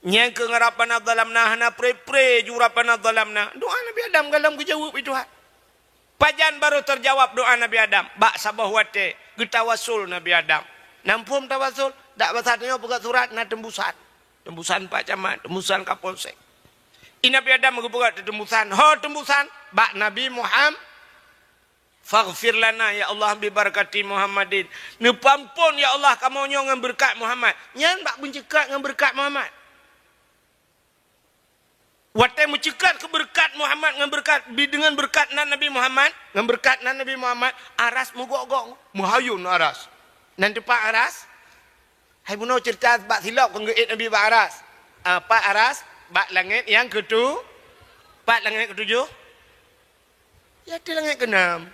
Nyang keu Rabbana zalamna hana pre-pre ju Rabbana zalamna. Doa Nabi Adam galom geujaweueb lé Tuhan. Pajan barô teujawab doa Nabi Adam? Bak saboh watée geutawasul Nabi Adam. Nam phom tawasul? Dak basa tanyoe peugah surat na tembusan. Tembusan Pak Camat, tembusan Kapolsek. I Nabi Adam geupeugah tembusan. Ho tembusan? Bak Nabi Muhammad. Faghfir lana ya Allah bi barakati Muhammadin. Neupeuamphon ya Allah kamoe nyoe ngon beureukat Muhammad. Nyan bak beunceukak ngon beureukat Muhammad. Watée meuceukat keu beureukat Muhammad ngon beureukat, bi deungon beureukat nan Nabi Muhammad, ngon beureukat nan Nabi Muhammad, aras meugok-gok, meuhayôn aras. Nan teumpat aras, hai bunoe ceurita bak silop kon geuék Nabi bak aras. Ah, pat aras? Bak langét nyang keutu-, pat langét keutujoh? Ya, di langét keenam.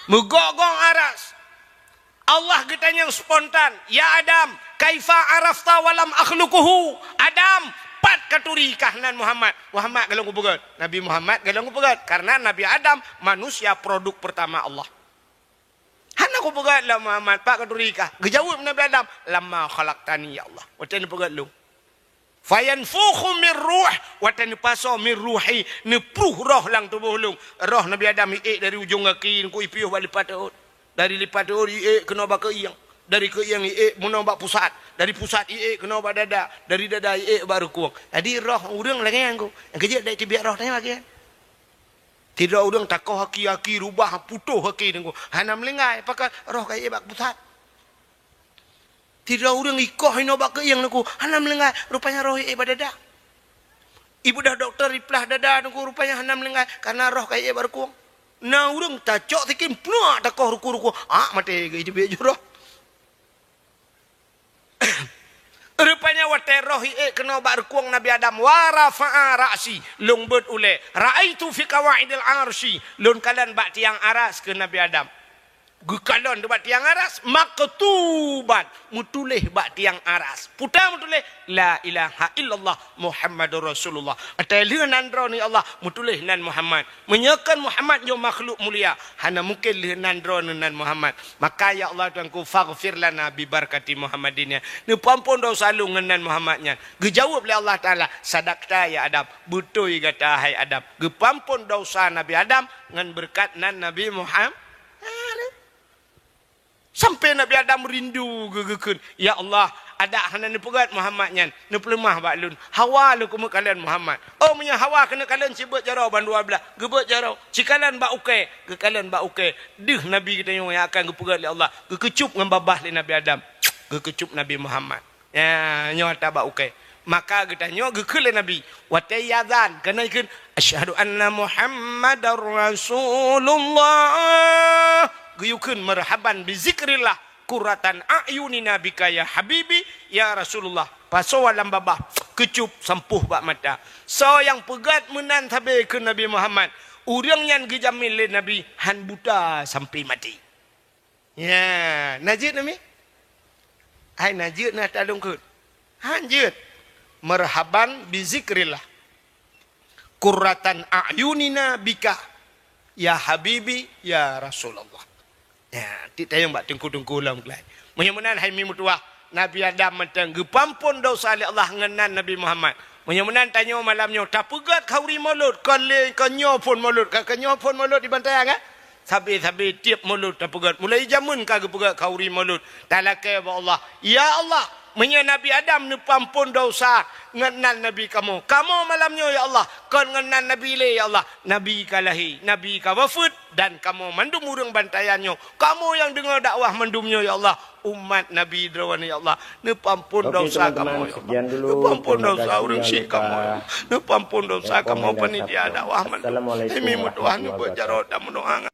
Meugok-gok aras. Allah geutanyong spontan, "Ya Adam, kaifa arafta wa lam akhluquhu?" Adam, pat katuri kah nan Muhammad? Muhammad galom geupeugah. Nabi Muhammad galom geupeugah. Karena Nabi Adam manusia produk pertama Allah. Hana kupeugah lom Muhammad, pat katuri kah? Geujaweueb Nabi Adam, "Lamma khalaqtani, ya Allah." Watée neupeugah lôn. Fayanfukhu min ruh, watée neupasoe min ruhi, neupruh roh lam tuboh lôn. Roh Nabi Adam iék dari ujong gaki, ngon ipiôh bak lipat teuôt. Dari lipat teuôt iék keunoe bak keuieng. Dari keuieng iék meunoe bak pusat. Dari pusat iék keunoe bak dada. Dari dada iék bak reukueng. Jadi roh ureuëng lagée nyan. Nyang keujeuet dak teubiet roh tanyoe lagée nyan. Sidroe ureuëng takoh aki-aki, rubah, putôh aki teungku. Hana meulinggai, pakon roh ka iék bak pusat. Sidroe ureuëng ikoh inoe bak keuieng teungku, hana meulinggai, rupanya roh iék bak dada. Ibeudôh dokto iplah dada teungku, rupanya hana meulinggai, karena roh ka iék bak reukueng. Na ureuëng tacok sikin, pluak takoh reukueng-reukueng, ak maté geuh iteubiet jih roh. Rupanya watée roh iék keunoe bak reukueng Nabi Adam, wa rafa'a ra'si, lôn beuet ulée, ra'aitu fi qawaidil arsy, lôn kalon bak tiang aras keu Nabi Adam. Geukalon bak tiang aras, maktuban, meutuléh bak tiang aras. Peue meutuléh, la ilaha illallah Muhammadur Rasulullah. Watée lheueh nan droeneuh ya Allah, meutuléh nan Muhammad. Meunyoe kon Muhammad nyoe makhluk mulia, hana mungken lheueh nan droeneuh nan Muhammad. Maka ya Allah Tuhanku, faghfir lana bi barakati Muhammadin nyan. Neupeuamphon desya lôn ngon nan Muhammad nyan. Geujaweueb lé Allah Taala, sadaqta ya Adam, beutôi gata hai Adam. Geupeuamphon desya Nabi Adam ngon beureukat nan Nabi Muhammad. Sampai Nabi Adam rindu geu-, geukheun, "Ya Allah, adak hana neupeugét Muhammad nyan, neupeuleumah bak lôn. Hawa lôn keumeuk kalon Muhammad." Oh, meunyoe hawa keuneuk kalon, sibeuet jaroe bandua blaih, geubeuet jaroe, sikalon bak ukée, geukalon bak ukée. Deuh Nabi geutanyoe nyang akan geupeugét lé Allah, geukeucup ngon babah lé Nabi Adam, geukeucup Nabi Muhammad. Ya, nyoe ata bak ukée. Maka geutanyoe geukheun lé Nabi, watée iazan, keuneuk kheun, "Asyhadu anna Muhammadar Rasulullah." Geuyue kheun, "Marhaban bi zikrillah, qurratan a'yunina bika ya habibi, ya Rasulullah." Pasoe lam babah, keucup sampôh bak mata. Soe nyang peugét meunan sabe keu Nabi Muhammad, ureuëng nyan geujamin lé Nabi hán buta sampai maté. Ya, na jeuet nami? Hai na jeuet na talong kheun. Han jeuet. Marhaban bi zikrillah. Qurratan a'yunina bika, ya habibi, ya Rasulullah. Ya, tiep tayong bak teungku-teungku lom geuh. Meunyoe meunan hai mi meutuwah, Nabi Adam mantong geupeuamphon desya lé Allah ngon nan Nabi Muhammad. Meunyoe meunan tanyoe malam nyoe tapeugét khauri Maulud, kon lé kon nyoe phon Maulud, ka, ka nyoe phon Maulud di Bantayan, kan? Sabe-sabe tiep Maulud tapeugét. Mulai jameun ka geupeugét khauri Maulud. Talakée bak Allah, "Ya Allah, meunyoe Nabi Adam neupeuamphon desya ngon nan Nabi kamoe, kamoe malam nyoe ya Allah, kon ngon nan Nabi lé ya Allah." Nabi ka lahé, Nabi ka wafeuet, dan kamoe mandum ureuëng Bantayan nyoe, kamoe nyang deungoe dakwah mandum nyoe ya Allah, umat Nabi droeneuh ya Allah, neupeuamphon desya kamoe ya Allah. Neupeuamphon desya ureuëng syik kamoe ya Allah. Neupeuamphon desya kamoe panitia dakwah mandum. Hai mi meutuwah neubeuet jaroe dan meudoá.